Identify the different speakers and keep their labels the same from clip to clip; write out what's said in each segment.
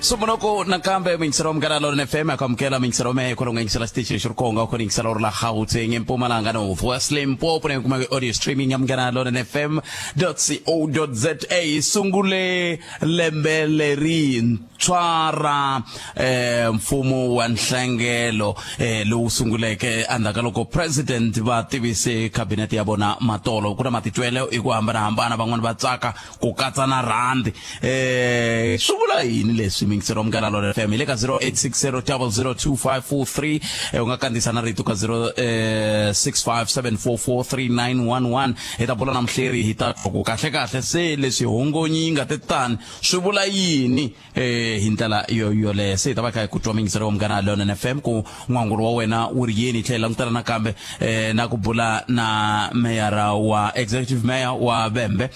Speaker 1: Sumunuku nakambe muyingiseri wa Munghana Lonene FM akamukela muyingiseri wa mehe kwalomu yingisela xitichi lexi ri konga ku yingisela uri la Gauteng eMpumalanga North West Limpopo na kuma audio streaming ya Munghana Lonene FM .co.za sungule lembe lerintshwa ra mfumo wa nhlengelo lowu sunguleke endzhaku ka loko president va tivise khabinete ya vona matolo. Ku na matitwelo hi ku hambanahambana, van'wani va tsaka ku katsa na rhandi. Swi vula yini leswi? Mingisero wa Munghana Lonene FM hi le ka 0860 002543. U nga kandziyisa na rito ka 0657443911. Hi ta bula na muhleri, hi ta twa ku kahle kahle se leswi hongonyi yi nga te tani swi vula yini hi ndlela yo yoleyo. Se hi ta va kha hi ku twa mingisero wa Munghana Lonene FM ku n'wangulo wa wena wu ri yini. Hi tlhela hi langutana nakambe na ku bula na meyara wa executive mayor wa Vhembe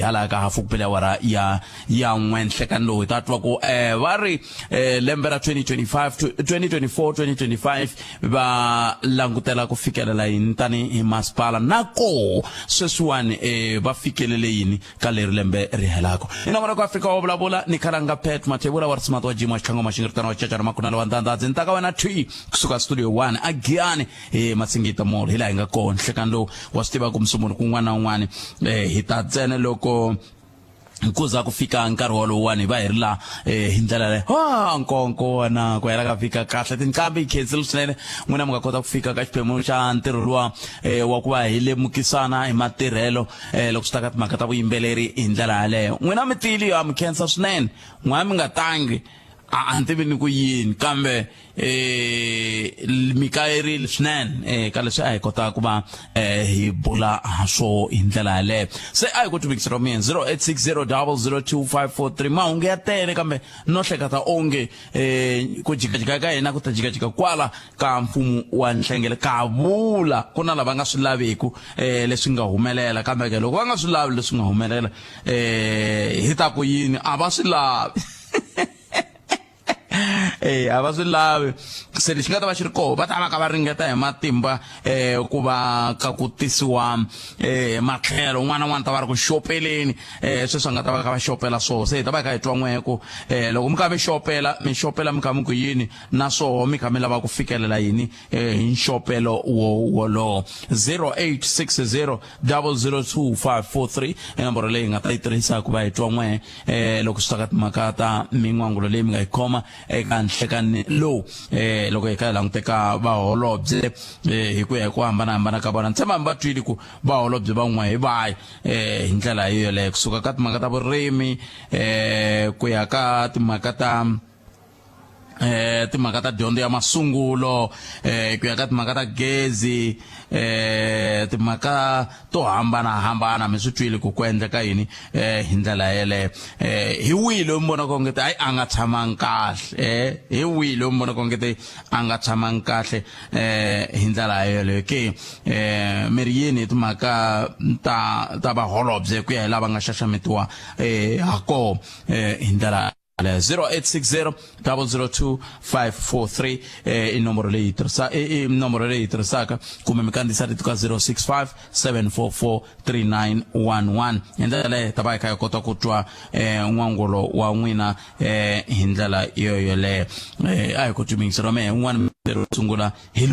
Speaker 1: hala ka hafu ku bele awara ya n'we nhlekani lowu. Hi ta twa ku va ri lembe ra 2025 2024 2025 va langutela ku fikelela yini tanihi masipala, na koho sweswiwani va fikelele yini ka leri lembe ri helaka. I nongonoko Afrika wa vulavula ni khalanga Pat Mathebula wa risimati wa Jim wa Xitlhango Maxingiritano wa Cacana Makunala wa Ndandadzi. Ni ta ka wena thwi kusuka studio 1 a Giyani hi Masingita Mall, hi laha hi nga kona nhlekani lowu. Wa swi tiva ku musumuni kun'wana na un'wana hi ta ntsena loko ku za ku fika nkarhi wolowani hi va hi ri laha hi ndlela leyo a nkonko wona ku hela ka fika kahle. Tinqambi hi khensile swinene n'wina mi nga kota ku fika ka xiphemu xa ntirho luwa wa ku va hi lemukisana hi matirhelo loko swi ta ka timhaka ta vuyimbeleri hi ndlela yaleyo. N'wina mi tiyile yo mi khensa swinene, n'wina mi nga tangi a ni tivi ni ku yini, kambe mi kayerile swinene ka leswi a hi kota ku va hi bula ha swo hi ndlela yaleyo. Se a hi ku tumikisela mina 0860 002543. Mahungu ya tele, kambe no hleketa onge ku jikajika ka hina ku ta jikajika kwala ka mfumo wa nhlengele. Ka vula ku na lava nga swi laveku leswi nga humelela, kambe ke loko va nga swi lavi leswi nga humelela hi ta ku yini? A va swi lavi, a va swi lavi. Se lexi nga ta va xi ri koho, va ta va ka va ringeta hi matimba ku va ka ku tisiwa matlhelo. Un'wana na un'wana ta va ri ku xopeleni sweswi a nga ta va ka va xopela swoho. Se hi ta va hi kha hi twa n'wehe ku loko mi kha mi xopela, mi xopela mi kha mi ku yini, naswoho mi kha mi lava ku fikelela yini hi nxopelo wo wolowo. 0860 002543 i nomboro leyi hi nga ta yi tirhisa ku va hi twa n'wehe loko swi ta ka timhaka ta min'wangulo leyi mi nga yi khoma eka nhlekani lowu loko hi kha hi languteka vaholobye hi ku ya hi ku hambanahambana ka vona. Ni tshemba mi va twile ku vaholobye van'we hi vahi hi ndlela yoyoleyo, kusuka ka timhaka ta vurimi ku ya ka timhaka ta timhaka ta dyondzo ya masungulo, ku ya ka timhaka ta gezi, timhaka to hambanahambana. Mi swi twile ku ku endleka yini hi ndlela yeleyo. Hi wihi loyi mi vonaka onge hayi a nga tshamangi kahle? Hi wihi loyi mi vonaka onge a nga tshamangi kahle hi ndlela yeleyo ke? Mi ri yini hi timhaka ta vaholobye ku ya hi lava nga xaxametiwa ha koho hi ndlela 0860 002 543 i nomboro leyi tirhisa i nomboro leyi tirhisaka, kumbe mi kandziyisa rito ka 065 744 3911. Hi ndlela leyo ta va hi kha hi kota ku twa n'wangulo wa n'wina hi ndlela yo yoleyo. A hi ku twi mehe un'wana ro sungula hi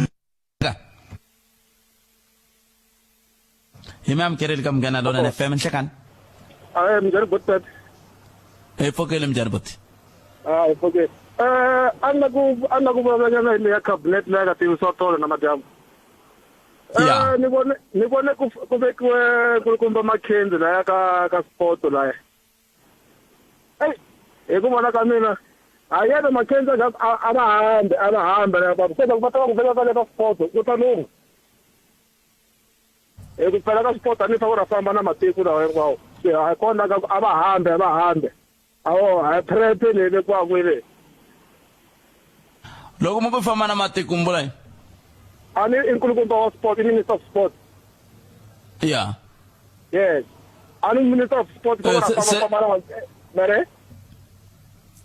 Speaker 1: hi mi amukeleli ka Munghana Lonene FM. Nhlekani.
Speaker 2: Ayi, minjhani botpet?
Speaker 1: Hi pfukile, minjhani boti?
Speaker 2: Ah, hi pfukile. A na ku vulavulanyana hi leya cabinet leya nga tivisiwa tolo na madyambu. Ni vone ku vekiwe nkulukumba Mackenzie laya ka sport laya. Ei, hi ku vona ka mina a yena Mackenzie a va hambi, a va hambi va va ta va ku veka ka le ka sport ku ta lungha. Hi ku pfela ka sport a ni fa ku ra famba na matiko lawa hinkwawo. Se a kona ka a va hambi, a va hambi. Awo, a threat leyi vekiwaka yi le.
Speaker 1: Loko mi ku famba na matiko mi vula yini?
Speaker 2: A ni i nkulukumba wa sport, i minister of sport. Yes. A ni minister of sport ko ra famba famba na mere.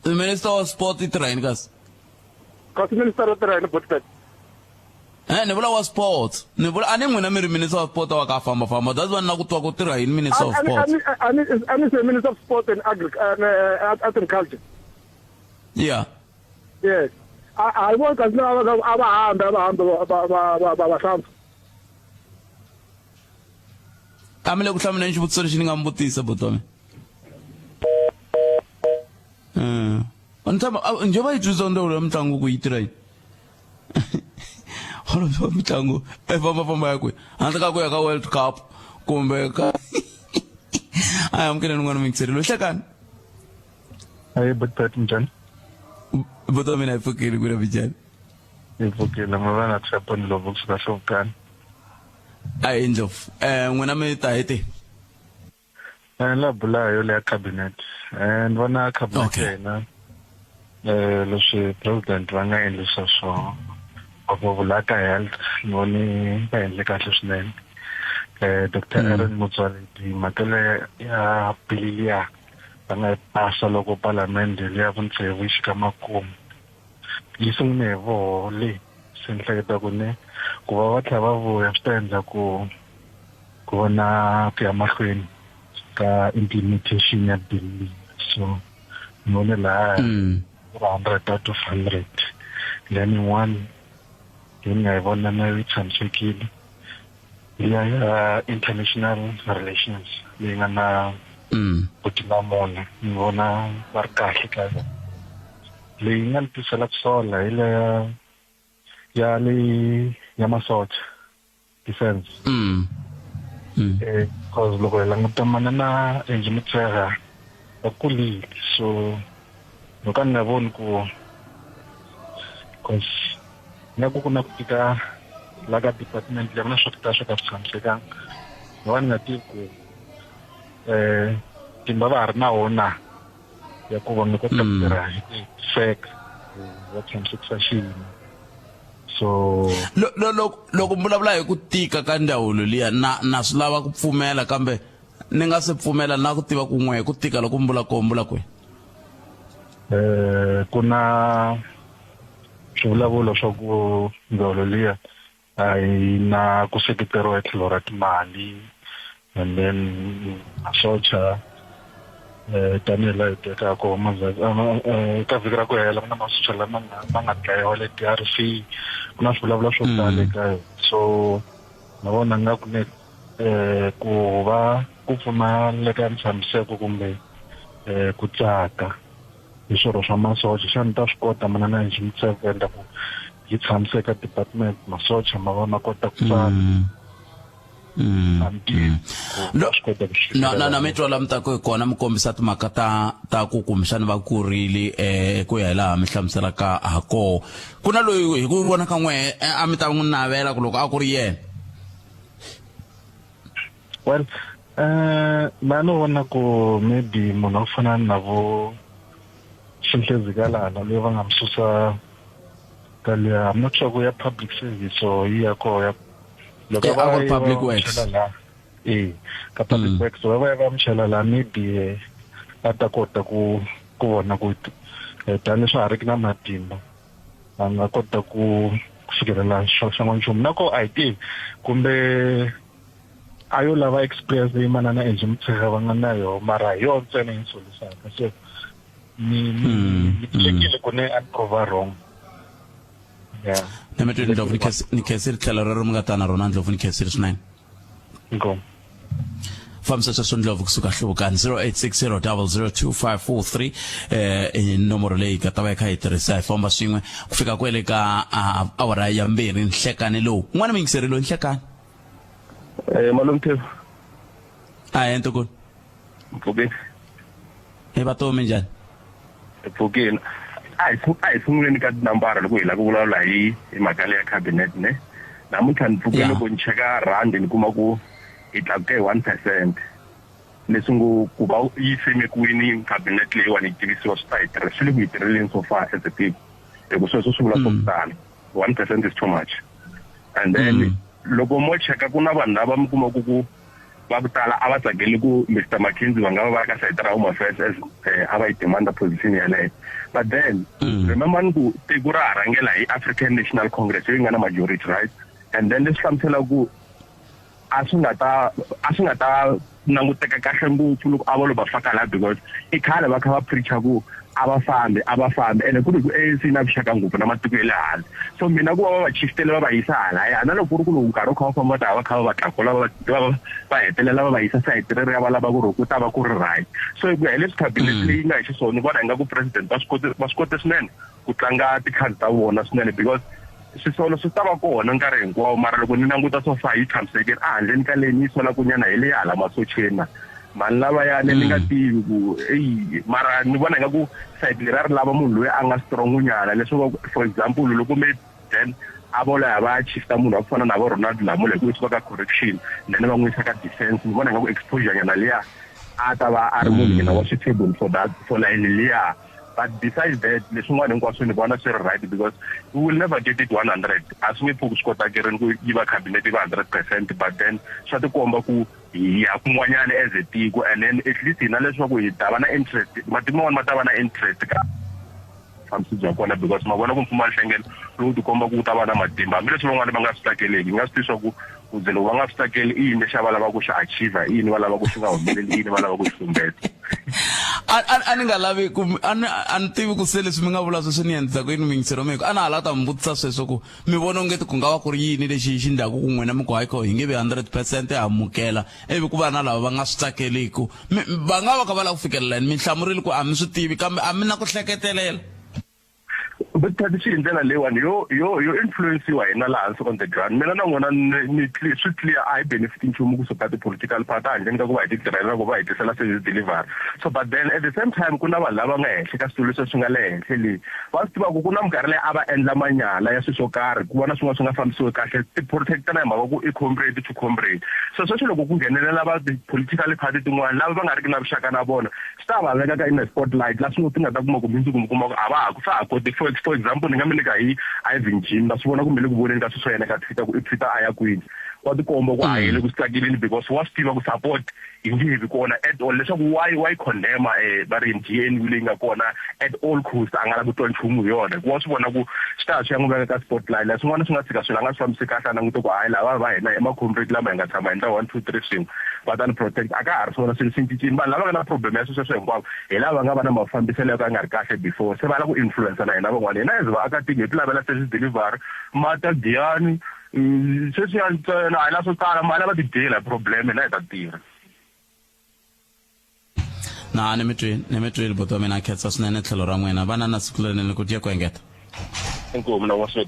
Speaker 1: Minister of sport i tirha yini kasi?
Speaker 2: Kasi minister o tirha yini botpet?
Speaker 1: Eh, ni vula wa sports ni vula a ni n'wina mi ri minister of sport wa ka famba famba that's why ni la ku twa ku tirha yini minister of sports
Speaker 2: a ni se minister of sport and agri and art and culture.
Speaker 1: Yeah.
Speaker 2: Yes, a hi voni kasi a va hambi, a va hambi va hlampfa.
Speaker 1: A mi le ku hlamuleni xivutiso lexi ni nga mi vutisa, butomi. A ni tshama njhe va yi twisisa ndzawulo ya mitlangu ku yi tirha yini? Holobye wa mitlangu e fambafamba ya kwihi handle ka ku ya ka World Cup kumbe ka a amukeleni n'wana muyingiseri loyi hlekani.
Speaker 3: Ayi butpet, njhani?
Speaker 1: Buti mina hi pfukile kwina minjhani?
Speaker 3: Hi pfukile, mi va na Tshepo Ndlovu kusuka Hluvukani.
Speaker 1: A hi Ndlovu, n'wina mi ta hi te
Speaker 3: La bula hi yo ya cabinet. Ni vona cabinet ya hina, leswi president va nga endlisa swona ngopfu la ka health, ni vone va endle kahle swinene. Dr Aaron Motsoaledi, mhaka leya ya bili liya va nga yi pasa loko palamende liya vutsevu yi xika makumu, yi sungule hi voho le. Se ni hleketa ku ne ku va va tlhela va vuya swi ta endla ku ku va na ku ya mahlweni ka implementation ya bill leyi. So ni vone laha ku ri 100 out of 100. Then yin'wana leyi ni nga yi vona na yi tshamisekile, liya ya international relations leyi nga na Buti Mamona, ni vona va ri kahle ka yona. Leyi nga ni tisela ku sola hi leya ya leyi ya masocha, defense. Cause loko hi languta manana Angie Motshekga va kulile, so loko a ni nga voni ku cause nga ku ku na ku tika la ka department leyi, ku na swo tala swo ka swi tshamisekanga, ni va ni nga tivi ku timba va ha ri na wona ya ku va nga kota ku tirha hi ku hetiseka, ku va tshamisekisa xiyimo. So
Speaker 1: Loko mi vulavula hi ku tika ka ndzawulo liya, na swi lava ku pfumela, kambe ni nga se pfumela na ku tiva ku n'we ku tika loko mi vula ko mi vula kwihi?
Speaker 3: Ku na swivulavulo swa ku ndzawulo liya a yi na ku seketeriwa hi tlhelo ra timali, and then masocha, tanihi laha hi tekaka ka vhiki ra ku hela, ku na masocha lama nga ma nga dlayiwa le DRC, ku na swivulavula swo tala eka yona. So na vona nga ku ne ku va ku pfumaleka ntshamiseko kumbe ku tsaka hi swirho swa masocha, xana ta swi kota manana Angie Motshekga ku endla ku yi tshamiseka department, masocha ma va ma kota ku tsaka? A ni tivi ku va swi kota ku swi
Speaker 1: Na na na
Speaker 3: fikelela.
Speaker 1: Mi twa la mi ta ku hi kona mi kombisa timhaka ta ku kumbexani va kurile, ku ya hi laha mi hlamuselaka ha koho. Ku na loyi hi ku vona ka n'we a mi ta n'wi navela ku loko a ku ri yena?
Speaker 3: Well, ma ni vona ku maybe munhu wa ku fana na vo Zinhle Zikalala loyi va nga mi susa ka liya, I'm not sure ku ya public service or yi ya koho ya loko
Speaker 1: Eh,
Speaker 3: va
Speaker 1: a ku ri
Speaker 3: ya va
Speaker 1: public
Speaker 3: mi
Speaker 1: works.
Speaker 3: chela laha, ka public works va va ya va mi chela laha, maybe a ta kota ku vona ku tanihi swa ha ri ki na matimba, a nga kota ku fikelela xa n'wanchumu na ko a hi tivi kumbe a yo lava experience leyi manana Angie Motshekga va nga na yona, mara hi yona ntsena yi ni solisaka. So ni hlekile ku ne a ni prova wrong, yeah.
Speaker 1: Na mi twi Ndlovu, ni khensile tlhelo rero mi nga ta na rona Ndlovu, ni khensile swinene.
Speaker 3: Inkomu.
Speaker 1: Fambisa sweswo Ndlovu kusuka Hluvukani. 0860002543 i nomoro leyi nga ta va yi kha yi tirhisa hi famba swin'we ku fika kwele ka awara ya 2 nhlekani lowu. N'wana muyingiseri loyi, nhlekani.
Speaker 4: Malume Themba.
Speaker 1: A hi ntukulu.
Speaker 4: Mpfukeni.
Speaker 1: Hi vatomi, njhani?
Speaker 4: Mpfukeni. A hi sunguleni ka tinambara loko hi lava ku vulavula hi mhaka leya cabinet ne. Namuntlha ni pfuke loko ni cheka rand ni kuma ku yi tlakuke hi 1%. Leswi ngo ku va yi simekiwini cabinet leyiwani yi tivisiwa swi ta hi tirha, swi le ku hi tirheleni so far as a people. Hi ku sweswo swi vula swo tala. 1% is too much. And then loko mo cheka ku na vanhu lava mi kumaka ku Va ku tala a va tsakeli ku Mister McKenzie va nga va va ri ka sayiti ra Home Affairs as a va yi demanda position yaleyo. But then remember ni ku tiko ra ha rhangela hi African National Congress leyi nga na majority right and then leswi hlamusela ku a swi nga ta a swi nga ta languteka kahle ngopfu loko a vo lo va faka laha because i khale va kha va preacher ku a va fambi a va fambi ene ku ri ku ANC yi na vuxaka ngopfu na matiko ya le handle so mina ku va va va chiftele va va yisa halaya na loko ku ri ku loko nkarhi wu kha wu famba va ta va kha va va tlakula va va va hetelela va va yisa sayiti reriya va lava ku ri ku ta va ku ri right so hi ku ya hi leswi cabinet leyi nga hi xiswona ni vona ingaku president va swi kote va swi kote swinene ku tlanga tikhadi ta vona swinene because swisolo swi ta va kona nkarhi hinkwawo mara loko ni languta so far yi tshamisekile a handleni ka leyi ni yi solaku nyana hi leyi hala masocheni na mhani lavayani ni nga tivi ku eyi mara ni vona ingaku sayiti leri a ri lava munhu loyi a nga strong nyana leswaku for example loko me then a vo laya va ya chifta munhu wa ku fana na vo Ronald Lamola hi ku yisiwa ka correction then va n'wi yisa ka defense ni vona ingaku exposure nyana liya a ta va a ri munhu nyana wa suitable for that for line liya. But besides that leswin'wana hinkwaswo ni vona swi ri right because we will never get it 100 a swi nge pfuki swi kotakerini ku yi va cabinet yi va 100% but then swa tikomba ku hi ya kun'wanyana as a tiko and then at least hina leswaku hi ta va na interest matiko man'wana ma ta va na interest ka vufambisi bya kona because ma vona ku mfumo wa nhlengelo lowu tikomba ku wu ta va na matimba hambileswi van'wana va nga swi tsakeleki hi nga swi tivi swa ku ku ze loko va nga swi tsakeli i yini lexi a va lava ku xi achieve i yini va lava ku xi nga humeleli i yini va lava ku xi tumbeta.
Speaker 1: A a a ni nga lavi ku a ni a ni tivi ku se leswi mi nga vula sweswi ni endlisa ku yini muyingiseri wa mina a na ha lava ta mi vutisa sweswo ku mi vona ongeti ku nga va ku ri yini lexi xi ndlaku ku n'wina mi ku hayi ko hi nge vi 100% ha amukela ivi ku va na lava va nga swi tsakeliku mi va nga va kha va lava ku fikelela yini mi hlamurile ku a mi swi tivi kambe a mi na ku hleketelela.
Speaker 4: But swi hi ndlela leyiwani yo yo yo influensiwa hina laha hansi on the ground mina na n'wina ni swi clear a hi benefit nchumu kusuka ti-political party handleni ka ku va hi ti tirhela ku va hi tisela service delivery so but then at the same time ku na vanhu lava nga henhla ka switulu leswi swi nga le henhla leyi va swi tivaka ku na minkarhi leyi a va endla manyala ya swilo swo karhi ku vona swin'wana swi nga fambisiwi kahle ti-protect na hi mhaka ku i comrade to comrade so sweswi loko ku nghenelela va ti-political party tin'wana lava va nga riki na vuxaka na vona swi ta va veka ka in a spotlight la swi ti nga ta kuma ku mundzuku mi kuma ku a va ha swa ha koti for for example ni nga mi nyika hi Ivan Jim na swi vona kumbe le ku voneni ka swilo swa yena ka Twitter ku i Twitter a ya kwini wa tikomba ku a yele ku swi tsakeleni because wa swi tiva ku support yi nge vi kona at all leswaku why why condemn eh va ri GNU leyi nga kona at all cost a nga lavi ku twa nchumu hi yona hikuva wa swi vona ku swi ta swi ya n'wi veka ka spotlight la swin'wana swi nga tshika swilo a nga swi fambisi kahle a langute ku hayi lava va hina i ma-comrade lama hi nga tshama hi endla one two three swin'we va ta ni protect a ka ha ri swona swilo swi cincile vanhu lava nga na problem ya sweswo hinkwavo hi lava va nga va na mafambiselo yo ka ya nga ri kahle before se va lava ku influencer na hina van'wana hina as vaakatiko hi ti lavela service delivery mati ya giyani sweswiya ntsena a hi la swo tala mali a va ti dyela hi problem hina hi ta tirha.
Speaker 1: Na ni mi twile ni mi twile buti wa mina khensa swinene tlhelo ra n'wina vana na siku lerinene ku tiya ku engeta.
Speaker 4: Inkomu na n'wa swi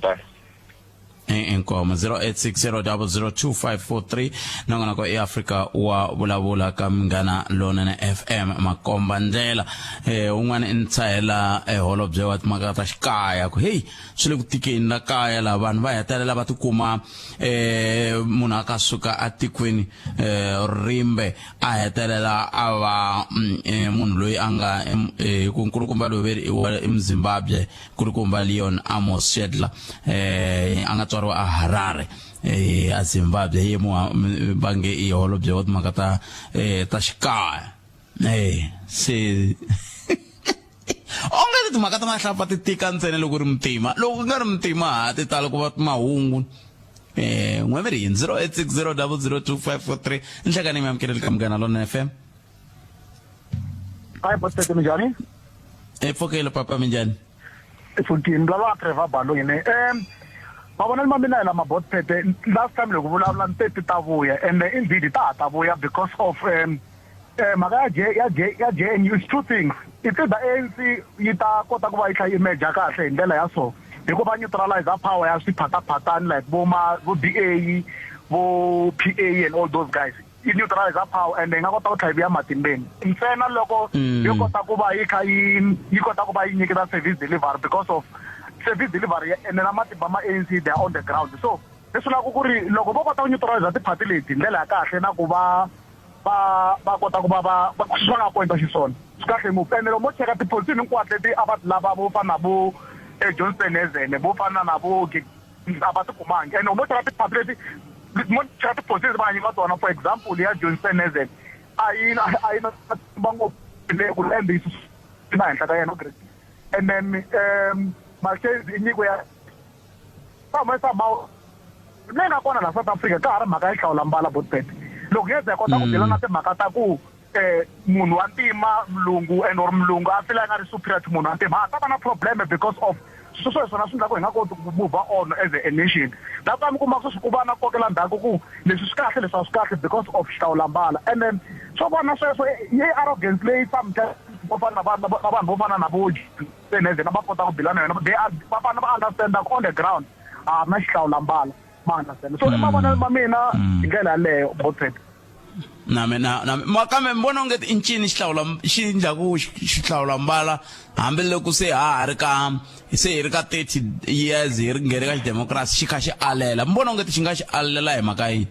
Speaker 1: Inkomo 0860002543 nongonoko i Afrika wa vulavula ka Munghana Lonene FM makomba ndlela eh un'wana i ni tshahela eholobye wa timhaka ta xikaya ku hey swi le ku tikeni la kaya la vanhu va hetelela va tikuma eh munhu a ka suka atikweni eh rimbe a hetelela a va munhu loyi a nga hi ku nkulukumba loyi veri i wa eMzimbabwe Nkulukumba Leon Amos Shedler eh a nga tswariwa a Harare eh a Zimbabwe hi mu va nge i holobye wa timhaka ta eh ta xikaya eh se onge timhaka ta mahlapfa ti tika ntsena loko ri mutima loko ku nga ri mutima ha ti tala ku va mahungu eh n'we mi ri yini 0860002543 nhlekani mi amukeleli ka Munghana Lonene FM.
Speaker 2: Hi Bosete minjhani?
Speaker 1: Hi pfukile papa minjhani?
Speaker 2: Hi pfukile lava Trevor Baloni. Mavonelo ma mina hi lama Bosete last time loko vulavula ni te ti ta vuya and indeed ta ha ta vuya because of mhaka ya J ya J ya J_N_U it's two things it's either A_N_C yi ta kota ku va yi tlha yi emerge kahle hi ndlela ya so hi ku va neutralize power ya swiphataphatani like vo ma vo D_A vo P_A and all those guys. Yi neutralize power ende yi nga kota ku tlhela yi vuya matimbeni ntsena loko yo kota ku va yi kha yi yi kota ku va yi nyiketa service delivery because of service delivery ene na matimba ma A_N_C they are on the ground so leswi vulaka ku ri loko vo kota ku neutralize tiphati leti hi ndlela ya kahle na ku va va va kota ku va va va va nga appoint xiswona swi kahle ngopfu ene loko mo cheka tipholisi hinkwato leti a va ti lava vo fana na vo John Steenhuisen vo fana na vo a va ti kumangi ene mo cheka tiphati leti. Mo cheka ti-positions va nga nyikiwa tona, for example ya John Steenhuisen a yi na a yi na matimba ngopfu le ku ende yi na henhla ka yena, and then Mackenzie i nyiko ya somehow somehow leyi nga kona laha South Africa ka ha ri mhaka ya hlawula mbala botbet. Loko hi ze hi kota ku deal na timhaka ta ku munhu wa ntima mulungu and or mulungu a feel a nga ri superior to munhu wa ntima, ha ta va na problem because of sweswo. Hi swona swi endlaka hi nga koti ku move on as a nation. That's why mi kuma sweswi ku va na kokela ndzhaku ku leswi swi kahle, leswi a swi kahle because of xihlawula mbala. And then swo vona sweswo yi arrogance leyi sometimes vo fana na vanhu na vanhu vo fana na vo Steenhuisen va kota ku deal na yona. They are va fanele va understand ku on the ground a na xihlawula mbala, ma understand. So i mavonelo ma mina hi ndlela yaleyo, Botset.
Speaker 1: Na mina na ma kambe mi vona onge i ncini xihlawula xi endlaku xihlawula mbala, hambiloko se ha ha ri ka se hi ri ka 30 years hi ri nghene ka xidemokirasi, xi kha xi alela? Mi vona onge xi nga xi alela hi mhaka yini?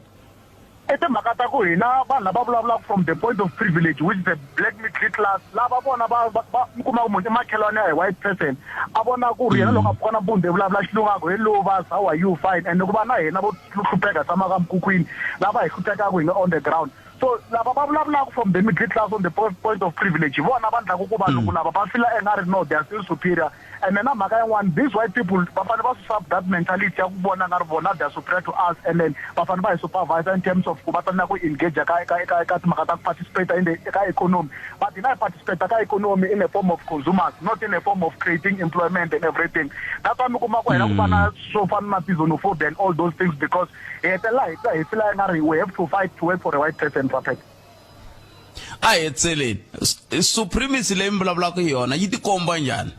Speaker 2: I timhaka ta ku hina vanhu lava vulavulaka from the point of privilege, which is the black middle class, lava vona va va mi kuma ku munhu i makhelwani ya hi white person, a vona ku ri yena loko a pfuka nampundzu i vulavula xilungu, a ku, "Hello vas, how are you?" Fine. And ku va na hina vo hlupheka tshamaka emikhukhwini, lava hi hluphekaka hi nga on the ground. So lava va vulavulaka from the middle class on the point of privilege, hi vona va endlaku ku valungu lava va feel engari no, they are still superior. And then na mhaka yin'wana, these white people va fanele va susa that mentality ya ku vona nga ri vona they are superior to us, and then va fanele va hi supervisor in terms of ku va tsandzeka ku engage ka eka eka eka timhaka ta ku participate in the eka economy. But hina hi participate ka economy in a form of consumers, not in a form of creating employment and everything. That's why mi kuma ku hina ku va na swo fana na ti-xenophobia and all those things, because hi hetelela hi twa hi feel nga ri we have to fight to work for a white person perfect.
Speaker 1: A hi hetseleni, supremacy leyi mi vulavulaka hi yona yi tikomba njhani?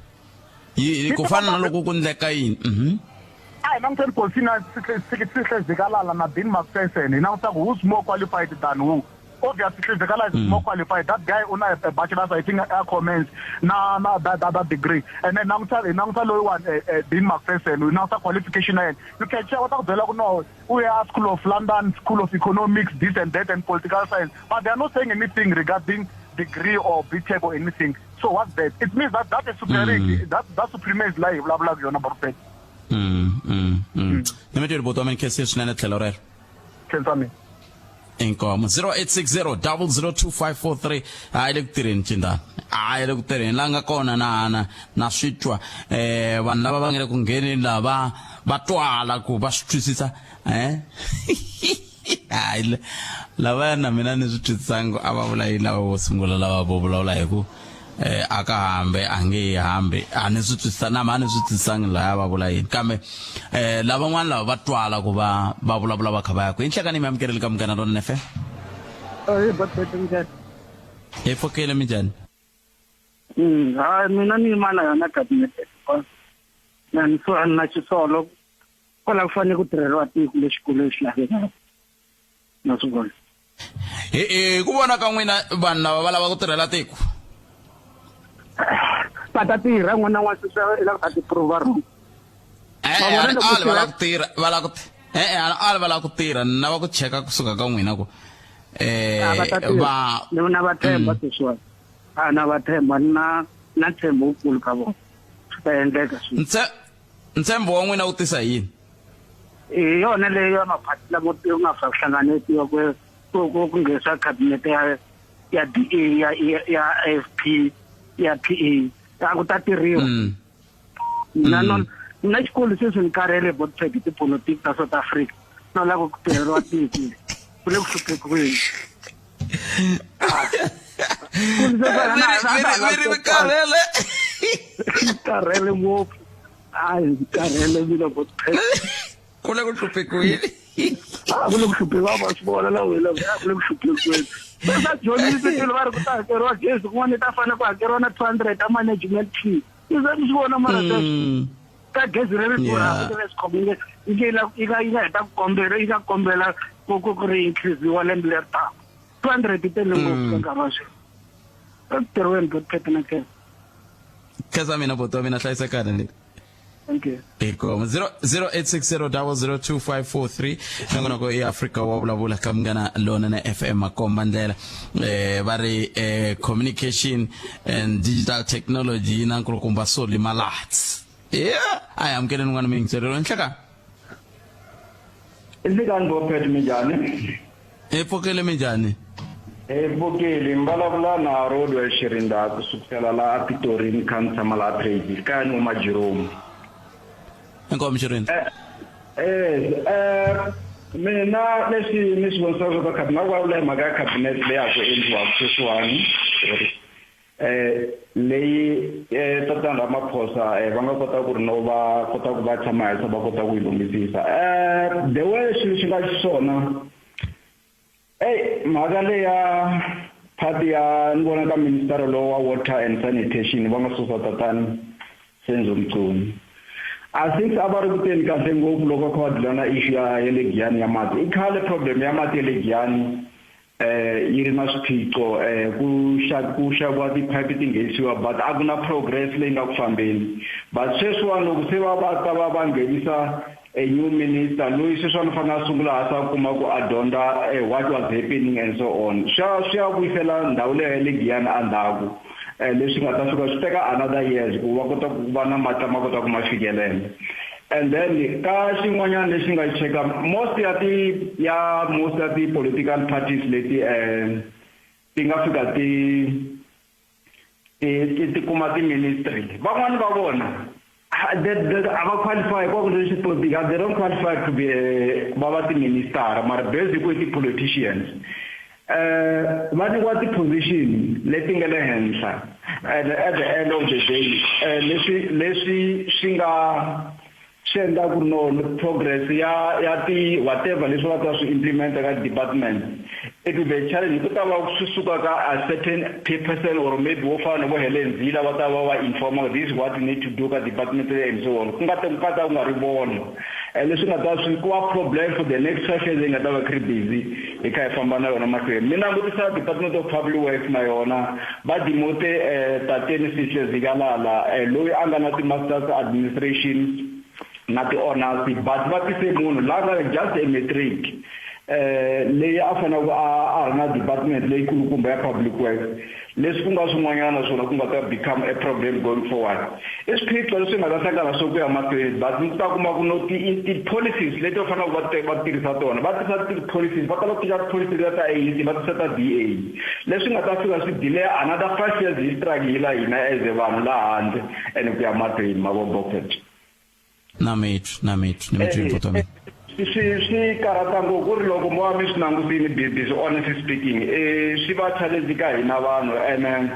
Speaker 1: Yi ku fana na loko ku ndleka yini?
Speaker 2: A hi languteni Kosina Sihle Zikalala na Dean Macpherson, hi languta ku who's more qualified than who. Obviously Sihle Zikalala is more qualified. That guy una a bachelor's, I think, a commence na that degree. And then languta hi languta loyiwani Dean Macpherson, hi languta qualification ya yena, you can check, va ta ku byela ku no, u ya School of London, School of Economics, this and that, and political science, but they are not saying anything regarding degree or BTech or anything. So what's that? It means that that is superiority, that supremacy la hi vulavulaka yona, Barupet.
Speaker 1: Ni mi tweli buti wa mina, khensi swinene tlhelo rero.
Speaker 2: Khensa mina.
Speaker 1: Inkomo. 0860 002543. A yi le ku tirheni cindana, a yi le ku tirheni la nga kona na swi twa vanhu lava va nga le ku ngheneni lava va twala ku va swi twisisa hayi lavaya na mina ni swi twisisangi a va vula yini lava vo sungula lava vo vulavula hi ku a ka hambe a nge yi hambi, a ni swi twisisa na a ni swi twisisangi laya va vula yini, kambe lavan'wana lava va twala ku va va vulavula va kha va ya ku inhlekani. Mi amukeleli ka Munghana Lonene FM.
Speaker 5: Ahee, Botbet, minjhani?
Speaker 1: Hi pfukile, minjhani?
Speaker 5: Hayi, mina ni yima na yona cabinet, na ni so na xisolo kwala ku fanele ku tirheriwa tiko lexikulu lexi lavekaka na swi vona.
Speaker 1: Hi ku vona ka n'wina, vanhu lava va lava ku tirhela tiko?
Speaker 5: Va ta tirha, n'wana wa sweswi i lava ku ta ti prova wrong.
Speaker 1: E-e, a ni ali va lava ku tirha, va lava ku e-e, a ni ali va lava ku tirha, ni lava ku cheka kusuka ka n'wina ku
Speaker 5: va ta tirha. Ni na va tshemba sweswiwani, a na va tshemba, na ntshembo wukulu ka vona, swi ta endleka swilo.
Speaker 1: Ntshembo wa n'wina wu tisa hi yini?
Speaker 5: Hi yona leyi ya maphati lamo yo nga fa hlanganetiwa ku ku ku nghenisa cabinet ya DA, ya AFP, ya PA, a ku ta tirhiwa. Mina no mina xikolo sweswi ni karhele botpet tipolotiki ta South Africa, no lava ku tirheriwa tiko ku le ku hluphekiweni.
Speaker 1: Mi karhele?
Speaker 5: Karhele ngopfu, hayi, karhele mina botpet.
Speaker 1: Ku le ku hluphekiweni.
Speaker 5: A ku le ku hluphekiwa, va swi vona na wena, a ku le ku hluphekiweni. Va dyondzise swilo va ri ku ta hakeriwa gezi kun'wana, yi ta fanele ku hakeriwa na 200 ta management fee, i za mi swi vona mara sweswo ka gezi leri durhaka ku le swikhomile yi nge yi nga yi nga heta ku kombela, yi nga kombela ku ri increase-iwa lembe leri taka. 200 yi tele ngopfu ka nkarhi wa sweswi eku botpet na khensa.
Speaker 1: Khensa mina, buti wa mina, hlayisekani le.
Speaker 5: Thank you.
Speaker 1: Inkomo. 0860002543, nongonoko i Afrika wa vulavula ka Munghana Lonene FM, makomba ndlela va ri communication and digital technology na nkulukumba Soli Malatsi. Yeah, a hi amukeleni n'wana miyingiselelo nhleka.
Speaker 6: Nhlikani Bophet minjhani?
Speaker 1: Hi pfukile minjhani?
Speaker 6: Hi pfukile mi vulavula na Rodwell Xirinda ku sukela laha Pitori ni kha ni tshama laha Trade kaya ni huma Jerome.
Speaker 1: Inkomu Xirinda.
Speaker 6: Eh, eh, mina leswi ni swi vonisaka ka cabinet ku vulavula hi mhaka ya cabinet leyi ha ku endliwaka sweswiwani eh leyi eh tatana Ramaphosa eh va nga kota ku ri no va kota ku va tshama hansi va kota ku yi lunghisisa eh the way swilo swi nga xiswona ey mhaka leya party ya ni vona ka minister lowa wa water and sanitation va nga susa tatani Senzo Mchunu I think a va ri ku teni kahle ngopfu loko kha va dila na issue ya ya le Giyani ya mati i khale problem ya mati ya le Giyani eh yi ri na swiphiqo eh ku xa ku xaviwa tiphayiphi ti nghenisiwa but a ku na progress leyi nga ku fambeni but sweswiwani loko se va va ta va va nghenisa a new minister loyi sweswiwani u fanele a sungula hansi a kuma ku a dyondza eh, what was happening and so on swa swi ya vuyisela ndhawu leyo ya le Giyani endzhaku eh, leswi nga ta fika swi teka another years ku va kota ku va na mati lama kotaka ku ma fikelela and then ka xin'wanyana lexi nga cheka most ya ti ya most ya ti political parties leti eh ti nga fika ti ti ti ti kuma ti-ministry van'wani va vona a va qualify kwa ku leswi political they don't qualify to be eh, va va ti-minister mara basically ti-politicians eh va nyikiwa ti-position leti nga le henhla and at the end of the day eh, leswi leswi swi nga swi endla ku no progress ya ya ti whatever leswi va ta swi implementa ka department it will be a challenge ku ta va swi suka ka a certain person or maybe wo fana na vo Helen Zille va ta va va informa this is what you need to do ka department and so on ku nga ta ku nga ta ku nga ri vona and leswi nga ta swi ku va problem for the next 5 years yi nga ta va kha ri busy hi kha hi famba na yona mahlweni mi langutisa department of public works na yona va demote eh, tateni Sihle Zikalala eh, loyi a nga na ti-masters administration na ti-honors but va tise munhu la nga just a matric eh leyi a fanele a a ri na department leyi kulukumba ya public works leswi ku nga swin'wanyana swona ku nga ta become a problem going forward i swiphiqo leswi nga ta hlangana swo ku ya mahlweni but mi ta kuma ku no ti-policies leti va faneleke va va tirhisa tona va tisa ti-policies va tala ku tisa ti-policies letiya ta A_E_C va tisa ta D_A leswi nga ta fika swi delay another 5 years hi struggle la hina as vanhu laha handle and ku ya mahlweni mavo Bophet.
Speaker 1: Na mitwi na mitwi ni mitwi mfuto mina.
Speaker 6: Swi swi karhata ngopfu ku ri loko mo va mi swi langutini busy honestly speaking eh swi va challenge ka hina vanhu ene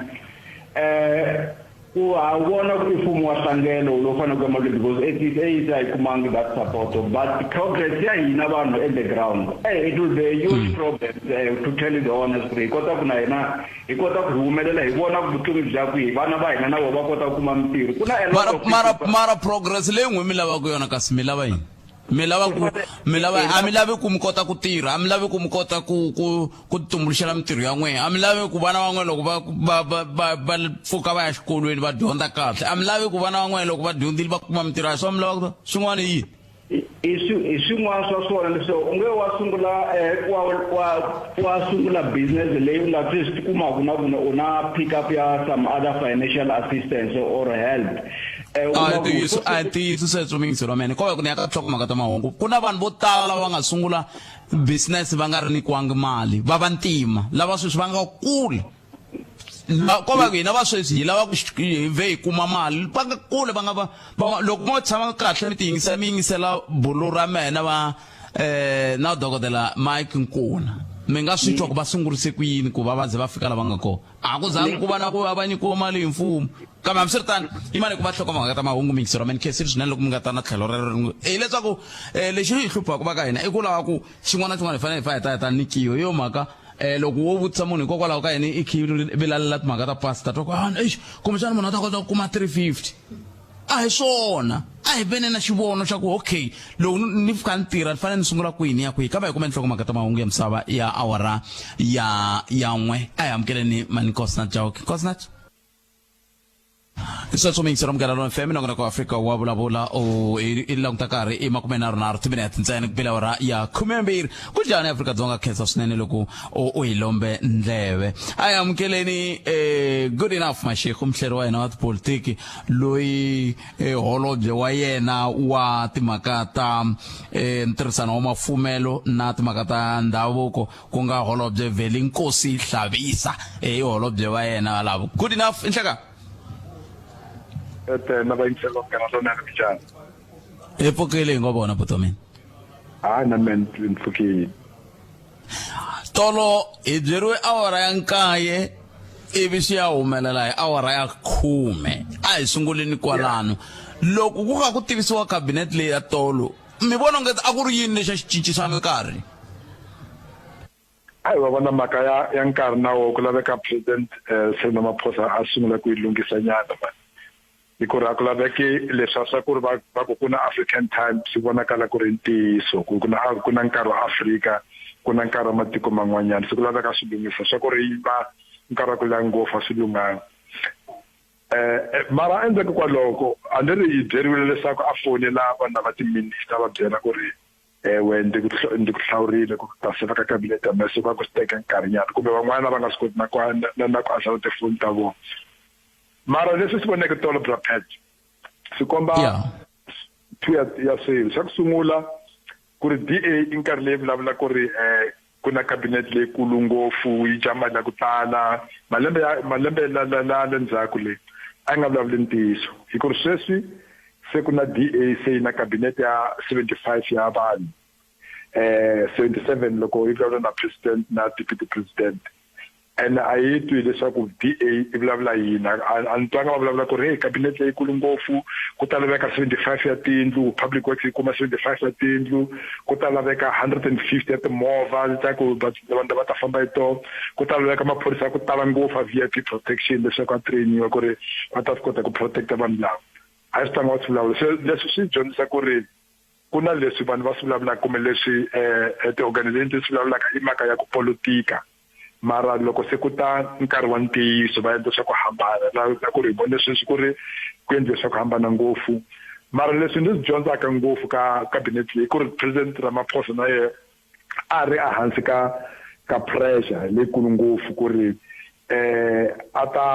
Speaker 6: eh ku ha vona ku i mfumo wa nhlangelo lowu fanele ku ya mahlweni because at least ANC a yi kumangi that support but progress ya hina vanhu at the ground eh it will be a huge problem eh, to tell you the honest ku hi kota ku na hina hi kota ku humelela hi vona vutomi bya kwihi vana va hina na vona va kota ku kuma mintirho ku na a lot
Speaker 1: mara
Speaker 6: of
Speaker 1: mara
Speaker 6: people
Speaker 1: mara progress leyi n'we mi lavaka yona kasi mi lava yini mi lava ku mi lava a mi lavi ku mi kota ku tirha a mi lavi ku mi kota ku ku ku tumbuluxela mintirho ya n'wina a mi lavi ku vana va n'wina loko va va va va va pfuka va ya xikolweni va dyondza kahle a mi lavi ku vana va n'wina loko va dyondzile va kuma mintirho a hi swona mi lavaka swin'wana i yini
Speaker 6: I swi hi swin'wana swa swona leswi u nge wa sungula eh, wa wa wa sungula business leyi u nga swi swi kumaka na ku u na pick up ya some other financial assistance or help eh, u
Speaker 1: a
Speaker 6: kuma
Speaker 1: hi
Speaker 6: ku
Speaker 1: ntiyiso a hi ntiyiso sweswo miyingiselo wa mina ko va ku ni ya ka nhlokomhaka ta mahungu ku na vanhu vo tala lava va nga sungula business va nga ri nyikiwangi mali va va ntima lava sweswi va nga kule ko va ku hina va sweswi hi lava ku hi vhe hi kuma mali va nga kule va nga va loko mo tshama kahle mi tiyingisela mi yingisela bulu ra mehe va na dokodela Mike Nkuna mi nga swi twa ku va sungurise ku yini ku va va ze va fika la va nga kona a ku zangi ku va na ku va va nyikiwa mali hi mfumo kambe hambiswiritano yi mali ku va nhlokomhaka ta mahungu miyingiselo mani khensile swinene loko mi nga ta na tlhelo rero hileswaku um lexi hi hluphaka va ka hina i ku lava ku xin'wana na xin'wana hi fanele hi fa hi ta hi ta nyikiwa hi yo mhaka um loko wo vutisa munhu hikokwalaho ka yini i khi vilalela timhaka ta pastor twa ku ah eish kumbexana munhu a ta kota ku kuma 350 a hi swona a hi vene na xivono xa ku okay loko ni fika ni tirha ni fanele ni sungula kwihi ni ya kwihi kambe hi kume nhlokomhaka ta mahungu ya misava ya awara ya ya n'we a hi amukeleni mani Nkosinathi Chauke Nkosinathi. Sweswo miyingiselo Munghana Lonene FM, nongonoko wa Afrika wa vulavula. U i languta karhi i 33 timinete ntsena ku bela awara ya 12. Ku njhani Afrika-Dzonga? Khensa swinene loko u hi lombe ndleve. A hi amukeleni Good Enough Mashego, muhleri wa hina wa tipolitiki, loyi holobye wa yena wa timhaka ta ntirhisano wa mafumelo na timhaka ta ndhavuko, ku nga holobye Vhelinkosi Hlabisa. I holobye wa yena lavo. Good Enough, inhleka.
Speaker 7: Ete na vayingiseli va Munghana Lonene, minjhani?
Speaker 1: Hi pfukile, hi ngo vona buti wa mina.
Speaker 7: Hayi, na mina ni pfukile.
Speaker 1: Tolo hi byeriwe awara ya 9, ivi swi ya humelela hi awara ya 10. A hi sunguleni kwalano. Loko ku kha ku tivisiwa cabinet leyi ya tolo, mi vona onge a ku ri yini lexi a xi cincisa nkarhi?
Speaker 7: A hi va vona mhaka ya nkarhi na wo ku laveka President Cyril Ramaphosa a sungula ku yi lunghisa nyana mani, hi ku ri a ku laveki leswa swa ku ri va ku ku na African time. Swi vonakala ku ri ntiyiso ku na nkarhi wa Afrika, ku na nkarhi wa matiko man'wanyana. Se ku laveka swi lunghisa swa ku ri va nkarhi wa ku leha ngopfu, a swi lunghanga. Mara endzhaku kwaloko a ni ri yi byeriwile leswaku a fonela vanhu lava timinista, va byela ku ri ewe, ndzi ku hlawurile ku ta seva ka cabinet ya mina. Se va ku swi teka nkarhinyana, kumbe van'wana va nga swi koti na ku answer tifoni ta vona. Mara leswi swi voneke tolo, Bra Pat, swi komba two ya swilo. Xa ku sungula ku ri DA i nkarhi leyi vulavula ku ri ku na cabinet leyikulu ngopfu, yi dya mali ya ku tala. Malembe ya malembe la le ndzhaku leyi a yi nga vulavuli ntiyiso, hi ku ri sweswi se ku na DA se yi na cabinet ya 75 ya vanhu, 77 loko yi vulavula na president na deputy president. And a yi twi leswaku DA i vulavula yini. A ni twanga va vulavula ku ri hey, cabinet leyikulu ngopfu, ku ta laveka 75 ya tindlu, public works yi kuma 75 ya tindlu, ku ta laveka 150 ya timovha ta ku vanhu va ta famba hi tona, ku ta laveka maphorisa ya ku tala ngopfu a VIP protection leswaku a trainiwa ku ri va ta swi kota ku protecta vanhu lava. A yi swi tanga va swi vulavula. Se leswi swi dyondzisa ku ri ku na leswi vanhu va swi vulavulaka, kumbe leswi ti-organization ti swi vulavulaka i mhaka ya ku politika, mara loko se ku ta nkarhi wa ntiyiso va endla swa ku hambana. Na ku ri hi vone sweswi ku ri ku endliwe swa ku hambana ngopfu. Mara leswi ndzi swi dyondzaka ngopfu ka cabinet leyi ku ri President Ramaphosa na yehe a ri ehansi ka pressure leyikulu ngopfu ku ri a ta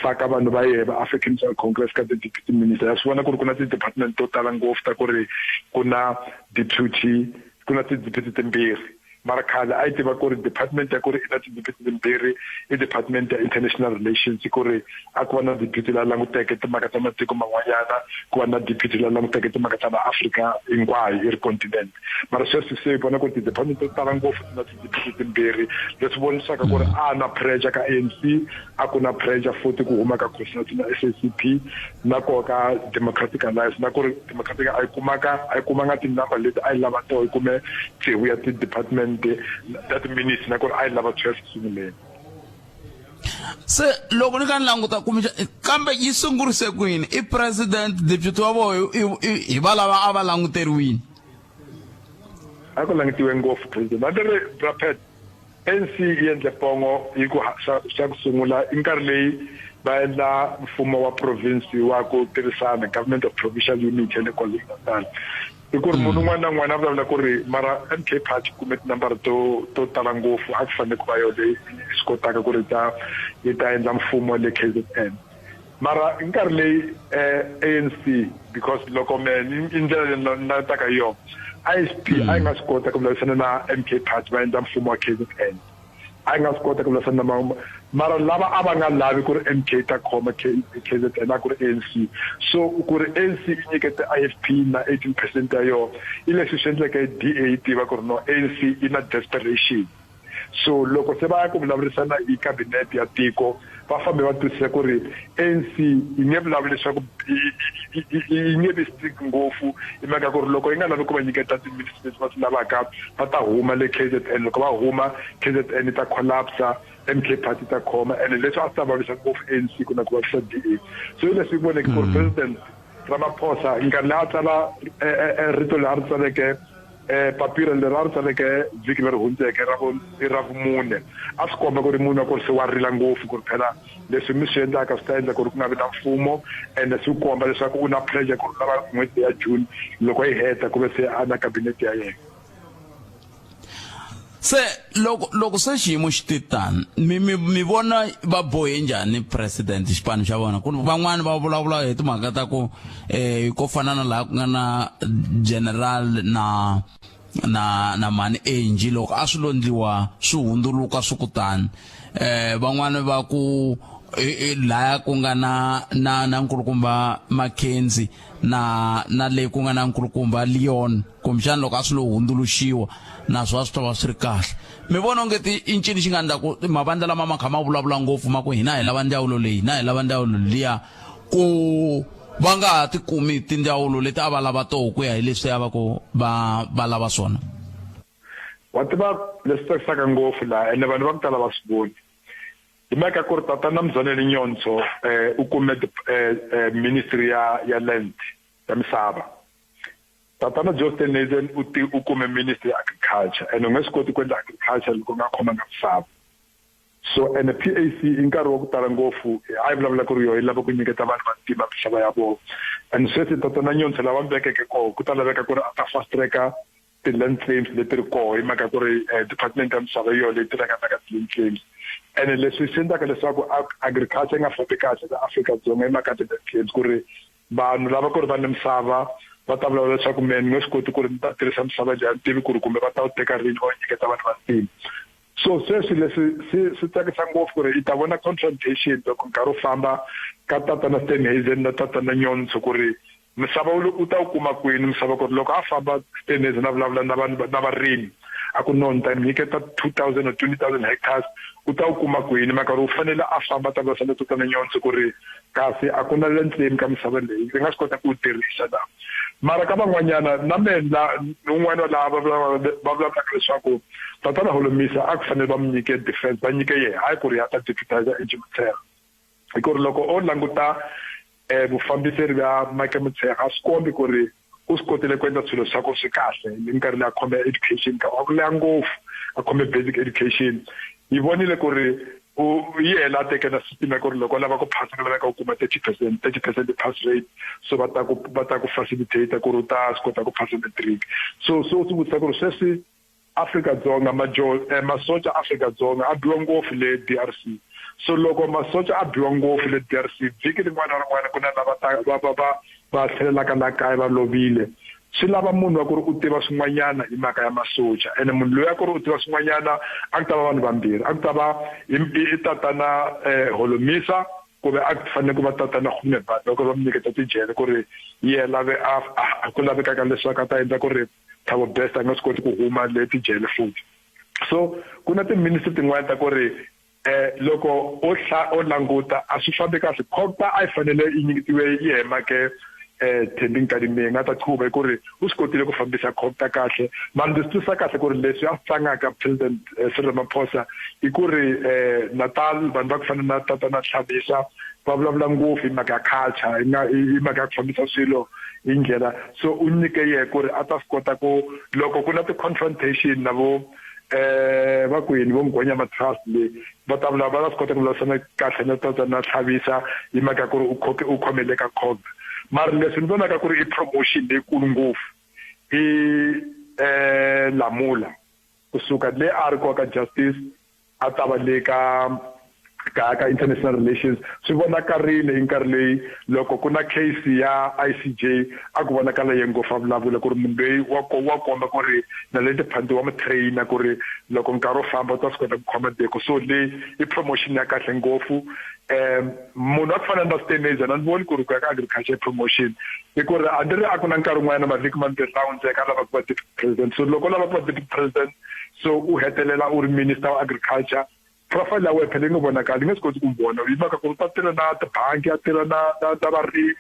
Speaker 7: faka vanhu va yehe va African National Congress ka ti-deputy minister. Ya swi vona ku ri ku na ti-department to tala ngopfu ta ku ri ku na deputy, ku na ti-deputy timbirhi. Mara khale a yi tiva ku ri department ya ku ri i na ti-deputy timbirhi i department ya international relations, ku ri a ku va na deputy la languteke timhaka ta matiko man'wanyana, ku va na deputy la languteke timhaka ta la Afrika hinkwayo i ri continent. Mara sweswi se hi vona ku ri ti-department to tala ngopfu ti na ti-deputy timbirhi, leswi vonisaka ku ri a na pressure ka ANC, a ku na pressure futhi ku huma ka COSATU na SACP na koho ka Democratic Alliance, na ku ri Democratic a yi kumaka a yi kumanga tinumber leti a yi lava toho, yi kume tsevu ya ti-department ta ti-ministry, na ku ri a yi lava 12 sunguleni.
Speaker 1: Se loko ni ka ni languta kumbe kambe yi sungurise kwini, i president, deputy wa voho hi va lava a va languteriwini?
Speaker 7: A ku langutiwe ngopfu president. A ni ri, Bra Pat, ANC yi endle pongo yi ku xa ku sungula i nkarhi leyi va endla mfumo wa province wa ku tirhisana, government of provincial unity ya le KwaZulu-Natal, i ku ri munhu un'wana na un'wana a vulavula ku ri mara MK Party kume tinambara to tala ngopfu, a ku fanele ku va yona leyi yi swi kotaka ku ri yi ta endla mfumo le KZN. Mara hi nkarhi leyi ANC, because loko me i ndlela leyi ni langutaka hi yona, IFP a yi nga swi kota ku vulavurisana na MK Party va endla mfumo wa KZN, a yi nga swi kota ku vulavurisana na, mara lava a va nga lavi ku ri MK ta khoma KZN a ku ri ANC. So ku ri ANC yi nyikete IFP na 18% ya yona, i leswi swi endleke DA yi tiva ku ri no, ANC yi na desperation. So loko se va ya ku vulavurisana hi cabinet ya tiko, va fambe va twisisa ku ri ANC yi nge vulavuli leswaku yi nge vi strict ngopfu, hi mhaka ku ri loko yi nga lavi ku va nyiketa ti-ministry leswi va swi lavaka, va ta huma le KZN. Loko va huma, KZN yi ta collapse, MK Party ta khoma, ene leswi a swi ta vavisa ngopfu ANC ku na ku vavisa DA. So hi leswi voneke ku ri President Ramaphosa nkarhi leyi a tsala rito leri a ri tsaleke. Papila leri a ri tsaleke vhiki leri hundzeke ra ra vumune a swi komba ku ri munhu wa ku ri se wa rila ngopfu ku ri phela leswi mi swi endlaka swi ta endla ku ri ku nga vi na mfumo ende swi komba leswaku u na pressure ku ri lava n'hweti ya June loko yi heta ku ve se a na cabinet ya yena.
Speaker 1: Se loko loko se xiyimo xi te tani mi mi mi vona va bohe njhani president xipano xa vona ku van'wani va vulavula hi timhaka ta ku eh ko fana na laha ku nga na general na na na mhani Angie loko a swi lo ndliwa swi hundzuluka swi ku tani eh van'wani va ku laya ku nga na na na nkulukumba Mackenzie na na leyi ku nga na nkulukumba Leon kumbexana loko a swi lo hundzuluxiwa naswo a swi ta va swi ri kahle mi vona onge ti i ncini xi nga endla ku mavandla lama ma kha ma vulavula ngopfu ma ku hina hi lava ndzawulo leyi hina hi lava ndzawulo liya ku va nga ha ti kumi tindzawulo leti a va lava toho ku ya hi leswi a va ku va va lava swona.
Speaker 7: Wa tiva leswi tsakisaka ngopfu laha ene vanhu va ku tala va swi voni hi mhaka ku ri tatana Mzwanele Nyonso u kume ministry ya ya land ya misava. Tatana Joe Steenhuisen u ti u kume ministry ya agriculture and u nge swi koti ku endla agriculture loko u nga khomanga misava. So ene PAC i nkarhi wa ku tala ngopfu a yi vulavula ku ri yoho yi lava ku nyiketa vanhu vantima misava ya vona and sweswi tatana Nyonso lava mi vekeke koho ku ta laveka ku ri a ta fast tracker ti-land claims leti ri koho hi mhaka ku ri department ya misava hi yona leyi tirhaka na ka ti-land claims ene leswi swi endlaka leswaku agriculture yi nga fambi kahle la Afrika-Dzonga hi mhaka ti-land claims ku ri vanhu lava ku ri va ni misava va ta vulavula leswaku mehe ni nge swi koti ku ri ni ta tirhisa misava leyi a ni tivi ku ri kumbe va ta wu teka rini va wu nyiketa vanhu vantima so sweswi leswi swi swi tsakisa ngopfu ku ri i ta vona confrontation loko nkarhi wu famba ka tatana Steenhuisen na tatana Nyonso ku ri Misava wu u ta wu kuma kwini misava ku ri loko a famba Steenhuisen a vulavula na vanhu na varimi a ku no ni ta mi nyiketa 2000 or 20000 hectares u ta wu kuma kwini mhaka ri u fanele a famba ta vulavula na tatana Nyonso ku ri kasi a ku na le ndzeni ka misava leyi ndzi nga swi kota ku wu tirhisa na mara ka van'wanyana na mehe la ni un'wana wa lava va vulavulaka leswaku tatana Holomisa a ku fanele va mu nyike defense va nyike yehe hayi ku ri a ta deputizer Angie Motshekga hi ku ri loko o languta vufambiseri bya Mike Motshekga a swi kombi ku ri u swi kotile ku endla swilo swa ku swi kahle hi minkarhi leyi a khome education nkarhi wa ku leha ngopfu a khome basic education yi vonile ku ri u yi hela a teke na system ya ku ri loko u lava ku phasa ku laveka u kuma 30 percent 30 percent pass rate so va ta ku va ta ku facilitate ku ri u ta swi kota ku phasa matric so so swi vutisa ku ri sweswi Afrika-Dzonga majo masocha Afrika-Dzonga a biwa ngopfu le DRC so loko masocha a biwa ngopfu le DRC vhiki rin'wana na rin'wana ku na lava ta va va va va tlhelelaka la kaya va lovile swi lava munhu wa ku ri u tiva swin'wanyana hi mhaka ya masocha ene munhu loyi a ku ri u tiva swin'wanyana a ku ta va vanhu vambirhi a ku ta va i tatana Holomisa kumbe a ku fanele ku va tatana Gumebad loko va mi nyiketa tijele ku ri yena lave a ku lavekaka leswaku a ta endla ku ri Thabo Bester a nga swi koti ku huma le tijele futhi so ku na ti-ministry tin'wana ta ku ri loko o hla o languta a swi fambi kahle COGTA a yi fanele yi nyiketiwe yi hema ke Thembi Nkadimeng a ta qhuba hi ku ri u swi kotile ku fambisa COGTA kahle mara ndzi swi twisisa kahle ku ri leswi a swi tlangaka President Cyril Ramaphosa i ku ri Natal vanhu va ku fana na tatana Hlabisa va vulavula ngopfu hi mhaka ya culture hi nga hi mhaka ya ku fambisa swilo hi ndlela so u nyike yehe ku ri a ta swi kota ku loko ku na ti-confrontation na vo va kwini vo Nghonyama Trust le va ta vula va ta swi kota ku vulavurisana kahle na tata na Tlhavisa hi mhaka ku ri u khoke u khomele ka COGTA mara leswi ni vonaka ku ri i promotion leyikulu ngopfu i Lamula kusuka le a ri koka Justice a ta va le ka ka ka international relations swi vonakarile hi nkarhi leyi loko ku na case ya ICJ a ku vonakala ye ngopfu a vulavula ku ri munhu loyi wa wa komba ku ri na le tiphandi wa mu trainer ku ri loko nkarhi wu famba u ta swi kota ku khoma tiko so leyi i promotion ya kahle ngopfu munhu wa ku fana na Steenhuisen a ni voni ku ri ku ya ka agriculture promotion i ku ri a ni ri a ku na nkarhi wun'wanyana mavhiki mambirhi lawa hundzeke a lava ku va deputy president so loko u lava ku va deputy president so u hetelela u ri minister wa agriculture profile ya wena phela yi nga vonakali yi nge swi koti ku vona hi mhaka ku ri ta tirha na tibangi a tirha na na na varimi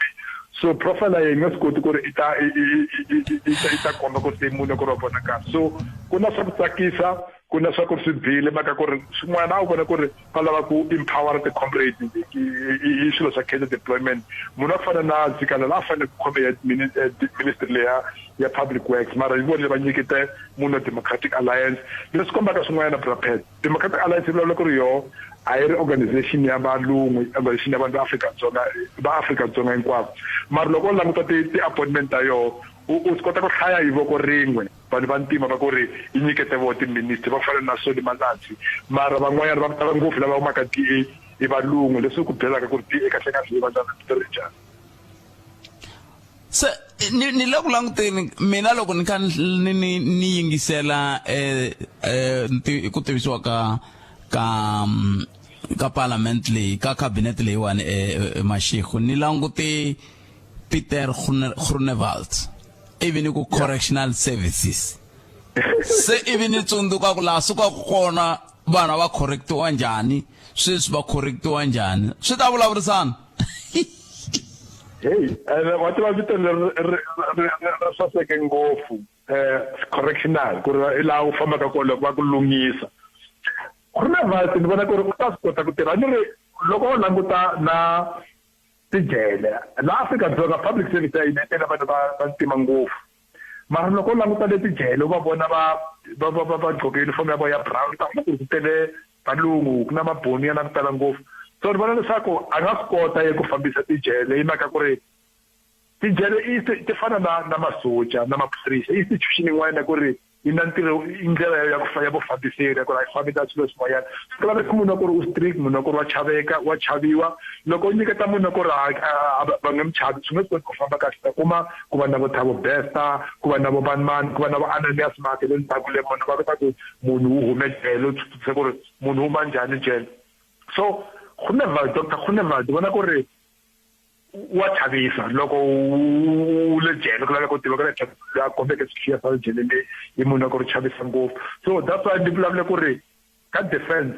Speaker 7: so profile ya yena yi nga swi koti ku ri i ta i ta komba ku ri se munhu ku ri wa vonakala so ku na swa ku tsakisa. Ku na swa ku ri swi bihile mhaka ku ri swin'wana a wu vona ku ri va lava ku empower ti-comrades hi swilo swa cadre deployment. Munhu wa ku fana na Zikalala a fanele ku khome ya ministry leya ya public works, mara yi vonile va nyikete munhu wa Democratic Alliance. Leswi kombaka swin'wanyana Bra Pat, Democratic Alliance yi vulavula ku ri yoho a yi ri organization ya valungu, organization ya vanhu va Afrika-Dzonga, va Afrika-Dzonga hinkwavo. Mara loko u languta ti-appointment ta yoho, u swi kota ku hlaya hi voko rin'we vanhu va ntima va ku ri yi nyikete voho ti-ministry va ku fana na Solly Malatsi. Mara van'wanyana va ku tala ngopfu lava humaka D_A i valungu, leswi ku byelaka ku ri D_A kahle kahle yi vandla ri njhani.
Speaker 1: Se ni ni le ku languteni mina loko ni kha ni ni ni yingisela ku tivisiwa ka ka ka parliament leyi ka cabinet leyiwani Mashego ni langute Peter Groenewald ivi ni ku correctional services se ivi ni tsundzuka ku laha sukaka kona vanhu va correctiwa njhani sweswi va correctiwa njhani swi ta vulavurisana.
Speaker 7: Hey, wa tiva vito leri ri saseke ngopfu correctional ku ri laha u fambaka kona loko va ku lunghisa. Groenewald ni vona ku ri u ta swi kota ku tirha ni ri loko u languta na tijele laha Afrika-Dzonga public service ya hina yi tele vanhu va va ntima ngopfu mara loko u languta le tijele u va vona va va va va va gqoke uniform ya vona ya brown u ta vona ku ri ku tele valungu ku na maboni ya na ku tala ngopfu so ni vona leswaku a nga swi kota ye ku fambisa tijele hi mhaka ku ri tijele i ti fana na na masocha na maphorisa i institution yin'wana ku ri yi na ntirho i ndlela ya ku ya vufambiseri ya ku ri a yi fambi na swilo swin'wanyana. Swi laveka munhu wa ku ri u strict, munhu wa ku ri wa chaveka, wa chaviwa. Loko u nyiketa munhu wa ku ri a va nge n'wi chavi swi nge swi koti ku famba kahle. U ta kuma ku va na vo Thabo Bester, ku va na vo manimani, ku va na vo Ananias Mathe le ndzhaku le munhu va kota ku munhu wu hume jele u twisisa ku ri munhu u huma njhani jele. So Groenewald, Doctor Groenewald ni vona ku ri wa chavisa loko u le jele ku laveka u tiva ku ri a kombeke swikhiya swa le jele le i munhu wa ku ri chavisa ngopfu so that's why ndi vulavule ku ri ka defense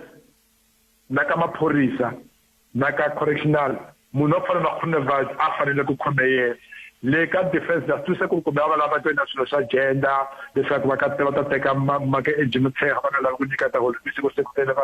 Speaker 7: na ka maphorisa na ka correctional munhu wa ku fana na Groenewald a fanele ku khome yena le ka defense na swi twisisa ku ri kumbe va lava to endla swilo swa gender leswaku va ka va ta teka mhaka Angie Motshekga va nga lavi ku nyika ta holobisi ku se ku tele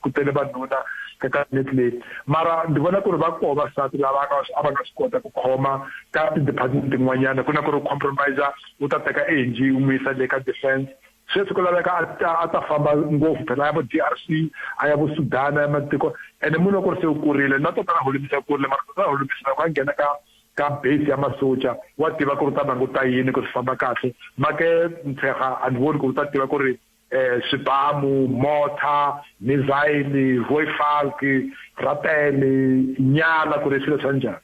Speaker 7: ku tele vanuna ka cabinet leyi mara ndzi vona ku ri va koho vasati lava a va nga swi kota ku khoma ka ti-department tin'wanyana ku na ku ri compromise u ta teka Angie u n'wi yisa le ka defense sweswi ku laveka a ta a ta famba ngopfu phela a ya vo D_R_C a ya vo Sudan a ya matiko ene munhu wa ku ri se u kurile na tatana Holomisa kurile mara tatana Holomisa loko a nghena ka ka base ya masocha wa tiva ku ri u ta languta yini ku swi famba kahle make Mtshega a ni voni ku u ta tiva ku ri swibamu mortar missile rooivalk rapele nyala ku ri swilo swa njhani.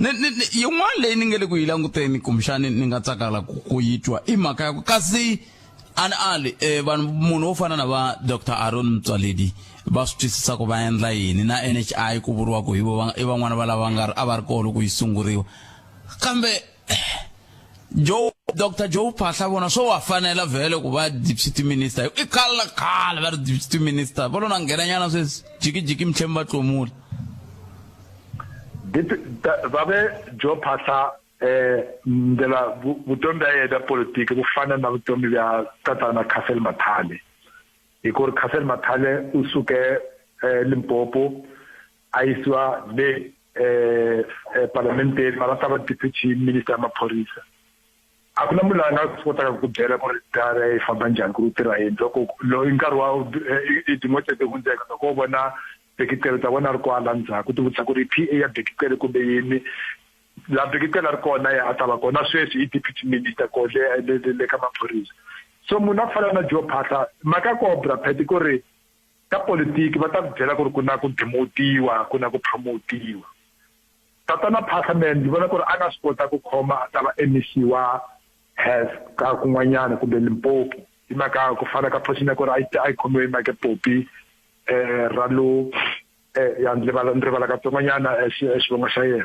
Speaker 1: Ni ni ni yin'wana leyi ni nge le ku yi languteni kumbexani ni nga tsakala ku yi twa i mhaka ya ku kasi a ni ali vanhu munhu wo fana na va Doctor Aaron Motsoaledi va swi twisisa ku va endla yini na NHI ku vuriwa ku hi vo i van'wana va lava nga a va ri kona loko yi sunguriwa kambe Joe Dr Joe Phahla vona swo wa fanela vhele ku va deputy minister i khale na khale va ri deputy minister va lo na nghena nyana sweswi jiki jiki mitlhemi va tlomula
Speaker 7: va ve Joe Phahla ndlela vutomi bya yena bya politiki vu fana na vutomi bya tatana Cassel Mathale hi ku ri Cassel Mathale u suke Limpopo a yisiwa le palamenteni mara a ta va deputy minister ya maphorisa a ku na munhu loyi a nga swi kotaka ku byela ku ri dara yi famba njhani ku ri u tirha yini loko loyi nkarhi wa tin'hweti leti hundzeke loko u vona Bheki Cele ta vona a ri kwala ndzhaku ti vutisa ku ri P_A ya Bheki Cele kumbe yini laha Bheki Cele a ri kona ya a ta va kona sweswi i deputy minister ko le le le le ka maphorisa so munhu a ku fana na Joe Phaahla mhaka ya koho Bra Pat ku ri ka politiki va ta ku byela ku ri ku na ku demotiwa ku na ku promotiwa tatana Phaahla mehe ndzi vona ku ri a nga swi kota ku khoma a ta va M_E_C wa health ka kun'wanyana kumbe Limpopo hi mhaka ku fana ka position ya ku ri a yi a yi khomiwe hi mhaka Poppy Ralo ya ndzi rivala ndzi rivala katsongonyana xivongo xa yena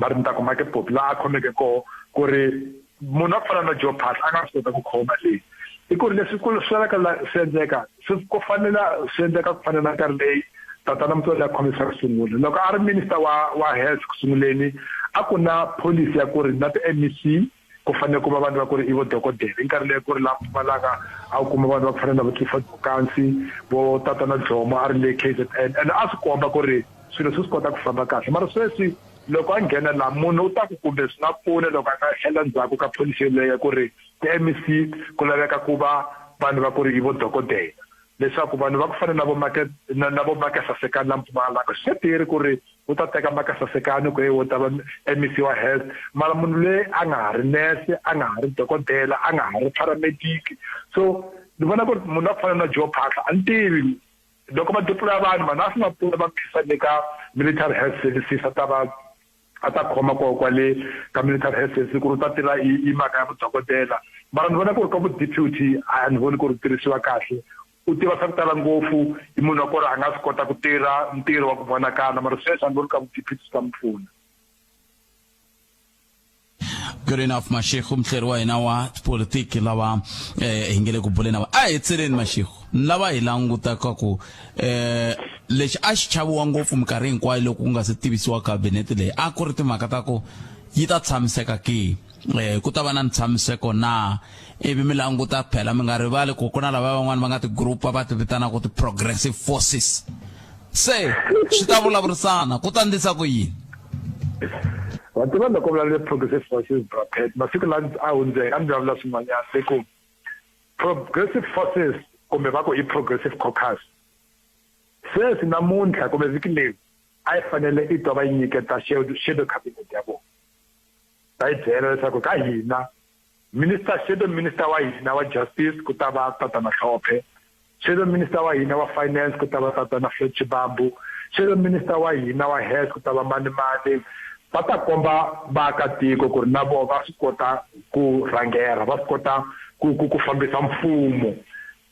Speaker 7: va ri ni ta kuma ke Poppy laha a khomeke koho ku ri munhu wa ku fana na Joe Phaahla a nga swi kota ku khoma leyi i ku ri leswi ku swi laveka la swi endleka swi ku fanela swi endleka ku fana na nkarhi leyi tatana Motsoaledi a khomisa ku sungula loko a ri minister wa wa health ku sunguleni a ku na policy ya ku ri na ti-M_E_C. ku fanele ku va vanhu va ku ri i vo dokodela i nkarhi leyi ku ri laha Mpumalanga a wu kuma vanhu va ku fana na vo Clifford Mukansi vo Tatana Dlomo a ri le K_Z_N ene a swi komba ku ri swilo swi swi kota ku famba kahle mara sweswi loko a nghena laha munhu u ta ku kumbe swi nga pfuna loko a nga tlhela ndzhaku ka pholisi yoleyo ya ku ri ti-M_E_C ku laveka ku va vanhu va ku ri i vo dokodela leswaku vanhu va ku fana na vo Make na na vo Make Sasekani la Mpumalanga swi nge tirhi ku ri u ta teka Make Sasekani ku u ta va M_E_C wa health mara munhu loyi a nga ha ri nurse a nga ha ri dokodela a nga ha ri paramedic so ni vona ku ri munhu wa ku fana na Joe Phaahla a ni tivi loko va deploy vanhu vanhu a swi nga pfuna va phisa le ka military health services a ta va a ta khoma koho kwale ka military health services ku ri u ta tirha i i mhaka ya vudokodela mara ni vona ku ri ka vu-deputy a ni voni ku ri tirhisiwa kahle u tiva swa ku tala ngopfu i munhu wa kona a nga swi kota ku tirha ntirho wa ku vonakala mara sweswi a ni voni ka vu-deputy swi ta mi pfuna.
Speaker 1: Good enough Mashego muhleri wa hina wa tipolitiki lava eh, hi nge le ku buleni na a hi tseleni Mashego lava hi langutaka ku eh lexi a xi chaviwa ngopfu minkarhi hinkwayo loko ku nga se tivisiwa kabinete leyi a ku ri timhaka ta ku yi ta tshamiseka ke eh ku ta va na ntshamiseko na ivi mi languta phela mi nga rivali ku ku na lava van'wana va nga ti-group va ti vitanaka ti-progressive forces se swi ta vulavurisana ku ta ndlisa ku yini
Speaker 7: wa tiva loko vulavula progressive forces bracket masiku lawa a hundzeke a ni vulavula swin'wanyana se ku progressive forces kumbe va ku i progressive caucus sweswi namuntlha kumbe vhiki leri a yi fanele i twa va yi nyiketa shadow cabinet ya vona va yi byela leswaku ka hina Minister Shadow Minister wa hina wa Justice ku ta va Tatana Hlophe, Shadow Minister wa hina wa Finance ku ta va Tatana Floyd Shivambu, Shadow Minister wa hina wa Health ku ta va mani mani. Va ta komba vaakatiko ku ri na vona va swi kota ku rhangela, va swi kota ku ku ku fambisa mfumo.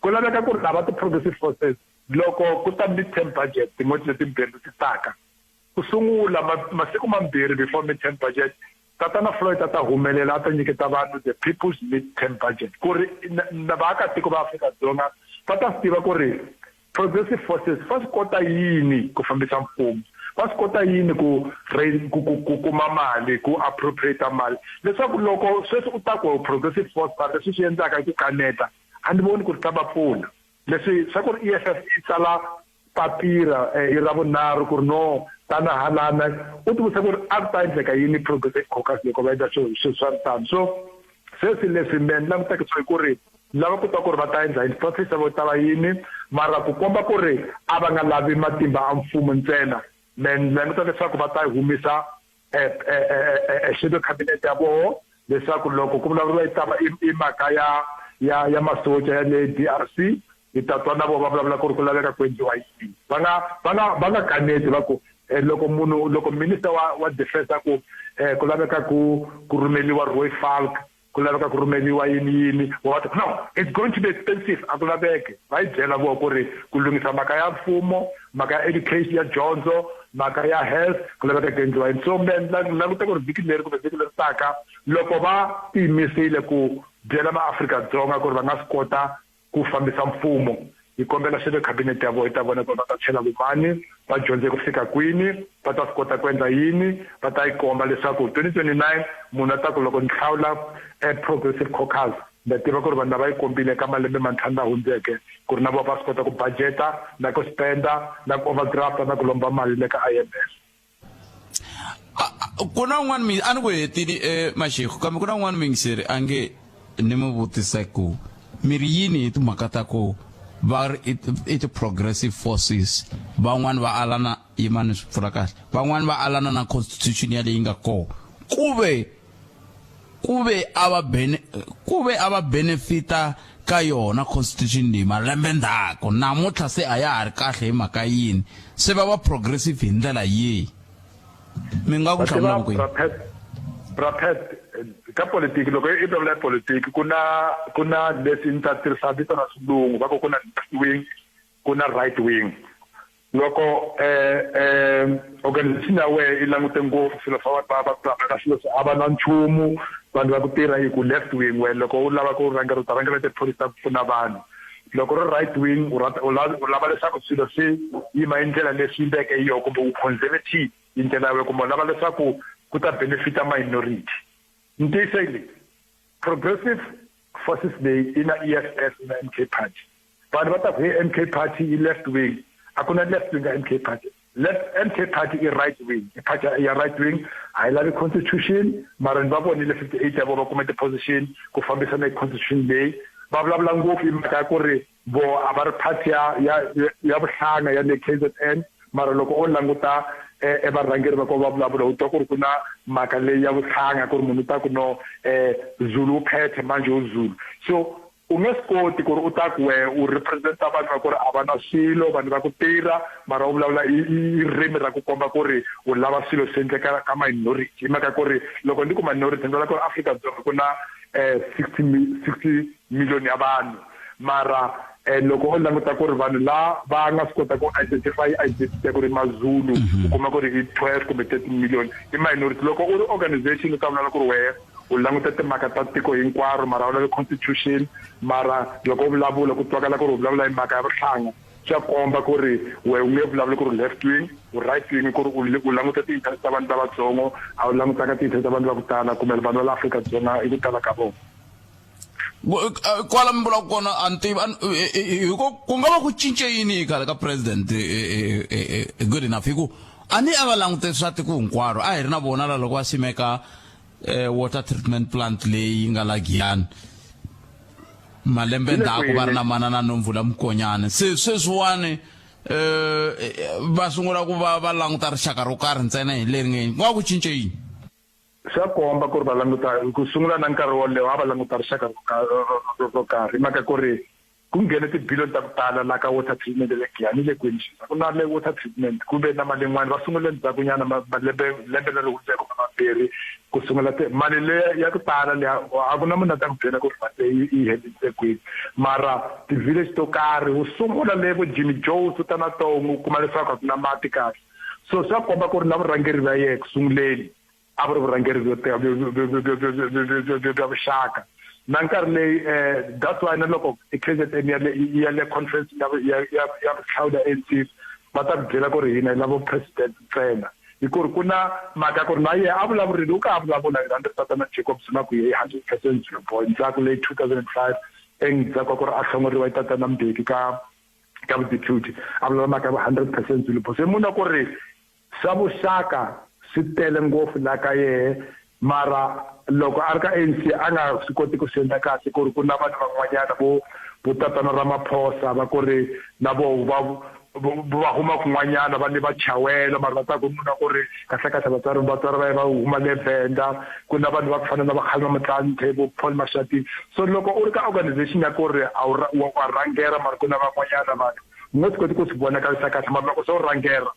Speaker 7: Ku laveka ku ri lava ti-progressive forces loko ku ta mid-term budget tin'hweti letimbirhi leti taka, ku sungula masiku mambirhi before mid-term budget, Tatana Floyd a ta humelela a ta nyiketa vanhu the People's Mid-Term Budget ku ri na vaakatiko va Afrika-Dzonga va ta swi tiva ku ri Progressive Forces va swi kota yini ku fambisa mfumo, va swi kota yini ku ku ku ku kuma mali, ku appropriate mali leswaku loko sweswi u ta ku Progressive Force mara leswi swi endlaka i ku kaneta a ni voni ku ri ta va pfuna. Leswi swa ku ri E_F_F yi tsala papila hi Ravunharhu ku ri no tana halana u ti vutisa ku ri a ku ta endleka yini Progressive Caucus loko va endla swilo swilo swa tano so sweswi leswi me ni langutaka swo i ku ri lava ku twa ku ri va ta endla yini process ya vona ta va yini mara ku komba ku ri a va nga lavi matimba a mfumo ntsena me ni languta leswaku va ta humisa shadow cabinet ya voho leswaku loko ku vulavuriwa yi ta va i mhaka ya ya ya masocha ya le D_R_C hi ta twa na vona va vulavula ku ri ku laveka ku endliwa yini va nga va nga va nga kaneti va ku loko munhu loko minister wa wa defense a ku ku laveka ku ku rhumeliwa Roy Falk ku laveka ku rhumeliwa yini yini va va no it's going to be expensive a ku laveki va yi byela vo ku ri ku lunghisa mhaka ya mfumo mhaka ya education ya dyondzo mhaka ya health ku laveka ku endliwa yini so me languta ku ri vhiki leri kumbe vhiki leri taka loko va tiyimisile ku byela maAfrika-Dzonga ku ri va nga swi kota ku fambisa mfumo. Hi kombela shadow cabinet ya vona yi ta vona ku ri va ta chela vomani, va dyondze ku fika kwini, va ta swi kota ku endla yini, va ta yi komba leswaku 2029 munhu a ta ku loko ni hlawula Progressive Caucus ndza tiva ku ri vanhu lava yi kombile eka malembe mantlhanu la hundzeke ku ri na vona va swi kota ku budget-a na ku spend-a na ku overdraft-a na ku lomba mali le ka I_M_F.
Speaker 1: Ku na un'wana mi a ni ku hetile eh, Mashego kambe ku na un'wana muyingiseri a nge ni mi vutisa ku mi ri yini hi timhaka ta ku va ri i ti-progressive forces van'wani va alana yimani swi pfula kahle van'wani va alana na constitution ya leyi nga kona ku ve ku ve a va bene ku ve a va benefita ka yona constitution leyi malembe ndzhaku namuntlha se a ya ha ri kahle hi mhaka yini se va va progressive hi ndlela yihi mi nga ku hlamula ku yini
Speaker 7: Brapet ka politiki loko i vulavula hi politiki ku na ku na leswi ni ta tirhisa vito ra xilungu va ku ku na left wing ku na right wing Loko organization ya wehe yi langute ngopfu swilo swa vanhu va va ka swilo swa a va na nchumu vanhu va ku tirha yi ku left wing wena loko u lava ku rhangela u ta rhangela tipholisi ta ku pfuna vanhu loko ri right wing u u u lava leswaku swilo swi yima hi ndlela leswi yimbeke hi yona kumbe u conservative hi ndlela ya wena kumbe u lava leswaku ku ta benefit-a minority ntiyiso hi leyi. Progressive Forces leyi i na EFF na MK Party. Vanhu va ta ku hey MK Party i left wing. A ku na left wing ka MK Party. Left MK Party i right wing. I party ya right wing a yi lavi constitution mara ni va vonile 58 ya vona va kume ti-position ku fambisa na constitution leyi va vulavula ngopfu hi mhaka ya ku ri vo a va ri party ya ya ya vuhlanga ya le KZN mara loko o languta e varhangeri va ko va vulavula u twa ku ri ku na mhaka leyi ya vuhlanga ku ri munhu u ta ku no Zulu u phethe manje u Zulu so u nge swi koti ku ri u ta ku we u representa vanhu va ku ri a va na swilo vanhu va ku tirha mara u vulavula i ririmi ra ku komba ku ri u lava swilo swi endleka ka minority hi mhaka ku ri loko ni ku minority ni vula ku ri Afrika-Dzonga ku na 60 million ya vanhu mara loko o languta ku ri vanhu la va nga swi kota ku identify identity ya ku ri mazulu u kuma ku ri i 12 kumbe 13 million i minority loko u ri organization u ta vulavula ku ri wehe u languta timhaka ta tiko hinkwaro mara u lavi constitution mara loko u vulavula ku twakala ku ri u vulavula hi mhaka ya vuhlanga swa komba ku ri we u nge vulavuli ku ri left wing u right wing ku ri u languta ti-interest ta vanhu lavatsongo a wu langutanga ti-interest ta vanhu va ku tala kumbe vanhu va la Afrika-Dzonga i ku tala ka vona.
Speaker 1: Kwala mi vulaka kona a ni tivi hi ku ku nga va ku cince yini khale ka president good enough hi ku a ni a va langute swa tiko hinkwaro a hi ri na vona la loko va simeka water treatment plant leyi nga la Giyani malembe ndzhaku va ri na manana Nomvula Mokonyane se sweswiwani va sungula ku va va languta rixaka ro karhi ntsena hi leri nge ku nga ku cince yini.
Speaker 7: Swa komba ku ri va languta ku sungula na nkarhi wolewo a va languta rixaka ro karhi hi mhaka ku ri ku nghene tibiliyoni ta ku tala la ka water treatment le Giyani le kwini sweswi a ku na le water treatment ku ve na mali yin'wana va sungule ndzhakunyana malembe lembe leri hundzeke kumbe mambirhi ku sungula te mali leya ya ku tala leya a ku na munhu a ta ku byela ku ri mali leyi yi helelise kwini mara ti-village to karhi u sungula le vo Jimmy Jones u ta na Tongo u kuma leswaku a ku na mati kahle so swa komba ku ri na vurhangeri bya yehe ku sunguleni a ku ri vurhangeri byo bya vuxaka na nkarhi leyi that's why na loko KZN ya le ya le conference ya ya ya ya hlawula ANC va ta ku byela ku ri hina hi lava president ntsena hi ku ri ku na mhaka ku ri na yena a vulavurile u ka a vulavula hi rhandza tatana Jacob Zuma ku ye 100% Zulu boy ndzhaku leyi 2005 endzhaku ka ku ri a hlongoriwa hi tatana Mbeki ka ka vudeputy a vulavula mhaka ya 100% Zulu boy se munhu a ku ri Swa vuxaka swi tele ngopfu la ka yehe mara loko a ri ka ANC a nga swi koti ku swi endla kahle ku ri ku na vanhu van'wanyana vo vo tatana Ramaphosa va ku ri na voho va va huma kun'wanyana va ni va chawela mara va ta ku munhu ku ri kahle kahle vatswari vatswari va yena va huma le Venda ku na vanhu va ku fana na va Kgalema Motlanthe vo Paul Mashatile so loko u ri ka organization ya ku ri a wu wa rhangela mara ku na van'wanyana vanhu u nge swi koti ku swi vonakarisa kahle mara loko se u rhangela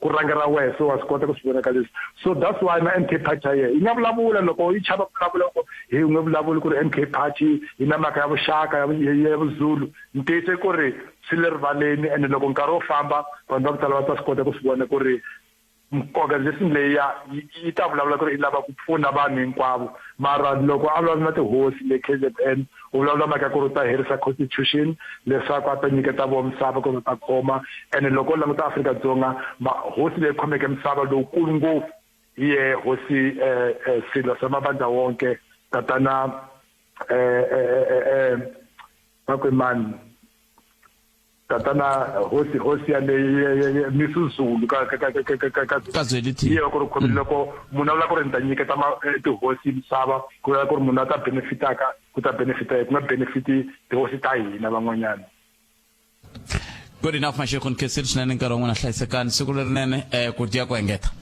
Speaker 7: ku rhangela wehe se wa swi kota ku swi vona ka leswi so that's why na MK party ya yehe yi nga vulavula loko yi chava ku vulavula ku hi u nge vulavuli ku ri MK party yi na mhaka ya vuxaka ya vuzulu ntiyiso i ku ri swi le rivaleni ene loko nkarhi wo famba vanhu va ku tala va ta swi kota ku swi vona ku ri organization leyi ya yi ta vulavula ku ri yi lava ku pfuna vanhu hinkwavo mara loko a vulavula na tihosi le KZN u vulavula mhaka ku ri u ta herisa constitution leswaku a ta nyiketa vo misava ku ri ta khoma ene loko u languta Afrika-Dzonga hosi leyi khomeke misava lowukulu ngopfu hi ye hosi Silo sa Mabandla wonke tatana va ku i mani tatana hosi hosi ya le Misuzulu ka ka ka ka ka ka
Speaker 1: ka Zwelithini
Speaker 7: hi ku ri khomile loko munhu a vula ku ri ni ta nyiketa tihosi misava ku vula ku ri munhu a ta benefitaka ku ta benefita ku nga benefiti tihosi ta hina van'wanyana.
Speaker 1: Good enough Mashego ni khensile swinene nkarhi wa n'wina hlayisekani siku lerinene ku dya ku engeta.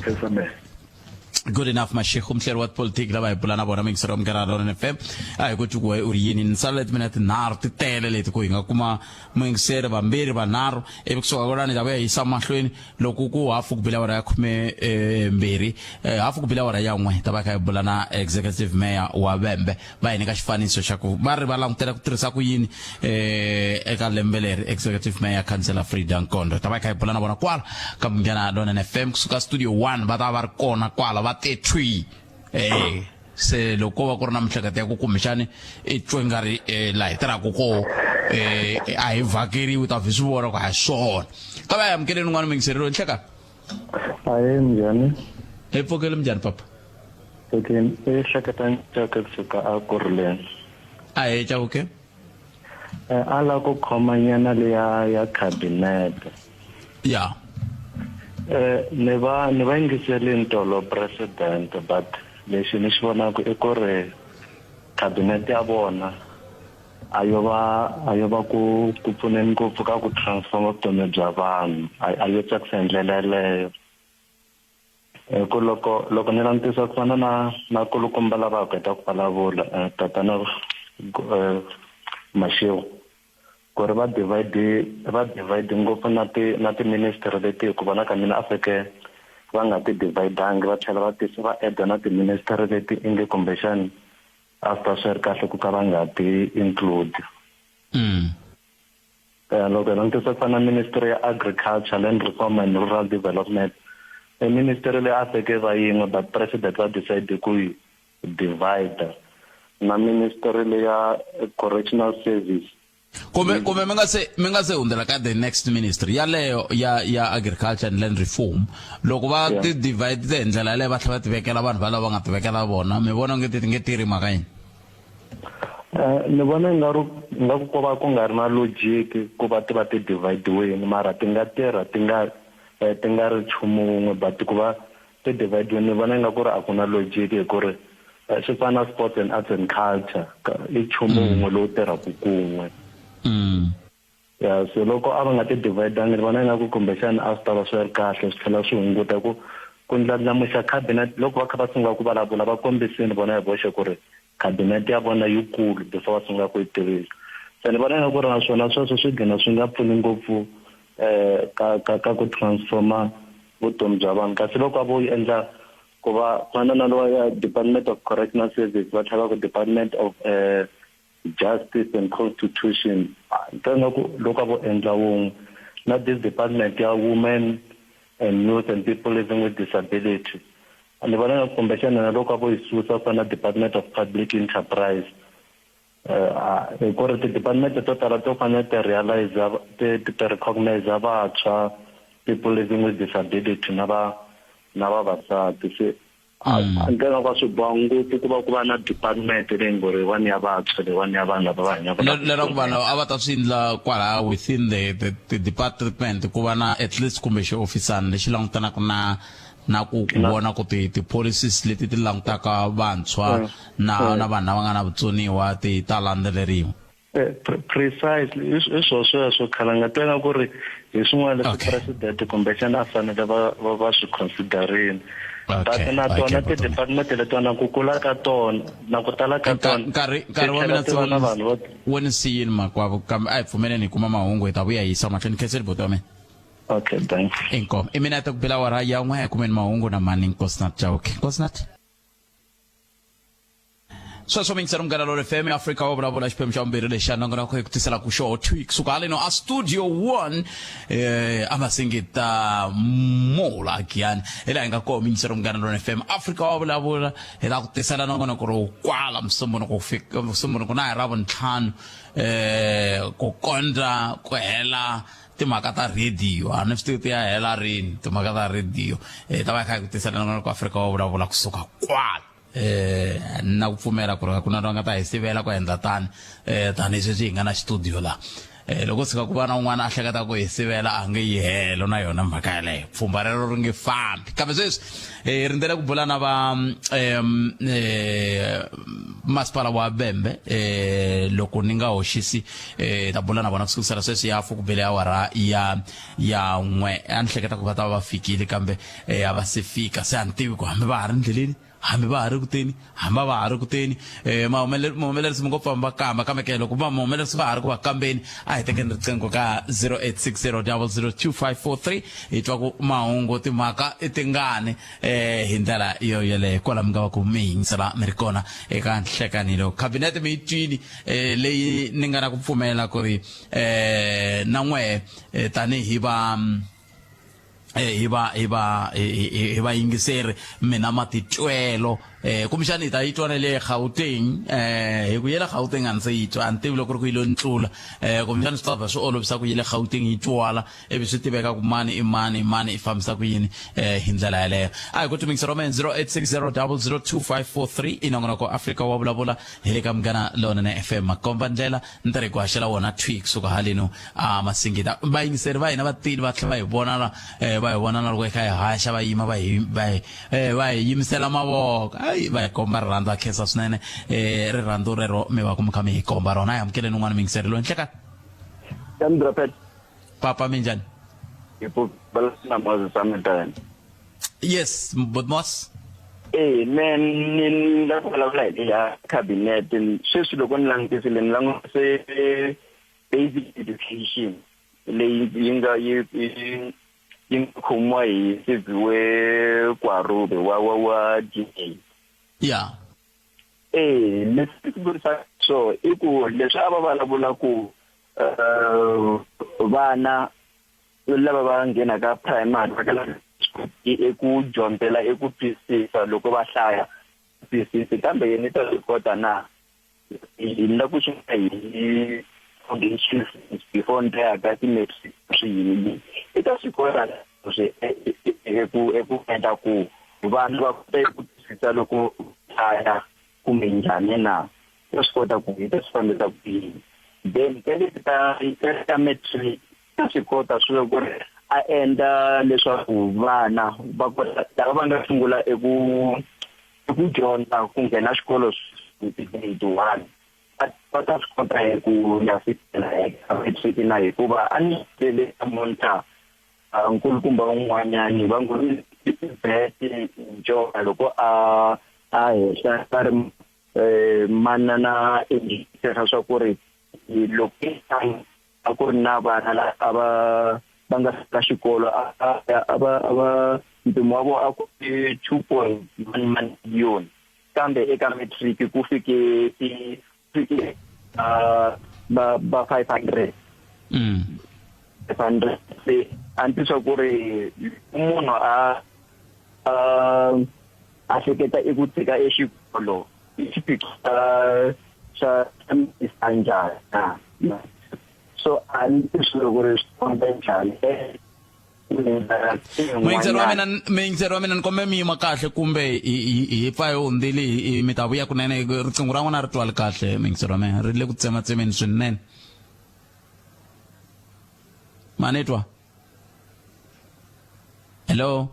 Speaker 7: Khensa mehe.
Speaker 1: Good enough Mashego muhleri wa tipolitiki lava hi bula na vona mingisero wa Munghana Lonene FM a hi ku twi ku u ri yini ni sala leti mina tinharhu ti tele leti ku hi nga kuma muyingiseri vambirhi vanharhu ivi kusuka kwalani hi ta vuya hi yisa mahlweni loko ku hafu ku bile awara ya khume mbirhi hafu ku bile awara ya n'we hi ta va kha hi bula na executive mayor wa Vhembe va hi nyika xifaniso xa ku va ri va langutela ku tirhisa ku yini eka lembe leri executive mayor councillor Frida Nkondo hi ta va hi kha hi bula na vona kwala ka Munghana Lonene FM kusuka studio 1 va ta va ri kona kwala va te thwi se loko ko va ku ri na mihleketo ya ku kumbexani i twe nga ri laha hi tirhaka koho a hi vhakeriwi ta vhe swi vona ku a hi swona ka va hi amukeleni un'wana muyingiseri loyi nhlekani
Speaker 3: Ahee, minjhani?
Speaker 1: Hi pfukile minjhani papa?
Speaker 3: Okay, i hleketa Chauke kusuka a Kurhuleni.
Speaker 1: Ahee Chauke.
Speaker 3: A la ku khoma nyana liya ya cabinet.
Speaker 1: Ya.
Speaker 3: Ni va ni va yingiselini tolo president but lexi ni xi vonaka i ku ri cabinet ya vona a yo va a yo va ku ku pfuneni ngopfu ka ku transform vutomi bya vanhu a yo tsakisa hi ndlela yeleyo. Hi ku loko loko ni langutisa ku fana na na kulukumba lava ha ku heta ku vulavula tatana Mashego ku ri va divide va divide ngopfu na ti na ti-ministry leti hi ku vona ka mina a feke va nga ti dividangi va tlhela va tisa va add na ti-ministry leti inge kumbexani a swi ta swi ri kahle ku ka va nga ti include. Loko hi langutisa ku fana na Ministry ya Agriculture, Land Reform and Rural Development, i ministry leyi a feke va yin'we but president va decide ku yi divide na ministry leya Correctional Service.
Speaker 1: Kumbe kumbe mi nga se mi nga se hundzela ka the next ministry yaleyo ya ya agriculture and land reform loko va ti divide hi ndlela yaleyo va tlhela va ti vekela vanhu valava va nga ti vekela vona mi vona onge ti nge tirhi mhaka yini?
Speaker 3: Ni vona i nga ri nga ku ko va ku nga ri na logic ku va ti va ti divide-wini mara ti nga tirha ti nga ti nga ri nchumu wun'we but ku va ti divide-wini ni vona ingaku ri a ku na logic hi ku ri swi fana na sports and arts and culture i nchumu wun'we lowu tirhaka kun'we. Ya se loko a va nga ti divide-angi ni vona ingaku kumbexana a swi ta va swi ri kahle swi tlhela swi hunguta ku ku ndlandlamuxa cabinet loko va kha va sungula ku vulavula va kombisini vona hi voxe ku ri cabinet ya vona yikulu before va sungula ku yi tivisa se ni vona ingaku ri na swona sweswo swi gcina swi nga pfuni ngopfu ka ka ka ku transforma vutomi bya vanhu kasi loko a vo yi endla ku va fana na lowa ya Department of Correctional Service va tlhela va ku Department of Justice and Constitution ntsena ku loko a vo endla wun'we na this department ya Women and Youth and People Living with Disability ni vona nga kumbexana na loko a vo yi susa ku fana na Department of Public Enterprise hi ku ri ti-department to tala to fanele ti realize ti ti recognize vantshwa people living with disability na va na vavasati se Ndlela ka swi boha ngopfu ku va ku va na department leyi ngo ri one ya vantshwa leyiwani ya vanhu lava va hanyaka na
Speaker 1: Lero ku vanhu a va ta swi endla kwalaya within the department ku va na at least kumbe xiofisana lexi langutanaka na na ku ku vona ku ti ti-policies leti ti langutaka vantshwa na na vanhu lava nga na vutsoniwa ti ta landzeleriwa.
Speaker 3: Precisely i i swo sweswo khalanga twa nga ku ri hi swin'wana leswi president kumbexana a fanele va va va swi considerini but na tona ti-department letiwana ku kula ka tona na ku tala ka tona
Speaker 1: nkarhi nkarhi wa mina
Speaker 3: na vanhu vo
Speaker 1: wo ni siyini makwavo kambe a hi pfumeleni hi kuma mahungu hi ta vuya hi yisa mahlweni khenseni buti wa mina.
Speaker 3: Okay, thanks.
Speaker 1: Inkomu i minete ku bela awara ya n'we hi kumeni mahungu na mani Nkosinathi Chauke. Nkosinathi. Sweswo mingisela Munghana Lolo FM Afrika wa vulavula xiphemu xa vumbirhi lexi xa nongonoko hi ku tisela ku xo thwi kusuka haleno a studio 1 a Masingita Mall a Giyani hi laha hi nga kona mingisela Munghana Lolo FM Afrika wa vulavula hi la ku tisela nongonoko lowu kwala Musumbhunuko ku fika Musumbhunuko na hi Ravuntlhanu ku kondza ku hela timhaka ta radio a ni swi tivi ti ya hela rini timhaka ta radio hi ta va hi kha hi ku tisela nongonoko Afrika wa vulavula kusuka kwala. Na ku pfumela ku ri a ku na loyi a nga ta hi sivela ku endla tani tanihi sweswi hi nga na xitudiyo laha loko tshuka ku va na un'wana a hleketa ku hi sivela a nge yi helo na yona mhaka yaleyo pfhumba rero ri nge fambi kambe sweswi hi rindzele ku bula na va masipala wa Vhembe loko ni nga hoxisi ta bula na vona ku sukisela sweswi ya ku bele awara ya ya n'we a ni hleketa ku va ta va va fikile kambe a va se fika se a ni tivi ku hambi va ha ri ndleleni hambi va ha ri ku teni hambi va ha ri ku teni um muhumelerisi mi ngo pfa mi va kamba kambe ke loko va muhumelerisi va ha ri ku va kambeni a hi tekeni riqingho ka 0860 002543 hi twa ku mahungu timhaka i tingani um hi ndlela yo yeleyo kwala mi nga va ku mi yingisela mi ri kona eka nhlekani lowu khabinete mi yi twini um leyi ni nga na ku pfumela ku ri um na n'wehe tanihi va hi va hi va hi vayingiseri mina matitwelo Eh kumbexani hi ta yi twa na le Gauteng eh hi ku yela Gauteng a ndzi yi twa a ni tivi loko ri ku yi lo ni tlula eh kumbexani swi ta va swi olovisa ku yi le Gauteng yi twala ivi swi tiveka ku mani i mani mani i fambisa ku yini eh hi ndlela yaleyo a hi ku timingisa roman 0860002543 i nongonoko Afrika wa vulavula hi le ka Munghana Lonene FM makomba ndlela ni ta ri ku haxela wona thwi kusuka haleno a Masingita vayingiseri va hina va tile va tlhela va hi vona la eh, va hi vona na loko hi kha hi haxa va yima va hi va hi eh, va hi yimisela mavoko ayi va hi komba rirhandzu a khensa swinene eh, rirhandzu rero mi va ku mi kha mi hi komba rona a hi amukeleni un'wana muyingiseri loyi nhlekani
Speaker 8: Kamdropet
Speaker 1: papa minjhani
Speaker 8: hi ku na Moses Hamilton.
Speaker 1: Yes, but Mos.
Speaker 8: Eh, me ni la ku vulavula hi ya cabinet sweswi loko ni langutisile ni langutise basic education leyi yi nga yi yi nga khomiwa hi Siviwe Gwarube wa wa wa DA.
Speaker 1: Yeah.
Speaker 8: Eh, leswi ku vurisa so i ku leswi a va vulavula ku vana lava va nghenaka primary va kala eku dyondzela eku twisisa loko va hlaya twisisi kambe yena i ta swi kota na hi la ku sungula hi foundation before ni ya ka ti-matric swi yini i ta swi kota swi eku eku endla ku vanhu va kota eku twisisa loko hlaya kumbe njhani na ta swi kota ku hi ta swi fambisa ku yini then ka leti ta ta matric ta swi kota swilo ku ri a endla leswaku vana va kota lava va nga sungula eku eku dyondza ku nghena xikolo grade one va ta swi kota hi ku ya fikela eka matric na hikuva a ni tele namuntlha nkulukumba un'wanyani va ngo bet njoka loko a a hehla va ri manana endlisa swa ku ri loko a ku ri na vana la a va va nga ka xikolo a va a va mpimo wa vona a ku ri 2.1 million kambe eka matric ku fike ti fike va va 500 500 se a ni twiswa ku ri munhu a a a hleketa i ku tshika exikolo i xiphiqo xa xa njhani so a ni tivi loko ri swi famba njhani
Speaker 1: muyingiseri wa mina muyingiseri wa mina ni kombe mi yima kahle kumbe hi pfa hi hundzile mi ta vuya kunene riqingho ra n'wina ri twali kahle muyingiseri wa mina ri le ku tsematsemeni swinene ma ni twa hello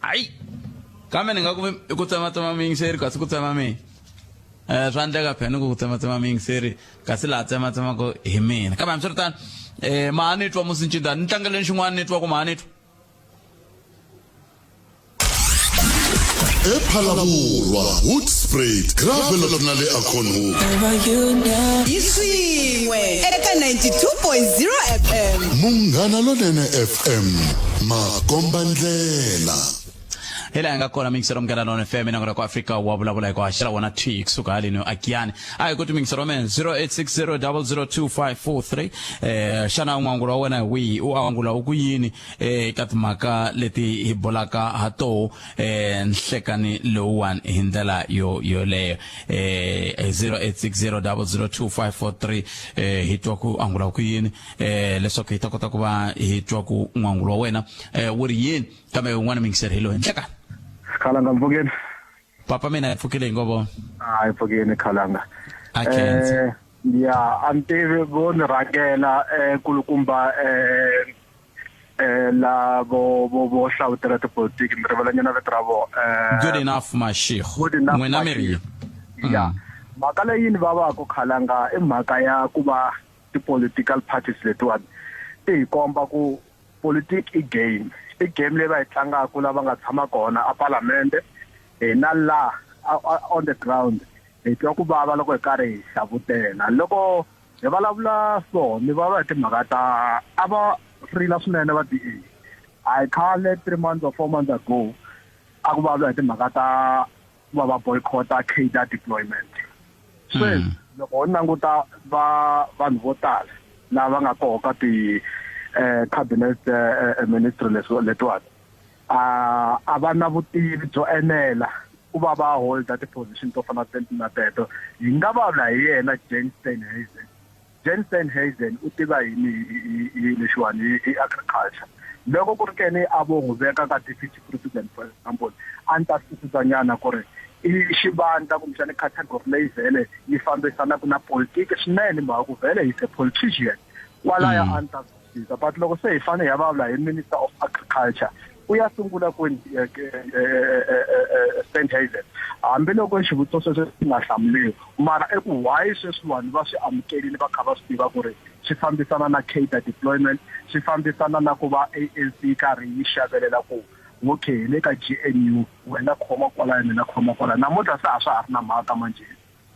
Speaker 1: hayi kambe ni nga ku i ku tsematsema muyingiseri kasi ku tsema mina um swa endleka phela ni ku ku tsematsema muyingiseri kasi laha tsematsemaka hi mina kambe hambiswiritano um ma ha ni twa musincinda ni tlangeleni xin'wana ni twa ku ma ha ni twa
Speaker 9: ephalaborwa hoedspruit gravelot na le acornhoek
Speaker 10: hi swin'we eka 92.0 fm
Speaker 9: munghana lonene fm makombandlela
Speaker 1: hi laha hi nga kona mingisero munghana lona fm na ku afrika wa vulavula hi ku haxela wona t kusuka haleni akiyani a hi ku mingisero men 0860002543 eh xana n'wangulo wa wena hi wihi u angula u ku yini eka timhaka leti hi bulaka ha toho eh nhlekani lowuwani hi ndlela yo yoleyo eh 0860002543 eh hi twa ku angula ku yini eh leswaku hi ta kota ku va hi twa ku n'wangulo wa wena eh wu ri yini kambe un'wana mingiseri hi loyi nhlekani
Speaker 11: Khalanga mpfukeni.
Speaker 1: Papa mina hi pfukile hi ngo vona.
Speaker 11: A hi pfukile Khalanga.
Speaker 1: A khensa.
Speaker 11: Eh ya a ni tivi vo ni rhangela eh kulukumba eh eh la vo vo vo hlavutela tipolitiki ni rivala nyana vito ra vona eh
Speaker 1: Good enough Mashego.
Speaker 11: Good enough
Speaker 1: N'wina mi ri
Speaker 11: yini? Ya. Mhaka leyi ni vavaka Khalanga i mhaka ya ku va ti-political parties letiwani ti hi komba ku Politiki i game. I game leyi va yi tlangaka lava nga tshama kona a palamende. Hina la on the ground hi twa ku vava loko hi karhi hi hlavutela. Loko hi vulavula so ni vava hi timhaka ta a va rila swinene va DA. A hi khale 3 months or 4 months ago a ku vulavuriwa hi timhaka ta ku va va boycott-a cadre deployment. Sweswi loko ho languta va vanhu vo tala lava nga koho ka ti cabinet ministry leswi letiwani a a va na vutivi byo enela. ku va va holda ti-position to fana na teto hi nga vulavula hi yena Jane Steenhuisen Jane Steenhuisen u tiva yini hi lexiwani hi agriculture loko ku ri kene a vo n'wi veka ka deputy president for example a ni ta swi twisisanyana ku ri i xivandla kumbexana category leyi vhele yi fambisanaka na politiki swinene mhaka ku vhele he's a politician kwalaya a ni ta swi twisisa but loko se hi fanele hi ya vulavula hi minister of agriculture u ya sungula kwini Steenhuisen hambiloko xivutiso sweswo xi nga hlamuriwi mara i ku why sweswiwani va swi amukelile va kha va swi tiva ku ri swi fambisana na cadre deployment swi fambisana na ku va ANC yi karhi yi xavelela ku okay hi le ka G_N_U wena khoma kwalaya mina khoma kwalaya namuntlha se a swa ha ri na mhaka manjhe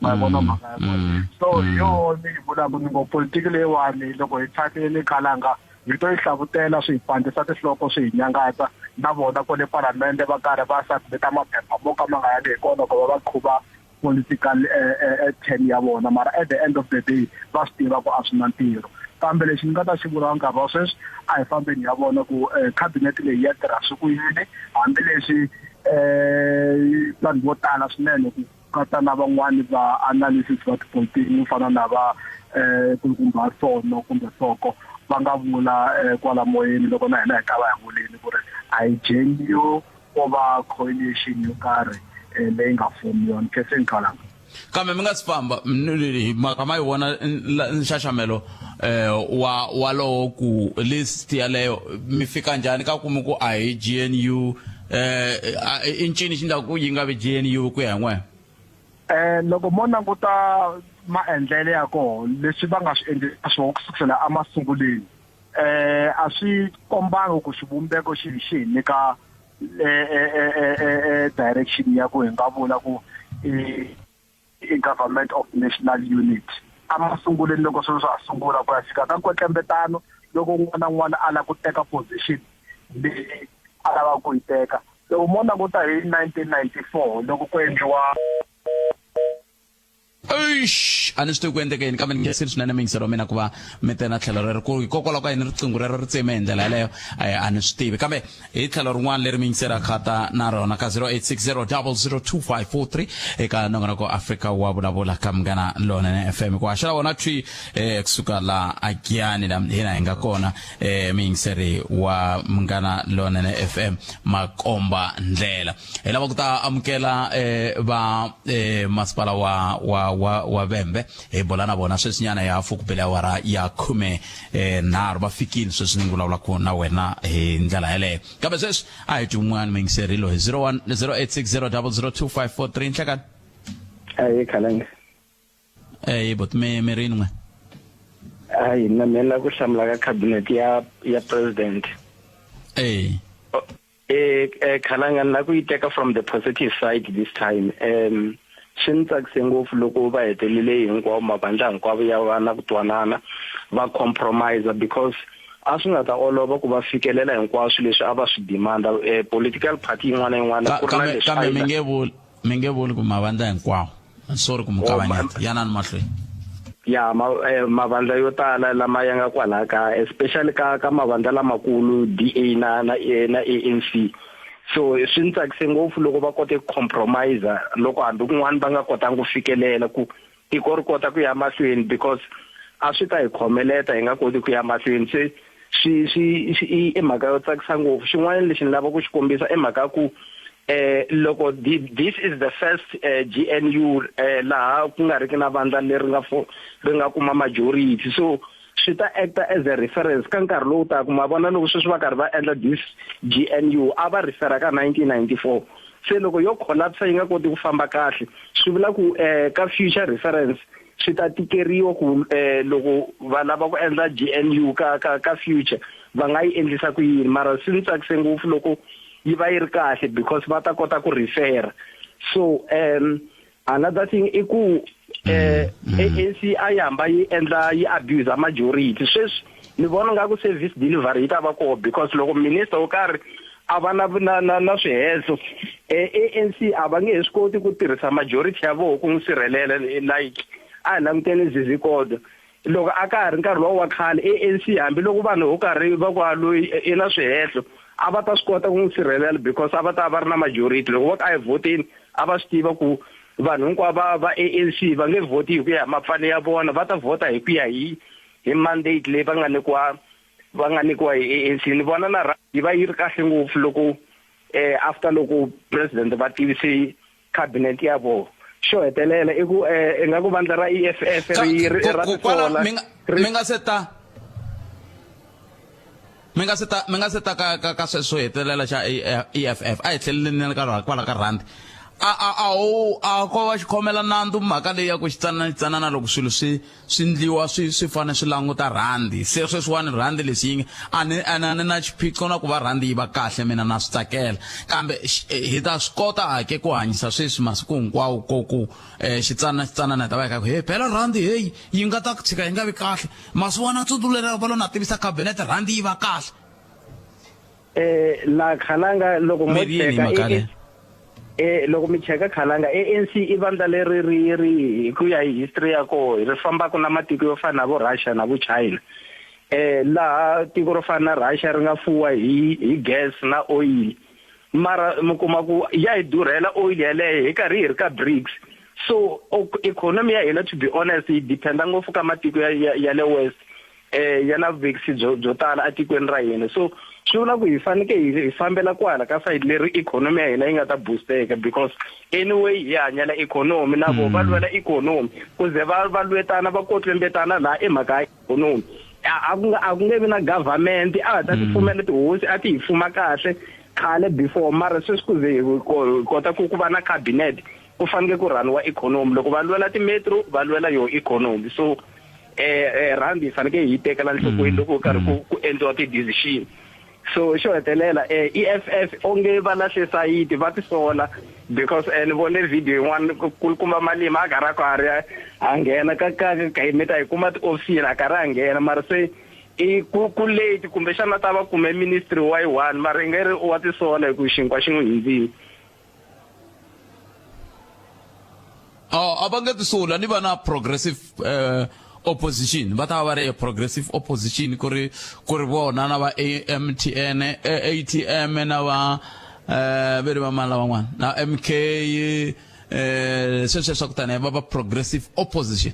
Speaker 11: ma yi vona mhaka ya kona so hi yoho ni yi vulaka ni ngo politiki leyiwani loko hi tsakile khalanga hi to yi hlavutela swi hi pandzisa tinhloko swi hi nyangatsa na vona kwale palamende va karhi va submit-a maphepha mo ka ma nga yangi hi kona ku va va qhuva political term ya vona mara at the end of the day va swi tiva ku a swi na ntirho kambe lexi ni nga ta xi vula nkarhi wa sweswi a hi fambeni ya vona ku cabinet leyi ya tirha swi ku yini hambileswi vanhu vo tala swinene ku katsa na van'wani va analysis va tipolitiki vo fana na va kulukumba Sono kumbe Soko va nga vula kwala moyeni loko na hina hi ta va hi vulini ku ri a hi GNU ko va coalition yo karhi leyi nga fomiwa ni khenseni Khalanga.
Speaker 1: Kambe mi nga si famba mhaka ma yi vona nxaxamelo wa walowo ku list yaleyo mi fika njhani ka ku mi ku a hi GNU i ncini xi endlaka ku yi nga vi GNU ku ya hi n'wina?
Speaker 11: Loko mo languta maendlele ya koho leswi va nga swi endlisa swona ku sukisela emasunguleni a swi kombanga ku xivumbeko xi xi hi nyika direction ya ku hi nga vula ku i government of national unity emasunguleni loko swilo swa ha sungula ku ya fika ka nkwetlembetano loko un'wana na un'wana a lava ku teka position leyi a lavaka ku yi teka loko mo languta hi 1994 loko ku endliwa
Speaker 1: Eish, a ni swi tivi ku endleke yini kambe ni khensile swinene miyingiselo wa mina ku va mi te na tlhelo rero ku hikokwalaho ka yini riqingho rero ri tseme hi ndlela yaleyo a ni swi tivi kambe hi tlhelo rin'wana leri miyingiselo a khata na rona ka 0860002543 eka nongonoko Afrika wa vulavula ka Munghana Lonene FM ku haxela wona thwi kusuka la agiyani la hina hi nga kona miyingiseri wa Munghana Lonene FM makomba ndlela hi lava ku ta amukela va masipala wa wa wa wa Vhembe hi bola na vona sweswinyana ya hafu ku bele awara ya khume nharhu va fikile sweswi ni vulavulaka na wena hi ndlela yeleyo kambe sweswi a hi twi un'wana muyingiseri loyi 01 0860002543 nhlekani
Speaker 12: Ahee Khalanga.
Speaker 1: Eh bot me mi rini n'we
Speaker 12: Hayi na mina la ku hlamula ka cabinet ya ya president.
Speaker 1: Eh
Speaker 12: Khalanga ni la ku yi teka from the positive side this time. Swi ni tsakise ngopfu loko va hetelele hinkwawo mavandla hinkwavo ya va na ku twanana va compromise because a swi nga ta olova ku va fikelela hinkwaswo leswi a va swi demanda political party yin'wana na yin'wana ku ri na leswi
Speaker 1: kambe mi nge vuli mi nge vuli ku mavandla hinkwawo sorry ku mi oh, kavanyeta yanani mahlweni
Speaker 12: ya ma, eh, mavandla yo tala lama ya nga kwalaha ka especially ka ka mavandla lamakulu DA na na eh, na ANC so swi ni tsakise ngopfu loko va kote ku compromise loko hambi kun'wana va nga kotanga ku fikelela ku tiko ri kota ku ya mahlweni because a swi ta hi khomeleta hi nga koti ku ya mahlweni se swi swi i mhaka yo tsakisa ngopfu xin'wana lexi ni lava ku xi kombisa i mhaka ku eh loko this is the first GNU laha ku nga riki na vandla leri nga ri nga kuma majority so swi ta acta as a reference ka nkarhi lowu taka ma vona loko sweswi va karhi va endla this GNU a va refera ka 1994 se loko yo collapse yi nga koti ku famba kahle swi vula ku ka future reference swi ta tikeriwa ku loko va lava ku endla GNU ka ka ka future va nga yi endlisa ku yini mara swi ni tsakise ngopfu loko yi va yi ri kahle because va ta kota ku refera so another thing i ku ANC a yi hamba yi endla yi abuse majority sweswi ni vona nga ku service delivery yi ta va koho because loko minister wo karhi a va na na na, na swihehlo ANC a va nge he swi koti ku tirhisa majority ya voho ku n'wi sirhelela like a hi languteni Zizi Kodwa loko a ka ha ri nkarhi lowu wa khale ANC hambiloko vanhu ho karhi va ku a loyi i na swihehlo a va ta swi kota ku n'wi sirhelela because a va ta va ri na majority loko va ku a hi vhoteni A va swi tiva ku vanhu hinkwavo va va ANC va nge vhoti hi ku ya hi mapfalo ya vona, va ta vhota hi ku ya hi hi mandate leyi va nga nyikiwa va nga nyikiwa hi ANC. Ni vona na yi va yi ri kahle ngopfu loko eh after loko president va tivise cabinet ya vona. Xo hetelela i ku eh ingaku vandla ra EFF ri ri ra
Speaker 1: tisola. Mi nga se ta mi nga se ta mi nga se ta ka ka ka sweswo hetelela xa EFF a hi tlheleleni ka kwala ka rhandi a a a wu a ko va xikhomela nandzu mhaka leyi ya ku xitsanana xitsanana loko swilo swi swi ndliwa swi swi fanele swi languta rhandi se sweswiwani rhandi leswi yi nga a ni a ni na xiphiqo na ku va rhandi yi va kahle mina na swi tsakela kambe hi ta swi kota hake ku hanyisa sweswi masiku hinkwawo ko ku um xitsanana xitsanana hi ta va hi kha ku he phela rhandi heyi yi nga ta tshika yi nga vi kahle Ma swi vona tsundzu lera va lo na tivisa cabinet rhandi yi va kahle.
Speaker 12: Eh la khalanga loko mo cheka eh loko mi cheka khalanga ANC i vandla leri ri ri hi ku ya hi history ya koho ri fambaka na matiko yo fana na vo Russia na vo China eh laha tiko ro fana na Russia ri nga fuwa hi hi gas na oil mara mi kuma ku ya hi durhela oil yaleyo hi karhi hi ri ka BRICS so economy ya hina to be honest yi dependa ngopfu ka matiko ya, ya, ya le west eh ya na vuvekisi byo byo tala etikweni ra hina so swi vula ku hi faneke hi fambela kwala ka side leri economy ya hina yi nga ta boosteka because anyway hi hanyela economy na vo va mm. lwela economy ku ze va va lwetana va kotlembetana laha i mhaka ya economy a ku nga a ku nge vi na government a va ta ti mm. fumela tihosi a ti hi fuma kahle khale before mara sweswi ku ze hi kota ku ku va na cabinet ku fanele ku rhaniwa ikhonomi loko va lwela timetro va lwela yo ikhonomi so eh, eh rhandi yi faneke hi tekela nhlokweni mm. loko karhi ku mm. ku endliwa ti-decision so xo hetelela eh, EFF onge va lahle sayiti va tisola because eh, ni vone video yin'wana kulukumba malima a karhi a karhi a nghena ka ka ka mi ta yi kuma tiofisini a karhi a nghena mara se i ku ku late kumbexana ta va kume ministry wa yi one mara i nge ri wa tisola hi ku xinkwa xi n'wi hindzile
Speaker 1: Oh, a va nge tisula ni va na progressive eh, opposition va ta va va ri progressive opposition ku ri ku ri vona na va AMTN eh, ATM na va eh ve ri va mani lavan'wana na MK eh sweswo swa ku tani va va progressive opposition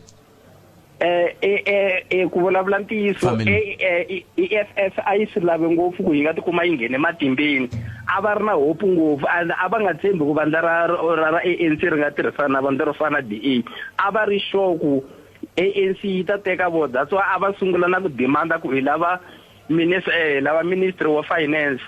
Speaker 12: eh eh eh, eh ku vulavula ntiyiso eh, EFF a yi swi lave ngopfu ku yi nga tikuma yi nghene matimbeni a va ri na hope ngopfu and a va nga tshembi ku vandla ra ra ra ANC ri nga tirhisana na vandla ro fana na DA a va ri sure ku ANC yi ta teka vo that's why a va sungula na ku demanda ku hi lava minister eh lava ministry wa finance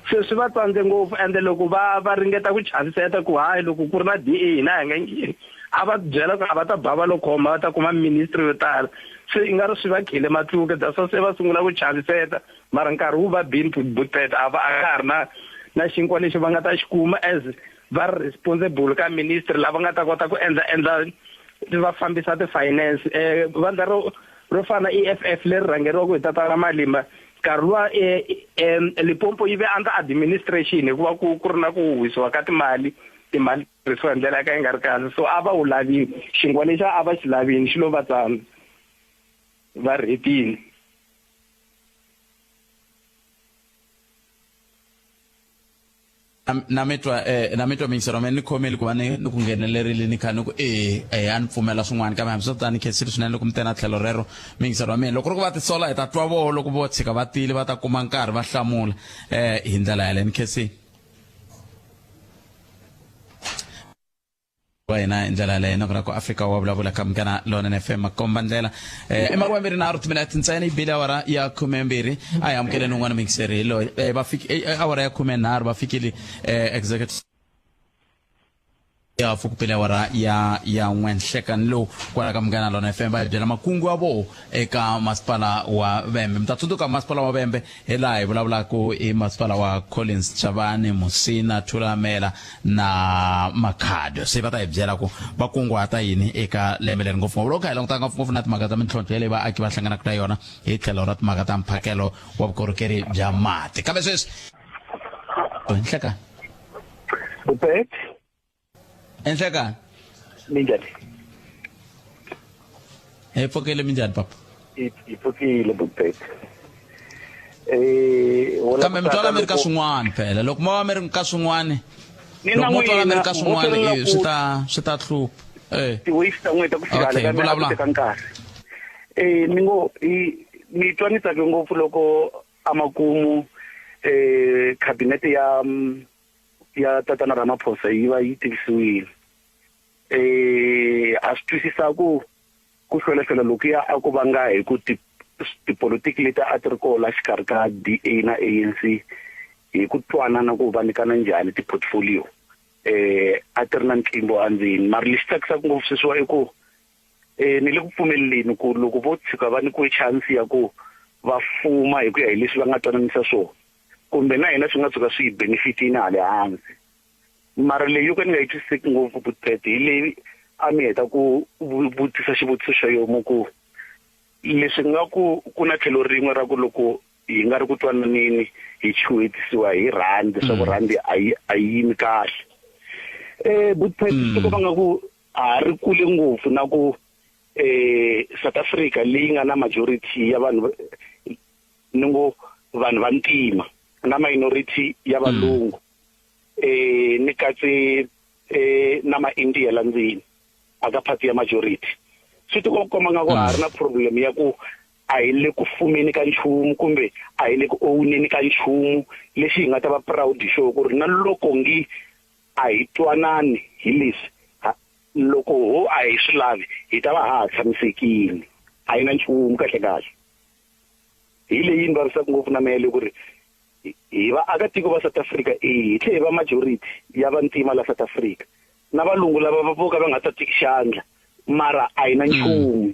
Speaker 12: se swi va tsandze ngopfu ende loko va va ringeta ku chaviseta ku hayi loko ku ri na DA hina hi nga ngheni a va byela ku a va ta ba va lo khoma va ta kuma ministry yo tala se i nga ri swi va khele matluke that's why se va sungula ku chaviseta mara nkarhi wu va bini butpet a va a ka ha ri na na xinkwa lexi va nga ta xi kuma as va ri responsible ka ministry lava nga ta kota ku endla endla va fambisa ti-finance um vandla ro ro fana EFF leri rhangeriwaka hi tatana Malima nkarhi luwa um Limpopo yi ve under administration hikuva ku ku ri na ku wisiwa ka timali timali tirhisiwa hi ndlela ya ka yi nga ri kahle so a va wu lavini xinkwa lexi a va xi lavini xi lo va tsandza va rhetini
Speaker 1: na mi twa eh, na mi twa mingisero me ni khomeli ku va ni ni ku nghenelerile ni kha ni ku e eh a ni pfumela swin'wana kambe hambi swo tani khensile swinene loko mi tena tlhelo rero mingisero wa mina loko ri ku va tisola hi ta twa voho loko vo tshika va tile va ta kuma nkarhi va hlamula eh hi ndlela yaleyo ni khensile wa hina hi ndlela yaleyo na ku ra ku afrika wa vulavula ka munghana lonene fm makomba ndlela eh i makume nharhu timinete ntsena yi bile awara ya khumembirhi a hi amukeleni un'wana mixeri hi loyi eh, va fiki eh, eh, awara ya khumenharhu va fikile eh, executive ya hafu ku pele awara ya ya n'we nhlekani lowu kwala ka munghana lona fm va hi byela makungu ya voho eka masipala wa vembe mi ta tsundzuka masipala wa vembe hi laha hi vulavulaka hi masipala wa collins chavani musina thulamela na makhado se va ta hi byela ku va kunguhata yini eka lembe leri ngopfungopfu loko kha hi languta ngopfungopfu na timhaka ta mintlhontlho yaleyi vaaki va hlanganaka na yona hi tlhelo ra timhaka ta mphakelo wa vukorhokeri bya mati kambe sweswi nhlekani
Speaker 13: Bupet.
Speaker 1: Enhlekani.
Speaker 13: Minjhani?
Speaker 1: Hi pfukile minjhani papa?
Speaker 13: Hi pfukile Bupet. Eh,
Speaker 1: kambe mi twala mi ri ka swin'wana phela loko mo va mi ri ka swin'wana.
Speaker 5: Ni na
Speaker 1: Loko mo twala mi
Speaker 5: n'wina
Speaker 1: ri ka swin'wana
Speaker 5: vhotela
Speaker 1: eh, swi
Speaker 5: ku
Speaker 1: ta swi ta hlupha eh
Speaker 5: ti-waves ta n'wina ta ku fika
Speaker 1: Okay,
Speaker 5: hala ka mina a ku
Speaker 1: vulavula.
Speaker 5: teka nkarhi eh ni ngo hi ni twa ni tsake ngopfu loko amakumu eh cabinet ya ya tatana Ramaphosa yi va yi tivisiwile eh a swi twisisa ku ku hlwelahlwela lokuya a ku vanga hi ku ti tipolotiki leti a ti ri kona la xikarhi ka DA na ANC hi ku twanana ku va nyikana njhani ti-portfolio eh a ti ri na ntlimbo endzeni mara lexi tsakisaka ngopfu sweswiwa i ku eh ni le ku pfumeleleni ku loko vo tshuka va nyikiwe chance ya ku va fuma hi ku ya hi leswi va nga twananisa swona kumbe na hina swi nga tshuka swi hi benefitini hale hansi mara leyi yo ka ni nga yi twisiseki ngopfu Butpet hi leyi a mi heta ku vutisa xivutiso xa yomu ku leswi nga ku ku na tlhelo rin'we ra ku loko hi nga ri ku twananini hi chuhetisiwa hi rhandi leswaku rhandi a yi a yi yimi kahle eh Butpet swi komba nga ku a ha ri kule ngopfu na ku eh South Africa leyi nga na majority ya vanhu ni ngo vanhu va ntima na minority ya valungu eh ni katse eh na ma-India la ndzeni aka party ya majority swi ti komba nga ku ha ri na problem ya ku a hi le ku fumeni ka nchumu kumbe a hi le ku owneni ka nchumu lexi hi nga ta va proud hi xona ku ri na loko ngi a hi twanani hi leswi loko ho a hi swi lavi hi ta va ha ha tshamisekile a yi na nchumu kahle kahle hi leyi ni vavisaka ngopfu na mehe le ku ri hi vaakatiko va South Africa e hi tlhe hi va majority ya vantima la South Africa na valungu lava va vo ka va nga tatiki xandla mara a hi na nchumu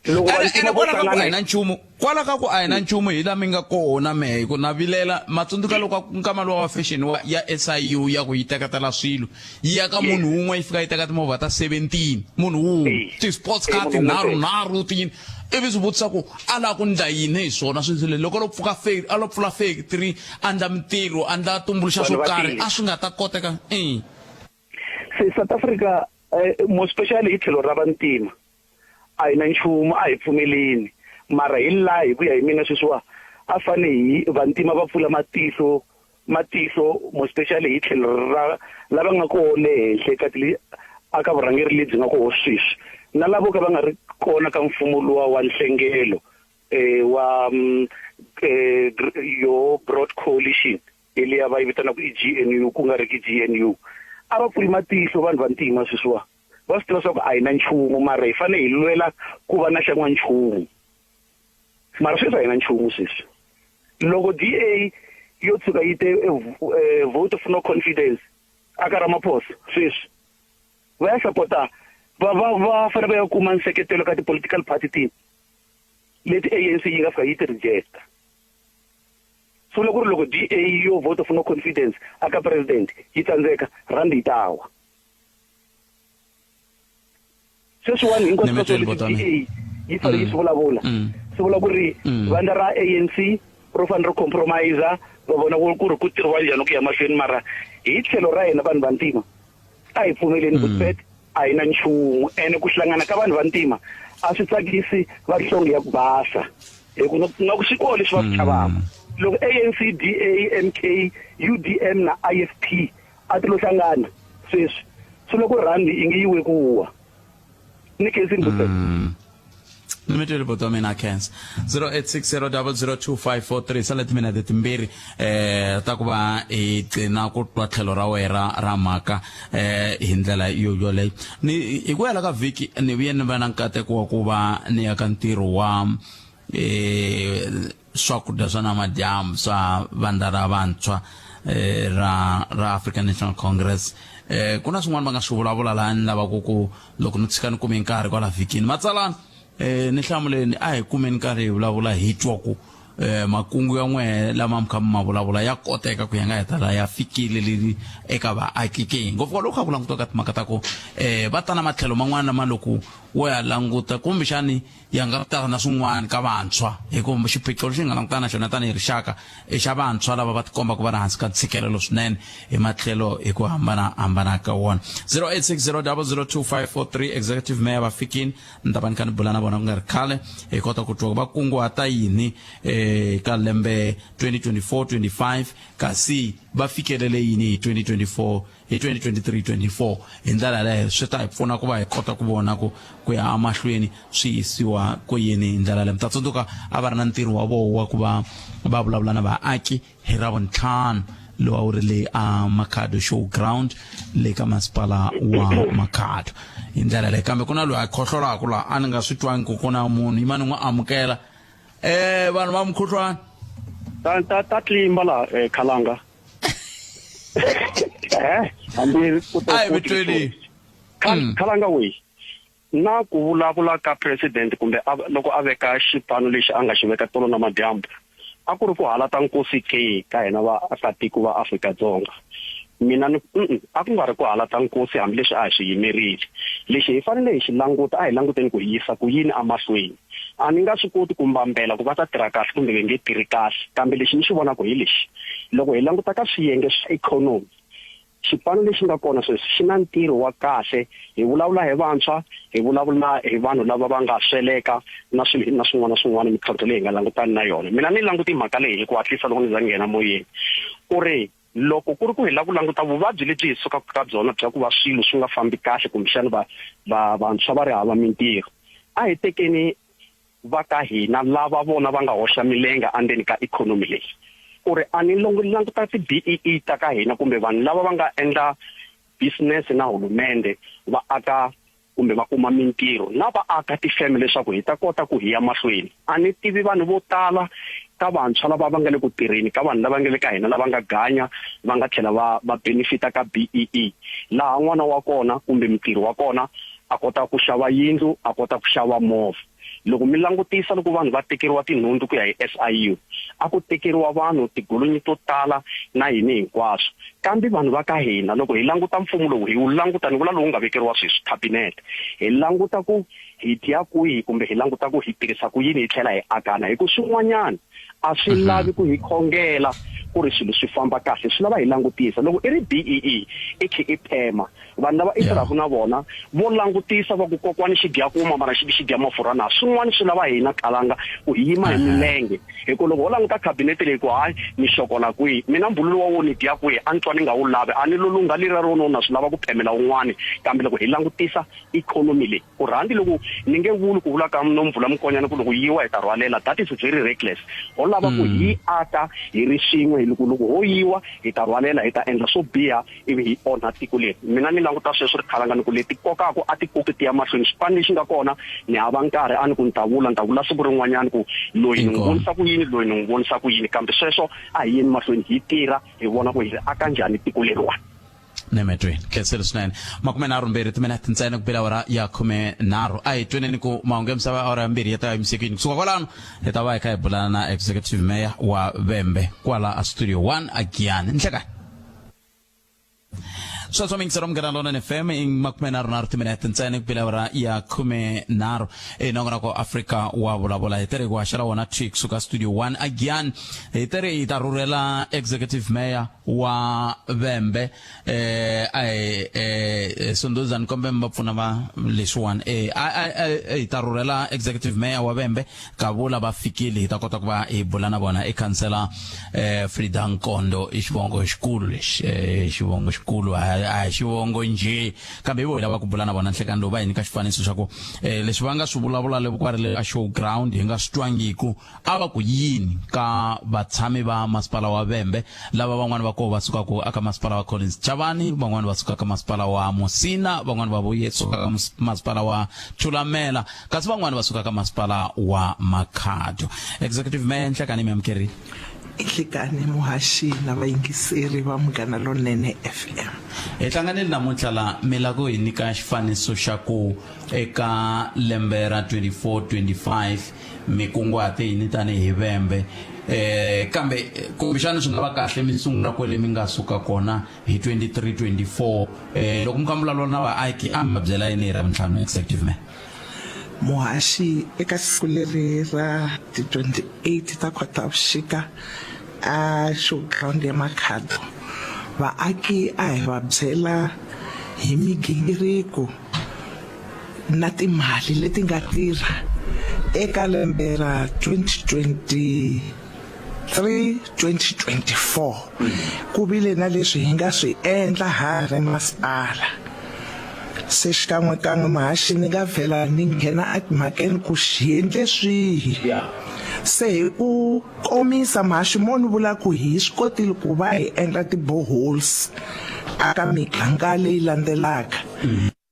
Speaker 5: loko
Speaker 1: ene kwala ka ku a hi na nchumu kwala ka ku a hi na nchumu hi la mi nga kona mehe hi ku na vilela matsundzuka loko nkama lowa wa fashion wa ya SIU ya ku yi teketela swilo yi ya ka munhu wun'we yi fika yi teka timovha ta 17 munhu wun'we ti-sports car tinharhu nharhu tiyini ivi swi vutisa ku a lava ku ndla yini hi swona swilo leswi loko lo pfuka a lo pfula factory a ndla mintirho a ndla tumbuluxa swo karhi a swi nga ta koteka
Speaker 5: e se South Africa eh, more especially hi tlhelo ra vantima a hi na nchumu a hi pfumeleni mara hi laha hi ku ya hi mina sweswiwa a fane hi vantima va pfula matihlo matihlo more especially hi tlhelo ra lava nga koho le henhla ka ti aka vurhangeri lebyi nga koho sweswi na lavo ka va nga ri kona ka mfumo luwa wa nhlengelo eh wa eh yo broad coalition leyi va yi vitanaka i GNU ku nga ri ki GNU a va pfuli matihlo vanhu va ntima sweswiwa va swi tiva swa ku a hi na nchumu mara hi fanele hi lwela ku va na xa n'wanchumu mara sweswi a hi na nchumu sweswi loko DA yo tshuka yi te vote of no confidence aka Ramaphosa sweswi va ya sapota va va va fanele va ya kuma nseketelo ka ti-political party tini leti ANC yi nga fika yi ti rejecta swi vula ku ri loko DA yo vote of no confidence aka president yi tsandzeka rhandi yi ta wa sweswiwani hinkwaswo ka swona leswi DA yi fanele yi swi vulavula swi vula ku ri vandla ra ANC ro fanele ro compromise va vona ku ri ku tirhiwa njhani ku ya mahlweni mara hi tlhelo ra hina vanhu vantima a hi pfumeleni ku pet a hi na nchumu ene ku hlangana ka vanhu vantima a swi tsakisi va nhlonge ya ku basa hi ku na ku swi kona leswi va swi chavaka loko ANC DA MK UDM na IFP a ti lo hlangana sweswi swi loko rhandi i nge yiwe ku wa ni khensini butse
Speaker 1: ni mi twile buti wa mina khensa 0860002543 sale timinete timbirhi eh ta ku va hi gcina ku twa tlhelo ra wena ra mhaka eh hi ndlela yo yoleyo ni hi ku hela ka vhiki ni vuye ni va na nkateko wa ku va ni ya ka ntirho wa eh swakudya swa namadyambu swa vandla ra vantshwa eh, ra ra African National Congress eh ku na swin'wana va nga swi vulavula laha ni lavaka ku loko ni tshika ni kume nkarhi kwala vhikini matsalana eh ni hlamuleni a hi kumeni nkarhi hi vulavula hi twa ku eh makungu ya n'wehe lama mi kha mi ma vulavula ya koteka ku ya nga heta la ya fikile leri eka vaaki ke ngopfu loko kha ku langutiwa ka timhaka ta ku eh va ta na matlhelo man'wana lama loko wo ya languta kumbexani ya nga ta na swin'wana ka vantshwa hikuva xiphiqo lexi hi nga langutana na xona tanihi rixaka i xa vantshwa lava va tikombaka va ri hansi ka ntshikelelo swinene hi matlhelo hi ku hambanahambana ka wona 0860002543 executive mayor va fikini ni ta va ni kha ni bula na vona ku nga ri khale hi kota ku twa va kunguhata yini um eh ka lembe 2024-25 kasi va fikelele yini hi 2024 hi 2023-24 hi ndlela yaleyo swi ta hi pfuna ku va hi kota ku vona ku ku ya emahlweni swi yisiwa ku yini hi ndlela yaleyo mi ta tsundzuka a va ri na ntirho wa voho wa ku va va vulavula na vaaki hi ravuntlhanu lowu a wu ri le a makhado show ground le ka masipala wa makhado hi ndlela leyi kambe ku na loyi a khohlolaka laha a ni nga swi twangi ku ku na munhu yimani n'wi amukela eh vanhu va mukhuhlwana
Speaker 14: ta ta ta tlimba la eh, khalanga eh hambi ku
Speaker 1: to ai vitweni
Speaker 14: khalanga we na ku vulavula ka president kumbe loko a veka xipano lexi a nga xi veka tolo na madyambu a ku ri ku halata nkosi ke ka hina vaakatiko va Afrika-Dzonga mina ni a ku nga ri ku halata nkosi hambileswi a hi swi yimerile lexi hi fanele hi xi languta a hi languteni ku hi yisa ku yini emahlweni a ni nga swi koti ku mbambela ku va ta tirha kahle kumbe va nge tirhi kahle kambe lexi ni xi vonaka hi lexi loko hi languta ka swiyenge swa ikhonomi Xipano lexi nga kona sweswi xi na ntirho wa kahle. Hi vulavula hi vantshwa, hi vulavula hi vanhu lava va nga sweleka na swilo na swin'wana na swin'wana mintlhontlho leyi hi nga langutani na yona. Mina ni languti mhaka leyi hi ku hatlisa loko ni za ni nghena moyeni ku ri loko ku ri ku hi lava ku languta vuvabyi lebyi hi sukaka ka byona bya ku va swilo swi nga fambi kahle kumbexana va va vantshwa va ri hava mintirho a hi tekeni va ka hina lava vona va nga hoxa milenge endzeni ka ikhonomi leyi ku ri a ni languta ti-BEE ta ka hina kumbe vanhu lava va nga endla business na hulumende va aka kumbe va kuma mintirho na va aka tifeme leswaku hi ta kota ku hi ya mahlweni a ni tivi vanhu vo tala ka vantshwa lava va nga le ku tirheni ka vanhu lava nga le ka hina lava nga ganya va nga tlhela va va benefita ka BEE laha n'wana wa kona kumbe mutirhi wa kona a kota ku xava yindlu a kota ku xava movha loko mi langutisa loko vanhu va tekeriwa tinhundzu ku ya hi SIU a ku tekeriwa vanhu tigolonyi to tala na yini hinkwaswo kambe vanhu va ka hina loko hi languta mfumo lowu hi wu languta ni vula lowu nga vekeriwa sweswi cabinet hi languta ku hi dya kwihi kumbe hi languta ku hi tirhisa ku yini hi tlhela hi akana hi ku swin'wanyana a swi mhm. lavi ku hi khongela ku ri swilo swi famba kahle swi lava hi langutisa loko i ri BEE i khe i phema vanhu lava i tirhaka na vona vo langutisa va ku kokwani xi dya kuma mara xi xi dya mafurha na swin'wana swi lava hina kalanga ku hi yima hi milenge hi ku loko ho languta khabinete leyi ku hayi ni xokola kwihi mina mbululo wa wo ni dya kwihi a ni twa ni nga wu lavi a ni lo lungha leriya ro no na swi lava ku phemela wun'wani kambe loko hi langutisa ikhonomi leyi ku rhandi loko ni nge vuli ku vula ka Nomvula Mokonyane ku loko yiwa hi ta rhwalela that is very reckless ho lava ku hi aka hi ri swin'we hi loko loko ho yiwa hi ta rhwalela hi ta endla swo biha ivi hi onha tiko leri mina ni languta sweswo ri khalanga ni ku leti kokaku a ti koki ti ya mahlweni xipano lexi nga kona ni hava nkarhi a ni ku ni ta vula ni ta vula siku rin'wanyana ku loyi ni n'wi vonisa ku yini loyi ni n'wi vonisa ku yini kambe sweswo a hi yeni mahlweni hi tirha hi vona ku hi ri aka njhani tiko leriwani
Speaker 1: nemetweni khensile swinene 32 timinete ntsena ku bela awara ya 13 a hi tweneni ku mahungu ya misava awara ya mbirhi ya ta ya yimisiwa yini kusuka kwalano hi ta va hi kha hi bulana na executive mayor wa vembe kwala a studio 1 a giyani nhlekani sweswo mingisero munghana lonene fm i 33 timinete ntsena ku bela awara ya 13 e nongonoko afrika wa vulavula hi tere ku haxela wona thwi kusuka studio 1 a giyani hi tere hi ta rhurhela executive mayor wa vembe eh a hi eh Sunduza ni kombe mi va pfuna va leswiwani eh a a hi ta rhurhela executive mayor wa vembe kavula va fikile hi ta kota ku va hi bula na vona i khansela eh Frida Nkondo i xivongo xikulu lexi eh xivongo xikulu a hi xivongo njhe kambe hi vo hi lava ku bula na vona nhlekani lowu va hi nyika xifaniso xa ku eh leswi va nga swi vulavula le kwari le a show ground hi nga swi twangiku A va ku yini ka vatshami va masipala wa Vhembe lava van'wana va koho va sukaka eka masipala wa Collins Chavani, van'wana va suka ka masipala wa Musina, van'wana va vuye suka ka masipala wa Thulamela, kasi van'wana va suka ka masipala wa Makhado. Executive Mayor Nhlekani mi amukerile.
Speaker 15: Nhlikani muhaxi na vayingiseri va Munghana Lonene FM.
Speaker 1: Hi hlanganile namuntlha la mi la ku hi nyika xifaniso xa ku eka lembe ra 24 25 mi kunguhate yini tanihi vembe eh kambe kumbexana swi nga va kahle mi sungula kwele mi nga suka kona hi 23 24 eh loko mi kha mi vulavula na vaaki a mi va byela yini hi ravuntlhanu executive man
Speaker 15: Muhaxi eka siku leri ra ti 28 ta Khotavuxika a showground ya Makhado vaaki a hi va byela hi migingiriko na timali leti nga tirha Eka lembe ra 2023 2024 ku vile na leswi hi nga swi endla ha ri masipala. Se xikan'wekan'we muhaxi ni nga vhela ni nghena etimhakeni ku hi endle swihi. Se hi ku komisa muhaxi mo ni vula ku hi swi kotile ku va hi endla ti-boreholes aka miganga leyi landzelaka.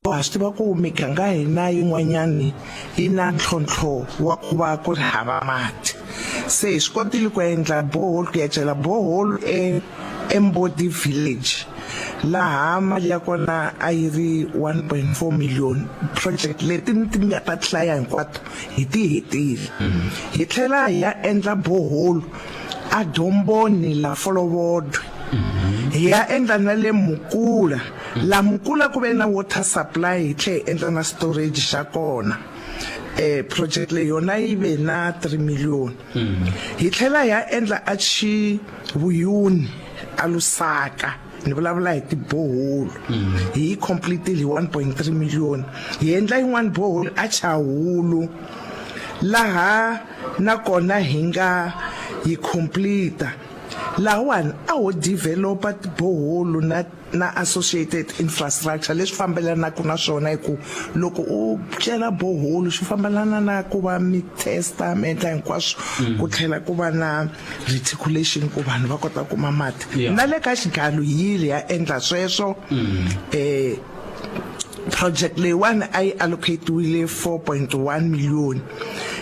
Speaker 15: Ha swi tiva ku miganga ya hina yin'wanyani yi na ntlhontlho wa ku va ku ri hava mati. Se hi swi kotile ku endla borehole ku ya cela borehole e eMbodi village laha mali ya kona a yi ri 1.4 million. Project leti ni ti nga ta hlaya hinkwato hi ti hetile. Hi tlhela hi ya endla borehole a Domboni la Folovodwe. Hi ya endla na le Mukula. La Mukula ku ve na water supply hi tlhe hi endla na storage xa kona. Eh project leyi yona yi ve na 3 million. Hi tlhela hi ya endla a Chivuyuni a Lusaka ni vulavula hi tiboholo. Hi yi completile hi 1.3 million. Hi endla yin'wana borehole a Chahulu laha na kona hi nga yi complete. Lahawani a ho developer tiboholo na na associated infrastructure leswi fambelanaka na swona hi ku loko u cela borehole swi fambelana na ku va mi testa mi endla hinkwaswo mm. ku tlhela ku va na reticulation ku vanhu va kota ku kuma mati yeah. na le ka xigalo yile ya endla sweswo mm. eh project leyiwani a yi allocatiwile 4.1 million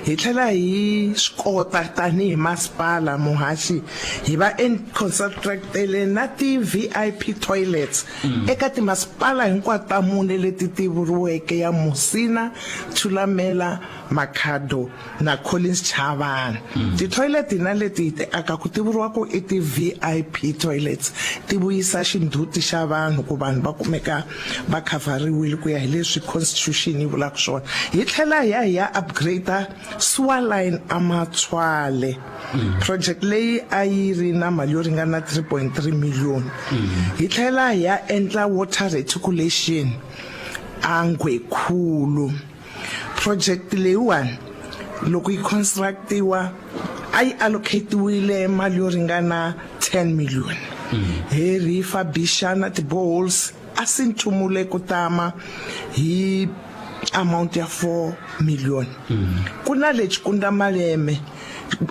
Speaker 15: hi tlhela hi swi kota tanihi masipala muhaxi hi va constructele na ti-vip toilets mm. eka timasipala hinkwato ta mune leti ti vuriweke ya musina thulamela makhado na collins chavana mm. ti-toilet na leti hi ti akaku ti vuriwa ku i ti-vip toilets ti vuyisa xindhuti xa vanhu ku vanhu va kumeka va khavhariwile ku ya hi leswi constitution yi vulaka swona hi tlhela hi ya hi ya upgrade sewer line amatshwale mm. project leyi a yi ri na mali yo ringana 3.3 million mm. hi tlhela hi ya endla water reticulation a Ngwekhulu project leyiwani loko yi constructiwa a yi allocatiwile mali yo ringana 10 million hi refurbisha na ti-boreholes a si nthumule ku tama hi amount ya 4 million ku na le Tshikunda Maleme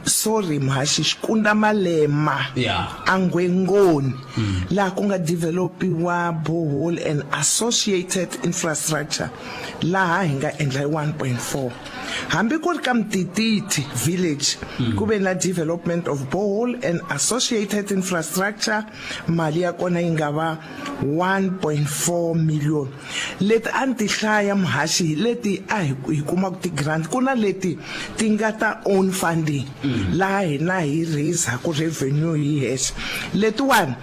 Speaker 15: sorry muhaxi Xikunda Malema
Speaker 1: yeah.
Speaker 15: angwengoni mm. laha ku nga developiwa borehole and associated infrastructure laha hi nga endla hi 1.4 hambi ku ri ka Mtititi village mm. ku ve na development of borehole and associated infrastructure mali ya kona yi nga va 1.4 million leti a ni ti hlaya muhaxi hi leti a hi hi kumaka ti-grant ku na leti ti nga ta own funding mm. laha hina hi raisaku revenue hi hexe letiwani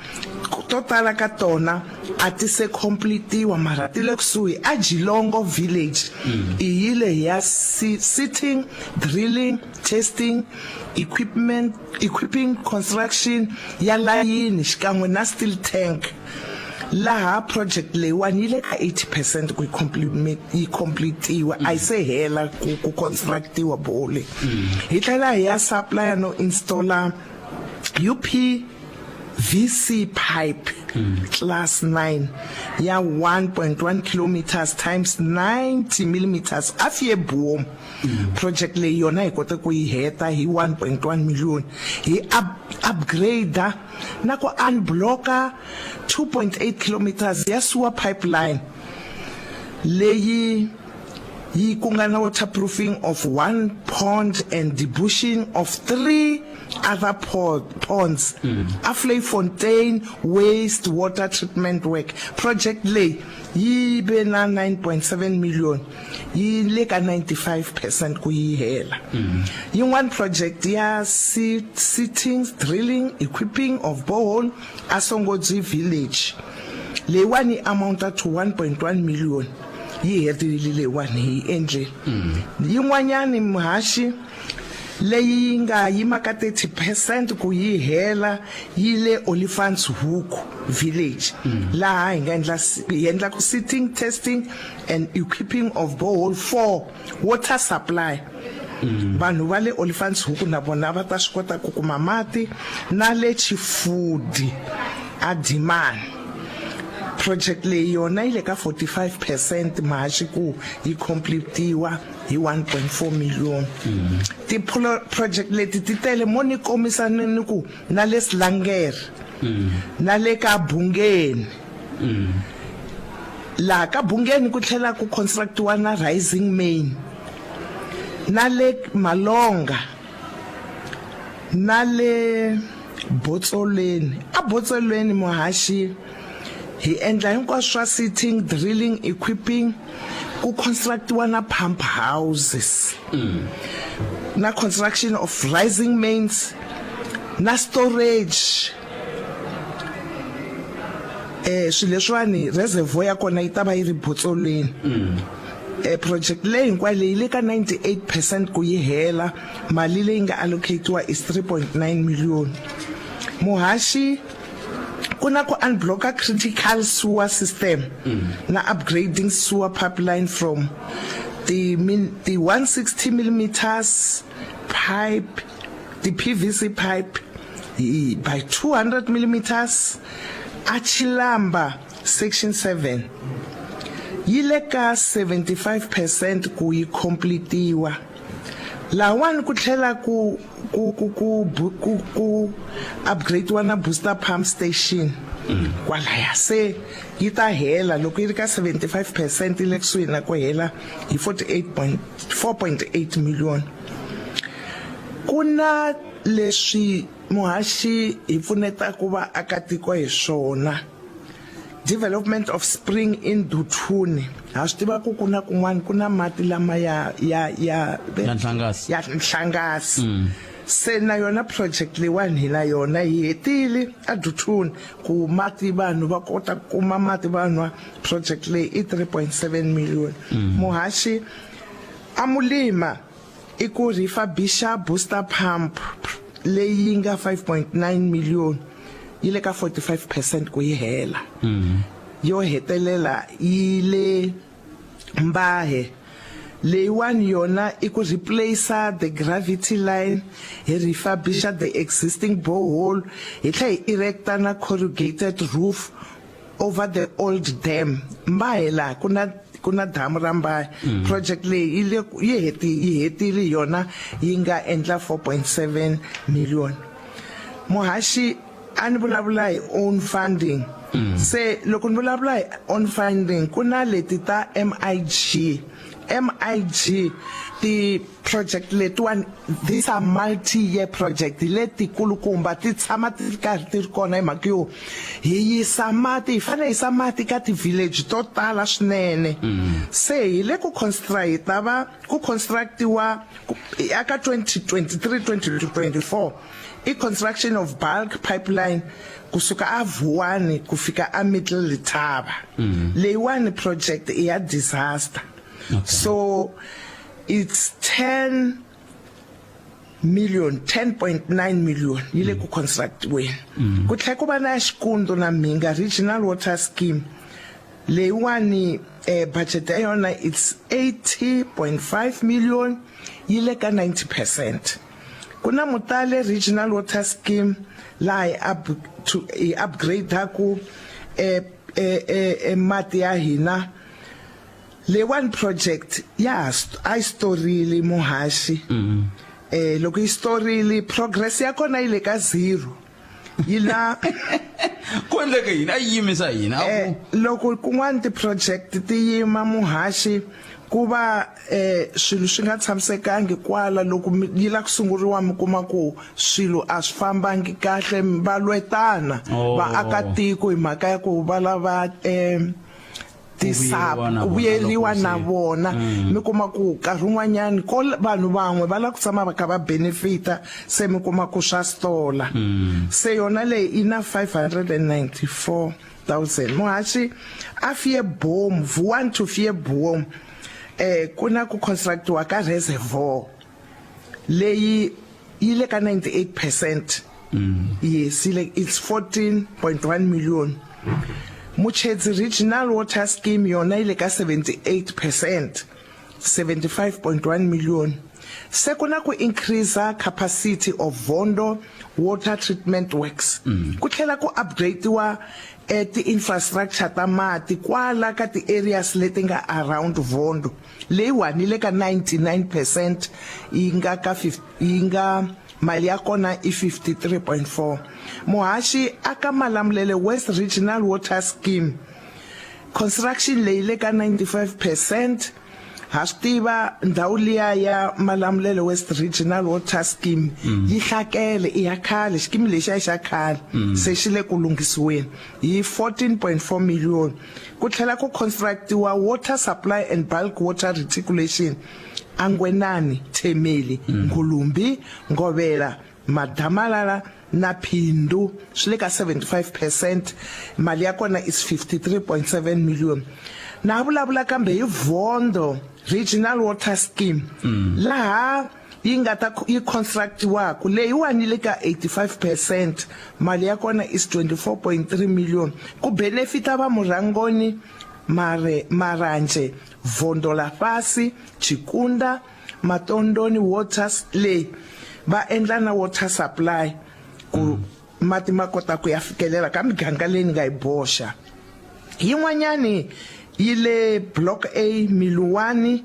Speaker 15: to tala ka tona a ti se completiwa mara ti le kusuhi a Jilongo village mm. i yile hi ya sitting drilling testing equipment equipping construction ya layini xikan'we na steel tank laha project leyiwani yi le ka 80 percent ku yi completiwa a yi se hela ku ku constructiwa borehole leyi hi tlhela hi ya supplier no installer UP VC pipe mm. class 9 ya 1.1 kilometers times 90 millimeters afieboom mm. project leyi yona hi kote ku yi heta hi 1.1 million hi up, upgrade na ku unblocka 2.8 kilometers ya sewer pipeline leyi yi ku nga na waterproofing of one pond and debushing of three other ponds mm. a Vleifontein waste water treatment work project leyi yi ve na 9.7 million yi le ka 95 percent ku yi hela mm. yin'wana project ya sittings drilling equipping of borehole a Songodzi village leyiwani yi amounta to 1.1 million yi herile leyiwani hi yi endlile mm. yin'wanyani muhaxi leyi yi nga yima ka 30 percent ku yi hela yi le Olifants Hoek village mm. laha hi nga endla hi endla sitting testing and equipping of borehole for water supply. Vanhu va le Olifantshoek na vona va ta swi kota ku kuma mati na le Tshifudi a Dimani. Project leyi yona yi le ka 45 percent Mahachi ku yi completiwa hi 1.4 million. Ti project leti ti tele mo ni komisa ni ni ku na le Slangere na le ka Bungeni. Laha ka Bungeni ku tlhela ku constructiwa na rising main na le Malonga na le Botsolweni. A Botsolweni muhaxi hi endla hinkwaswo swa sitting, drilling, equipping, ku constructiwa na pump houses na construction of rising mains na storage. Eh swilo leswiwani reservoir ya kona yi ta va yi ri Botsolweni. Eh project leyi hinkwayo leyi le ka 98 percent ku yi hela mali leyi nga allocatiwa is 3.9 million. Muhaxi ku na ku unblocka critical sewer system na upgrading sewer pipeline from ti ti 160 millimeters pipe ti PVC pipe by 200 millimeters a Chilamba section 7 yi le ka 75 percent ku yi completiwa. Lahawani ku tlhela ku ku ku ku ku ku upgrade-iwa na booster pump station kwalaya se yi ta hela loko yi ri ka 75 percent yi le kusuhi na ku hela hi 48.4.8 million. Ku na leswi muhaxi hi pfunetaka vaakatiko hi swona. Development of spring in Duthuni. Ha swi tiva ku ku na kun'wana ku na mati lama ya ya ya
Speaker 1: Ya Nhlangasi.
Speaker 15: Ya Nhlangasi. Se na yona project leyiwani hi na yona hi hetile a Duthuni ku mati vanhu va kota ku kuma mati va nwa. Project leyi i 3.7 million. Muhaxi a Mulima i ku refurbisha booster pump leyi yi nga 5.9 million yi le ka 45 percent ku yi hela. Yo hetelela yi le Mbahe. Leyiwani yona i ku replacer the gravity line, hi refurbisha the existing borehole, hi tlhela hi erecta na corrugated roof over the old dam. Mbahe laha ku na ku na damu ra Mbahe. Project leyi yi le yi heti yi hetile yona yi nga endla 4.7 million. Muhaxi a ni vulavula hi own funding. Se loko ni vulavula hi own funding ku na leti ta MIG. MIG ti project letiwani these are multi year project hi letikulukumba ti tshama ti ri karhi ti ri kona hi mhaka yo hi yisa mati hi fanele hi yisa mati ka ti village to tala swinene. Se hi le ku construct hi ta va ku constructiwa aka 2023 2024 i construction of bulk pipeline kusuka a Vuwani ku fika a Middle Letaba. Leyiwani project i ya disaster. So it's 10 million 10.9 million yi le ku constructiweni. Ku tlhela ku va na Xikundu na Mhinga Regional Water Scheme. Leyiwani eh, budget ya yona it's 80.5 million yi le ka 90 percent. Ku na Mutale Regional Water Scheme laha hi up to hi upgrade-aku eh, eh, eh, eh, mati ya hina. Leyiwani project ya ha a yi storile muhaxi. Eh loko yi storile progress ya kona yi le ka zero. Yi na
Speaker 1: ku endleke yini a yi yimisa yini a ku
Speaker 15: Eh loko kun'wana ti project ti yima muhaxi ku va eh swilo swi nga tshamisekangi kwala loko yi la ku sunguriwa mi kuma ku swilo a swi fambangi kahle va lwetana
Speaker 1: Oh.
Speaker 15: vaakatiko hi mhaka ya ku va lava eh tisap
Speaker 1: Ku vuyeriwa na
Speaker 15: ku
Speaker 1: vona
Speaker 15: vuyeriwa
Speaker 1: loko
Speaker 15: na
Speaker 1: se-
Speaker 15: vona mi kuma ku nkarhi wun'wanyani ko vanhu van'we va lava ku tshama va kha va benefita se mi kuma ku swa stola se yona leyi yi na 594,000 muhaxi a fiye boom Vuwani to fiye boom eh ku na ku constructiwa ka reservoir leyi yi le ka 98 percent yes yi le it's 14.1 million. Mutshedzi Regional Water Scheme yona yi le ka 78 percent 75.1 million. Se ku na ku increase capacity of Vondo water treatment works. Ku tlhela ku upgrade-iwa ti-infrastructure ta mati kwala ka ti-areas leti nga around Vondo. Leyiwani yi le ka 99 percent yi nga ka yi nga mali ya kona i 53.4. Muhaxi a ka Malamulele West Regional Water Scheme construction leyi le ka 95 percent. Ha swi tiva ndhawu liya ya Malamulele West Regional Water Scheme yi hlakele i ya khale xikimi lexi a xa khale se xi le ku lunghisiweni hi 14.4 million. Ku tlhela ku constructiwa water supply and bulk water reticulation aNgwenani, Themeli, Ngulumbi, Ngovhela, Madamalala na Phindu swi le ka 75 percent, mali ya kona is 53.7 million. Na ha vulavula kambe hi Vondo Regional Water Scheme laha yi nga ta yi constructiwaku leyiwani yi le ka 85 percent, mali ya kona is 24.3 million ku benefita va Murangoni, Mare, Maranzhe, Vondo ḽa fhasi, Tshikunda, Matondoni Waters leyi va endla na water supply ku mati ma kota ku ya fikelela ka miganga leyi ni nga yi boxa. Yin'wanyani yi le Block A Miluwani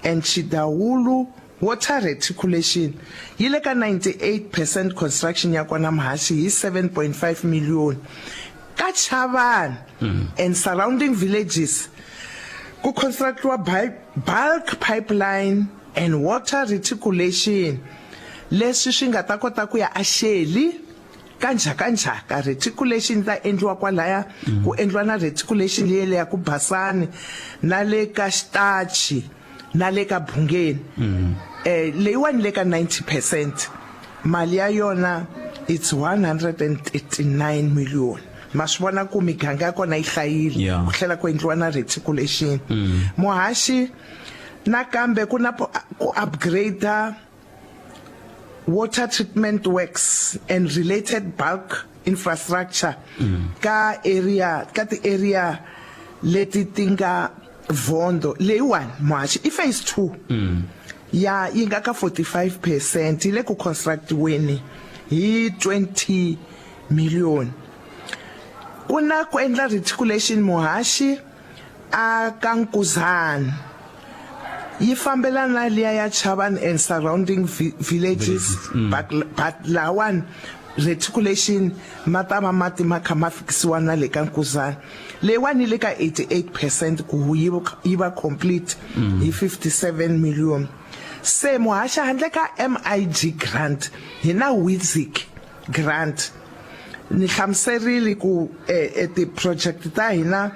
Speaker 15: and Tshidawulu water reticulation yi le ka 98 percent construction ya kona Mhashi hi 7.5 million. Ka Chavani and surrounding villages ku constructiwa bulk pipeline and water reticulation leswi swi nga ta kota ku ya a Shelly ka Njhakanjhaka reticulation yi ta endliwa kwalaya ku endliwa na reticulation liya ya ku Basani na le ka Xitachi na le ka Bungeni leyiwani le ka 90 percent mali ya yona it's 139 million ma swi vona ku miganga ya kona yi hlayile
Speaker 1: Yeah.
Speaker 15: ku tlhela ku endliwa na reticulation muhaxi nakambe ku na ku upgrade water treatment works and related bulk infrastructure ka area ka ti area leti ti nga Vondo leyiwani muhaxi i phase 2 ya yi nga ka 45 percent yi le ku constructiweni hi 20 million ku na ku endla reticulation muhaxi a ka Nkuzana yi fambelana na liya ya Chavani and surrounding villages but, but lahawani reticulation ma ta va mati ma kha ma fikisiwa na le ka Nkuzana leyiwani yi le ka 88 percent ku yi yi va complete hi 57 million se muhaxa handle ka MIG grant hi na WIZIC grant ni hlamuserile ku eh, eh, ti-project ta hina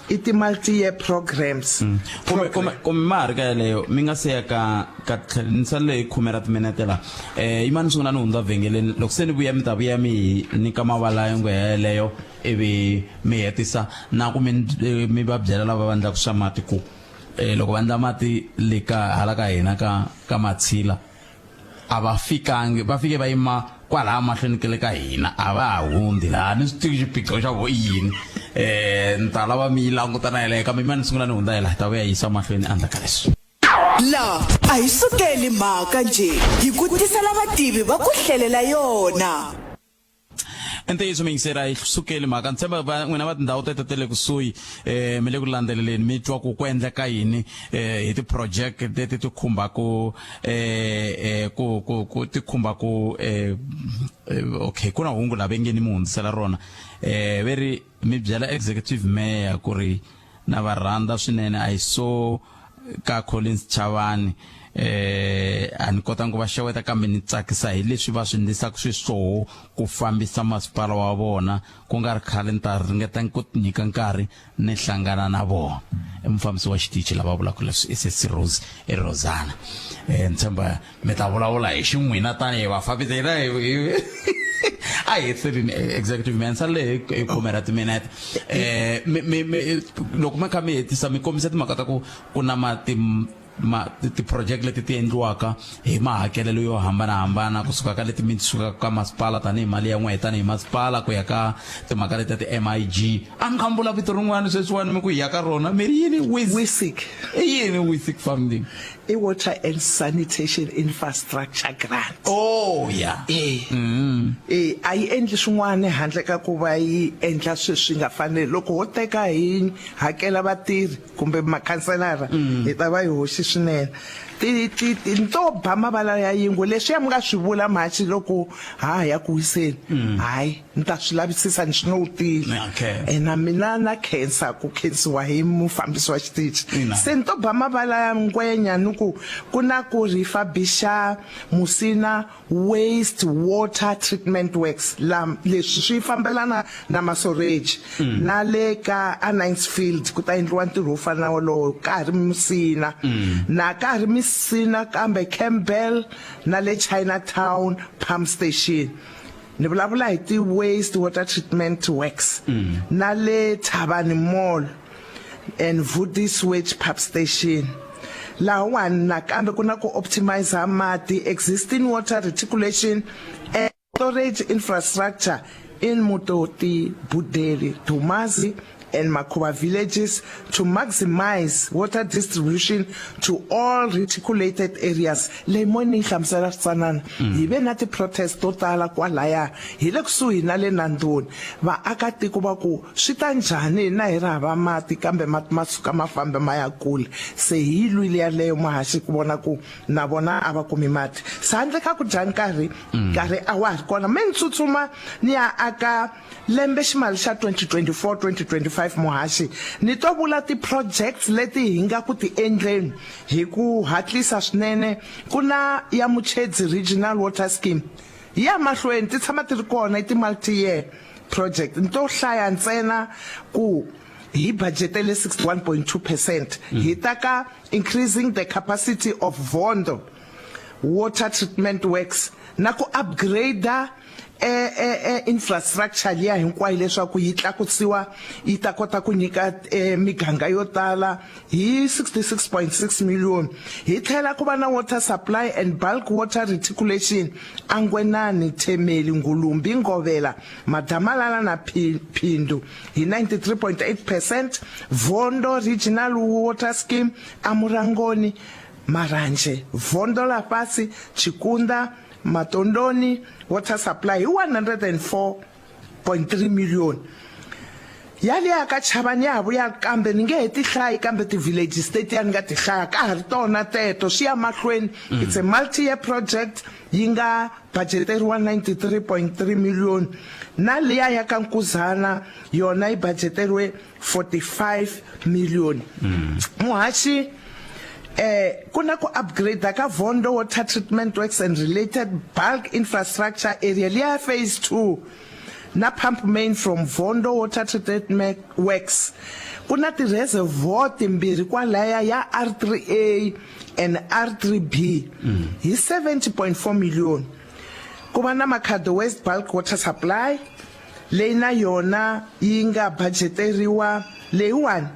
Speaker 15: i ti-multi-year programs
Speaker 1: kumbe kumbe kumbe ma ha ri ka yeleyo mi nga se ya ka ka tlhelo ni salele hi khume ra timinete la eh yimani sungula ni hundza vhengeleni loko se ni vuya mi ta vuya mi hi nyika mavala yo ngo yeleyo ivi mi hetisa na ku mi mi va byela lava va endlaka swa mati ku eh loko va endla mati le ka hala ka hina ka ka matshila a va fikangi va fike va yima kwalaya mahlweni ka le ka hina a va ha hundzi laha ni swi tivi xiphiqo xa vo i yini um ni ta lava mi yi languta na yeleyo kambe ma ni sungula ni hundza yela hi ta vuya yisa mahlweni endzhaku ka leswi
Speaker 10: La a hi sukeli mhaka njhe hi ku tisela vativi va ku hlelela yona.
Speaker 1: I ntiyiso miyingiseri a yi sukeli mhaka ni tshemba va n'wina va tindhawu teto ta le kusuhi eh mi le ku landzeleleni mi twa ku ku endleka yini eh hi ti-project leti ti khumbaku eh eh ku ku ku ti khumbaku eh okay ku na hungu la ve nge ni mi hundzisela rona eh ve ri mi byela executive mayor ku ri Na va rhandza swinene I saw ka Collins Chavani eh a ni kotanga ku va xeweta kambe ni tsakisa hi leswi va swi endlisaka xiswoho ku fambisa masipala wa vona ku nga ri khale ni ta ringeta ku nyika nkarhi ni hlangana na vona i mufambisi wa xitichi lava vulaka leswi i sesi Rose i Rosana eh ni tshemba mi ta vulavula hi xin'wina tanihi vafambisi hina a hi heteleni executive man sale hi khume ra timinete um loko mi kha mi hetisa mi kombisa timhaka ta ku ku na mati ma ti-project leti ti endliwaka hi mahakelelo yo hambanahambana kusuka ka leti mi sukaka ka masipala tanihi mali ya n'wehe tanihi masipala ku ya ka timhaka leti ta ti-mig a mi kha mi vula vito rin'wana sweswiwani mi ku hi ya ka rona mi ri yini
Speaker 15: wisic
Speaker 1: i yini wisic funding
Speaker 15: i water and sanitation infrastructure grant
Speaker 1: oh yeah
Speaker 15: eh mm. eh a yi endli swin'wana handle ka ku va yi endla sweswi swi nga faneli loko ho teka hi hakela vatirhi kumbe makhanselara mm. hi ta va hi hoxi swinene ti ti ni to ba mavala ya yingwe leswiya mi nga swi vula mhaxi loko ha ha ya ku wiseni mm. hayi ni ta swi lavisisa ni swi notile
Speaker 1: okay.
Speaker 15: na mina na khensa ku khensiwa hi mufambisi wa xitichi se ni to ba mavala ya ngwenya ni ku ku na ku refurbisha musina waste water treatment works la leswi swi fambelana na masoreji mm. na le ka Anisfield ku ta endliwa ntirho wo fana na wolowo ka ha ri Musina mm. na ka ha ri Musina kambe Campbell na le Chinatown pump station ni vulavula hi ti waste water treatment works mm. na le Thabani Mall and Vudi Switch Pump Station. Lahawani nakambe ku na ku optimizer mati, existing water reticulation and storage infrastructure in Mutoti, Budeli, Dumazi and Makhuba villages to maximize water distribution to all reticulated areas. Leyi mo ni yi hlamusela switsanana. Hi ve na ti-protest to tala kwalaya hi le kusuhi na le Nandoni. Vaakatiko va ku Swi ta njhani hina hi ri hava mati kambe mati ma suka ma fambe ma ya kule? Se hi yi lwile yaleyo muhaxi ku vona ku na vona a va kumi mati. Se handle ka ku dya nkarhi, nkarhi a wa ha ri kona. Me ni tsutsuma ni ya aka lembe ximali xa 2024, 2025 muhaxi, ni to vula ti-projects leti hi nga ku ti endleni hi ku hatlisa swinene. Ku na ya Muchedzi Regional Water Scheme, yi ya mahlweni, ti tshama ti ri kona, i ti-multi-year. Project ni to hlaya ntsena ku hi budgetele 61.2 percent hi ta ka increasing the capacity of Vondo water treatment works na ku upgrade e, e, e infrastructure liya hinkwayo leswaku yi tlakusiwa yi ta kota ku nyika e, miganga yo tala hi 66.6 million hi tlhela ku va na water supply and bulk water reticulation Angwenani, Themeli, Ngulumbi, Ngovela, Madamalala na Phindu hi 93.8 percent, Vondo Regional Water Scheme, Amurangoni, Maranzhe, Vondo ḽa fhasi, Tshikunda, Matondoni Water Supply hi 104.3 million. Yaliya ka Chavani ya ha vuya kambe ni nge he ti hlayi kambe ti villages tetiya ni nga ti hlaya ka ha ri tona teto swi ya mahlweni mm. it's a multi year project yi nga budgeteriwa 93.3 million na liya ya ka Nkuzana yona yi budgeteriwe 45 million mm. muhaxi eh ku na ku upgrade ka Vondo water treatment works and related bulk infrastructure area liya phase 2 na pump main from Vondo Water Treatment Works. Ku na ti-reservoir timbirhi kwalaya ya R3A and R3B hi 70.4 million. Ku va na Makhado West Bulk Water Supply leyi na yona yi nga budgeteriwa leyiwani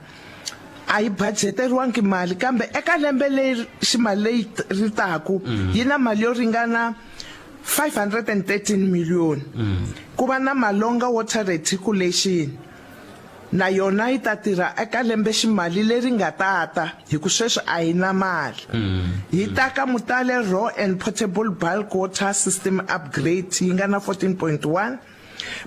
Speaker 15: a yi budgeteriwangi mali kambe eka lembe leri ximali leyi ri taku yi na mali yo ringana 513 million ku va na Malonga Water Reticulation na yona yi ta tirha eka lembe ximali leri nga tata hi ku sweswi a yi na mali hi ta ka Mutale Raw and Potable Bulk Water System Upgrade yi nga na 14.1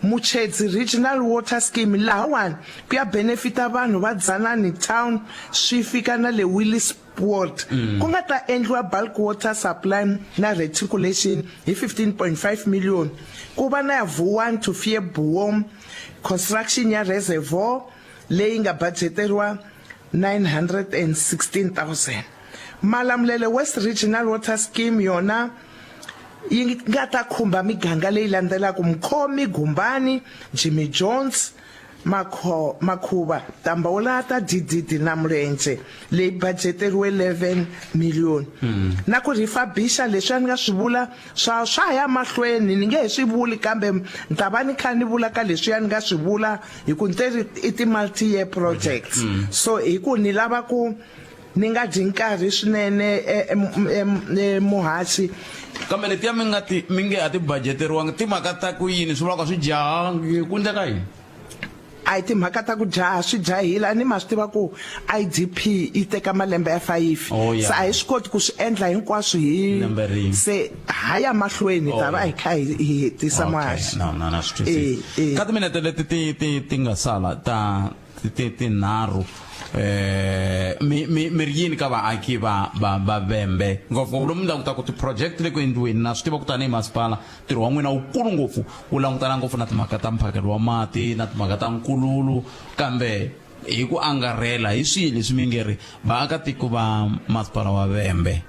Speaker 15: Muchedzi Regional Water Scheme lahawani ku ya benefita vanhu va Dzanani Town swi fika na le Willis Ward mm. ku nga ta endliwa bulk water supply na reticulation hi 15.5 million ku va na ya Vuwani to Fierboom construction ya reservoir leyi nga budgeteriwa 916,000 Malamulele West Regional Water Scheme yona yi nga ta khumba miganga leyi landzelaka Mkhomi Gumbani Jimmy Jones Makho, Makhuva, Tambawulata, Dididi na Mulenje leyi budgeteriwe 11 million. Mm. Na ku refurbisha leswi a ni nga swi vula swa swa ya mahlweni ni nge he swi vuli kambe ni ta va ni kha ni vula ka leswiya ni nga swi vula hi ku ni teri i ti multi year projects. Mm. So hi ku ni lava ku Ni nga dyi nkarhi swinene muhaxi.
Speaker 1: Kambe letiya mi nga ti mi nge a ti budgeteriwangi timhaka ta ku yini swi vulaka swi jahangi ku endleka yini?
Speaker 15: A hi timhaka ta ku jaha swi jahile a ni ma swi tiva ku IDP yi teka malembe ya fayifi
Speaker 1: Oh, yeah.
Speaker 15: se a hi swi koti ku swi endla hinkwaswo hi
Speaker 1: Lembe rin'we.
Speaker 15: se ha ya mahlweni hi ta va hi kha hi hi hetisa
Speaker 1: Okay.
Speaker 15: muhaxi
Speaker 1: No, no, na swi twisisa.
Speaker 15: Eh, eh.
Speaker 1: Ka timinete leti ti ti ti nga sala ta ti ti tinharhu eh mi mi mi ri yini ka vaaki va va va Vhembe ngopfu lomu mi languta ku ti-project le ku endliweni na swi tiva ku tanihi masipala ntirho wa n'wina wukulu ngopfu wu langutana ngopfu na timhaka ta mphakelo wa mati na timhaka ta nkululu kambe hi ku angarhela hi swihi leswi mi nge ri vaakatiko va masipala wa Vhembe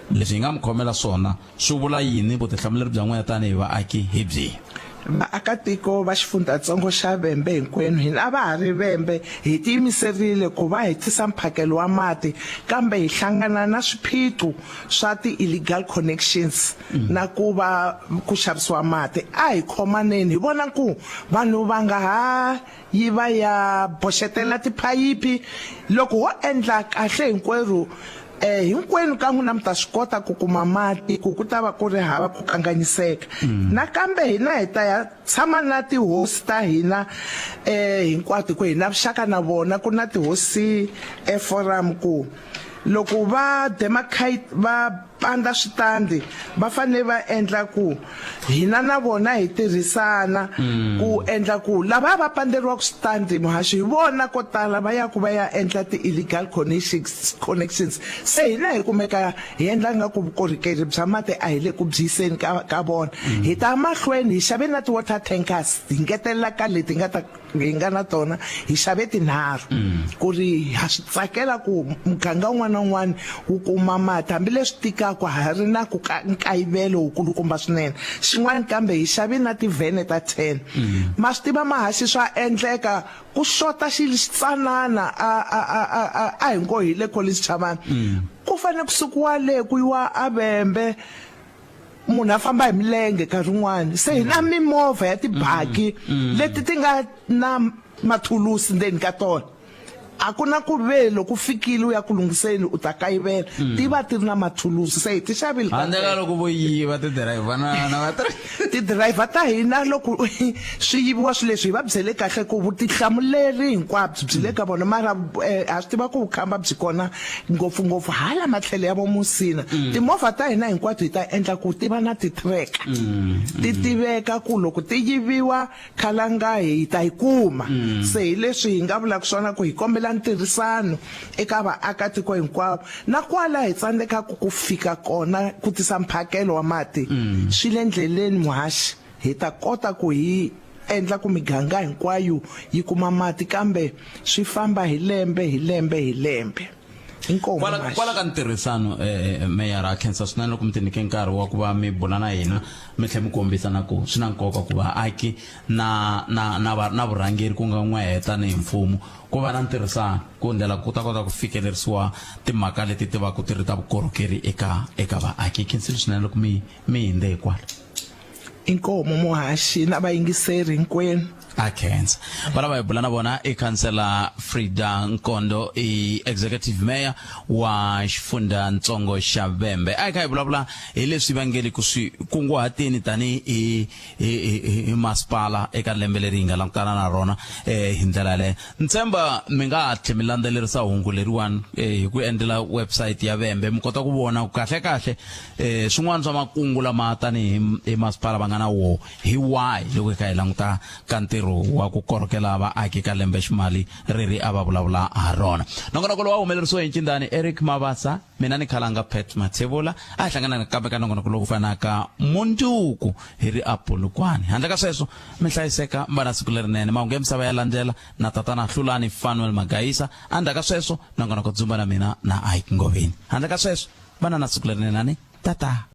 Speaker 1: leswi hi nga mi khomela swona swi vula yini vutihlamuleri bya n'wina tanihi vaaki hi byihi?
Speaker 15: Vaakatiko va xifundzhatsongo xa Vhembe hinkwenu hina a va ha ri Vhembe hi tiyimiserile ku va hi tisa mphakelo wa mati kambe hi hlangana na swiphiqo swa ti-illegal connections na ku va ku xavisiwa mati. A hi khomaneni hi vona ku vanhu va nga ha yi va ya boxetela tiphayiphi. Loko ho endla kahle hinkwerhu, eh, hinkwenu ka n'wina mi ta swi kota ku kuma mati ku ku ta va ku ri hava ku kanganyiseka. Nakambe hina hi ta ya tshama na tihosi ta hina eh, hinkwato hi ku hi na vuxaka na vona, ku na tihosi e forum ku loko va demarcate va pandza switandi va fanele va endla ku hina na vona hi tirhisana ku endla ku lava va pandzeriwaka switandi muhaxi hi vona ko tala va ya ku va ya endla ti-illegal connections, connections. Se hina hi kumeka hi endla nga ku vukorhokeri bya mati a hi le ku byi yiseni ka, ka vona. Hi ta mahlweni hi xave na ti-water tankers hi ngetelela ka leti nga ta hi nga na tona hi xave tinharhu ku ri ha swi tsakela ku muganga wun'wana na wun'wana wu kuma mati hambileswi tikaka ha ri na ku ka nkayivelo wukulukumba swinene xin'wana kambe hi xave na tivhene ta 10 ma swi tiva mahaxi swa endleka ku xota xilo xitsanana a a a a a a hi ngo hi le Collins Chavani ku fanele ku sukiwa le ku yiwa a Vhembe munhu a famba hi milenge nkarhi wun'wani se hi na mimovha ya tibaki leti ti nga na mathulusi ndzeni ka tona a ku na ku ve loko u fikile u ya ku lunghiseni u ta kayivela ti va ti ri na mathulusi se hi ti xavile
Speaker 1: handle ka loko vo yiva tidirayivha na na vatirhi
Speaker 15: tidirayivha ta hina loko swi yiviwa swilo leswi hi va byele kahle ku vutihlamuleri hinkwabyo byi le ka vona mara eh, ha swi tiva ku vukhamba byi kona ngopfungopfu hala matlhelo ya vomusina mm. timovha ta hina hinkwato hi ta endla ku ti va na ti-tracker mm. ti tiveka ku loko ti yiviwa khalanga hi ta yi kuma mm. se hi leswi hi nga vulaka swona ku hi kombela ntirhisano eka vaakatiko hinkwavo na kwala hi tsandzekaka ku fika kona ku tisa mphakelo wa mati swi le ndleleni muhaxi Hi ta kota ku hi endla ku miganga hinkwayo yi kuma mati kambe swi famba hi lembe hi lembe hi lembe. Inkomu
Speaker 1: Kwala,
Speaker 15: Mashi.
Speaker 1: kwala ka ntirhisano eh, eh, meyara a khensa swinene loko mi tinike nkarhi wa ku va mi bula na hina mi tlhela mi kombisa na ku swi na nkoka ku vaaki na na na va, na vurhangeri ku nga n'wehe tanihi mfumo ku va na ntirhisano ku ndlela ku ta kota ku fikelerisiwa timhaka leti ti va ku ti ri ta vukorhokeri eka eka vaaki. Khensile swinene loko mi mi hindze hikwalo.
Speaker 15: Inkomu muhaxi na vayingiseri hinkwenu.
Speaker 1: A khensa. Va lava hi bula na vona i khansela Frida Nkondo i executive mayor wa xifundzhantsongo xa Vhembe. A hi kha hi vulavula hi leswi va nge le ku swi kunguhateni tanihi hi hi hi hi masipala eka lembe leri hi nga langutana na rona eh hi ndlela yaleyo. Ni tshemba mi nga ha tlhe mi landzelerisa hungu leriwani eh hi ku endlela website ya Vhembe mi kota ku vona ku kahle kahle eh swin'wana swa makungu lama tanihi hi masipala va nga na woho hi wahi loko hi kha hi languta ka ntirho wa ku korhokela vaaki ka lembe ximali reri a va vulavula ha rona nongonoko lowu a humelerisiwe hi ncindani Eric Mabasa mina ni khalanga Pat Mathebula a hi hlangana nakambe ka nongonoko lowu fanaka mundzuku hi ri a Polokwane handle ka sweswo mi hlayiseka mi va na siku lerinene mahungu ya misava ya landzela na tatana Hlulani Fanuel Magayisa endzhaku ka sweswo nongonoko dzumba na mina na Ike Ngoveni handle ka sweswo va na na siku lerinene ani tata.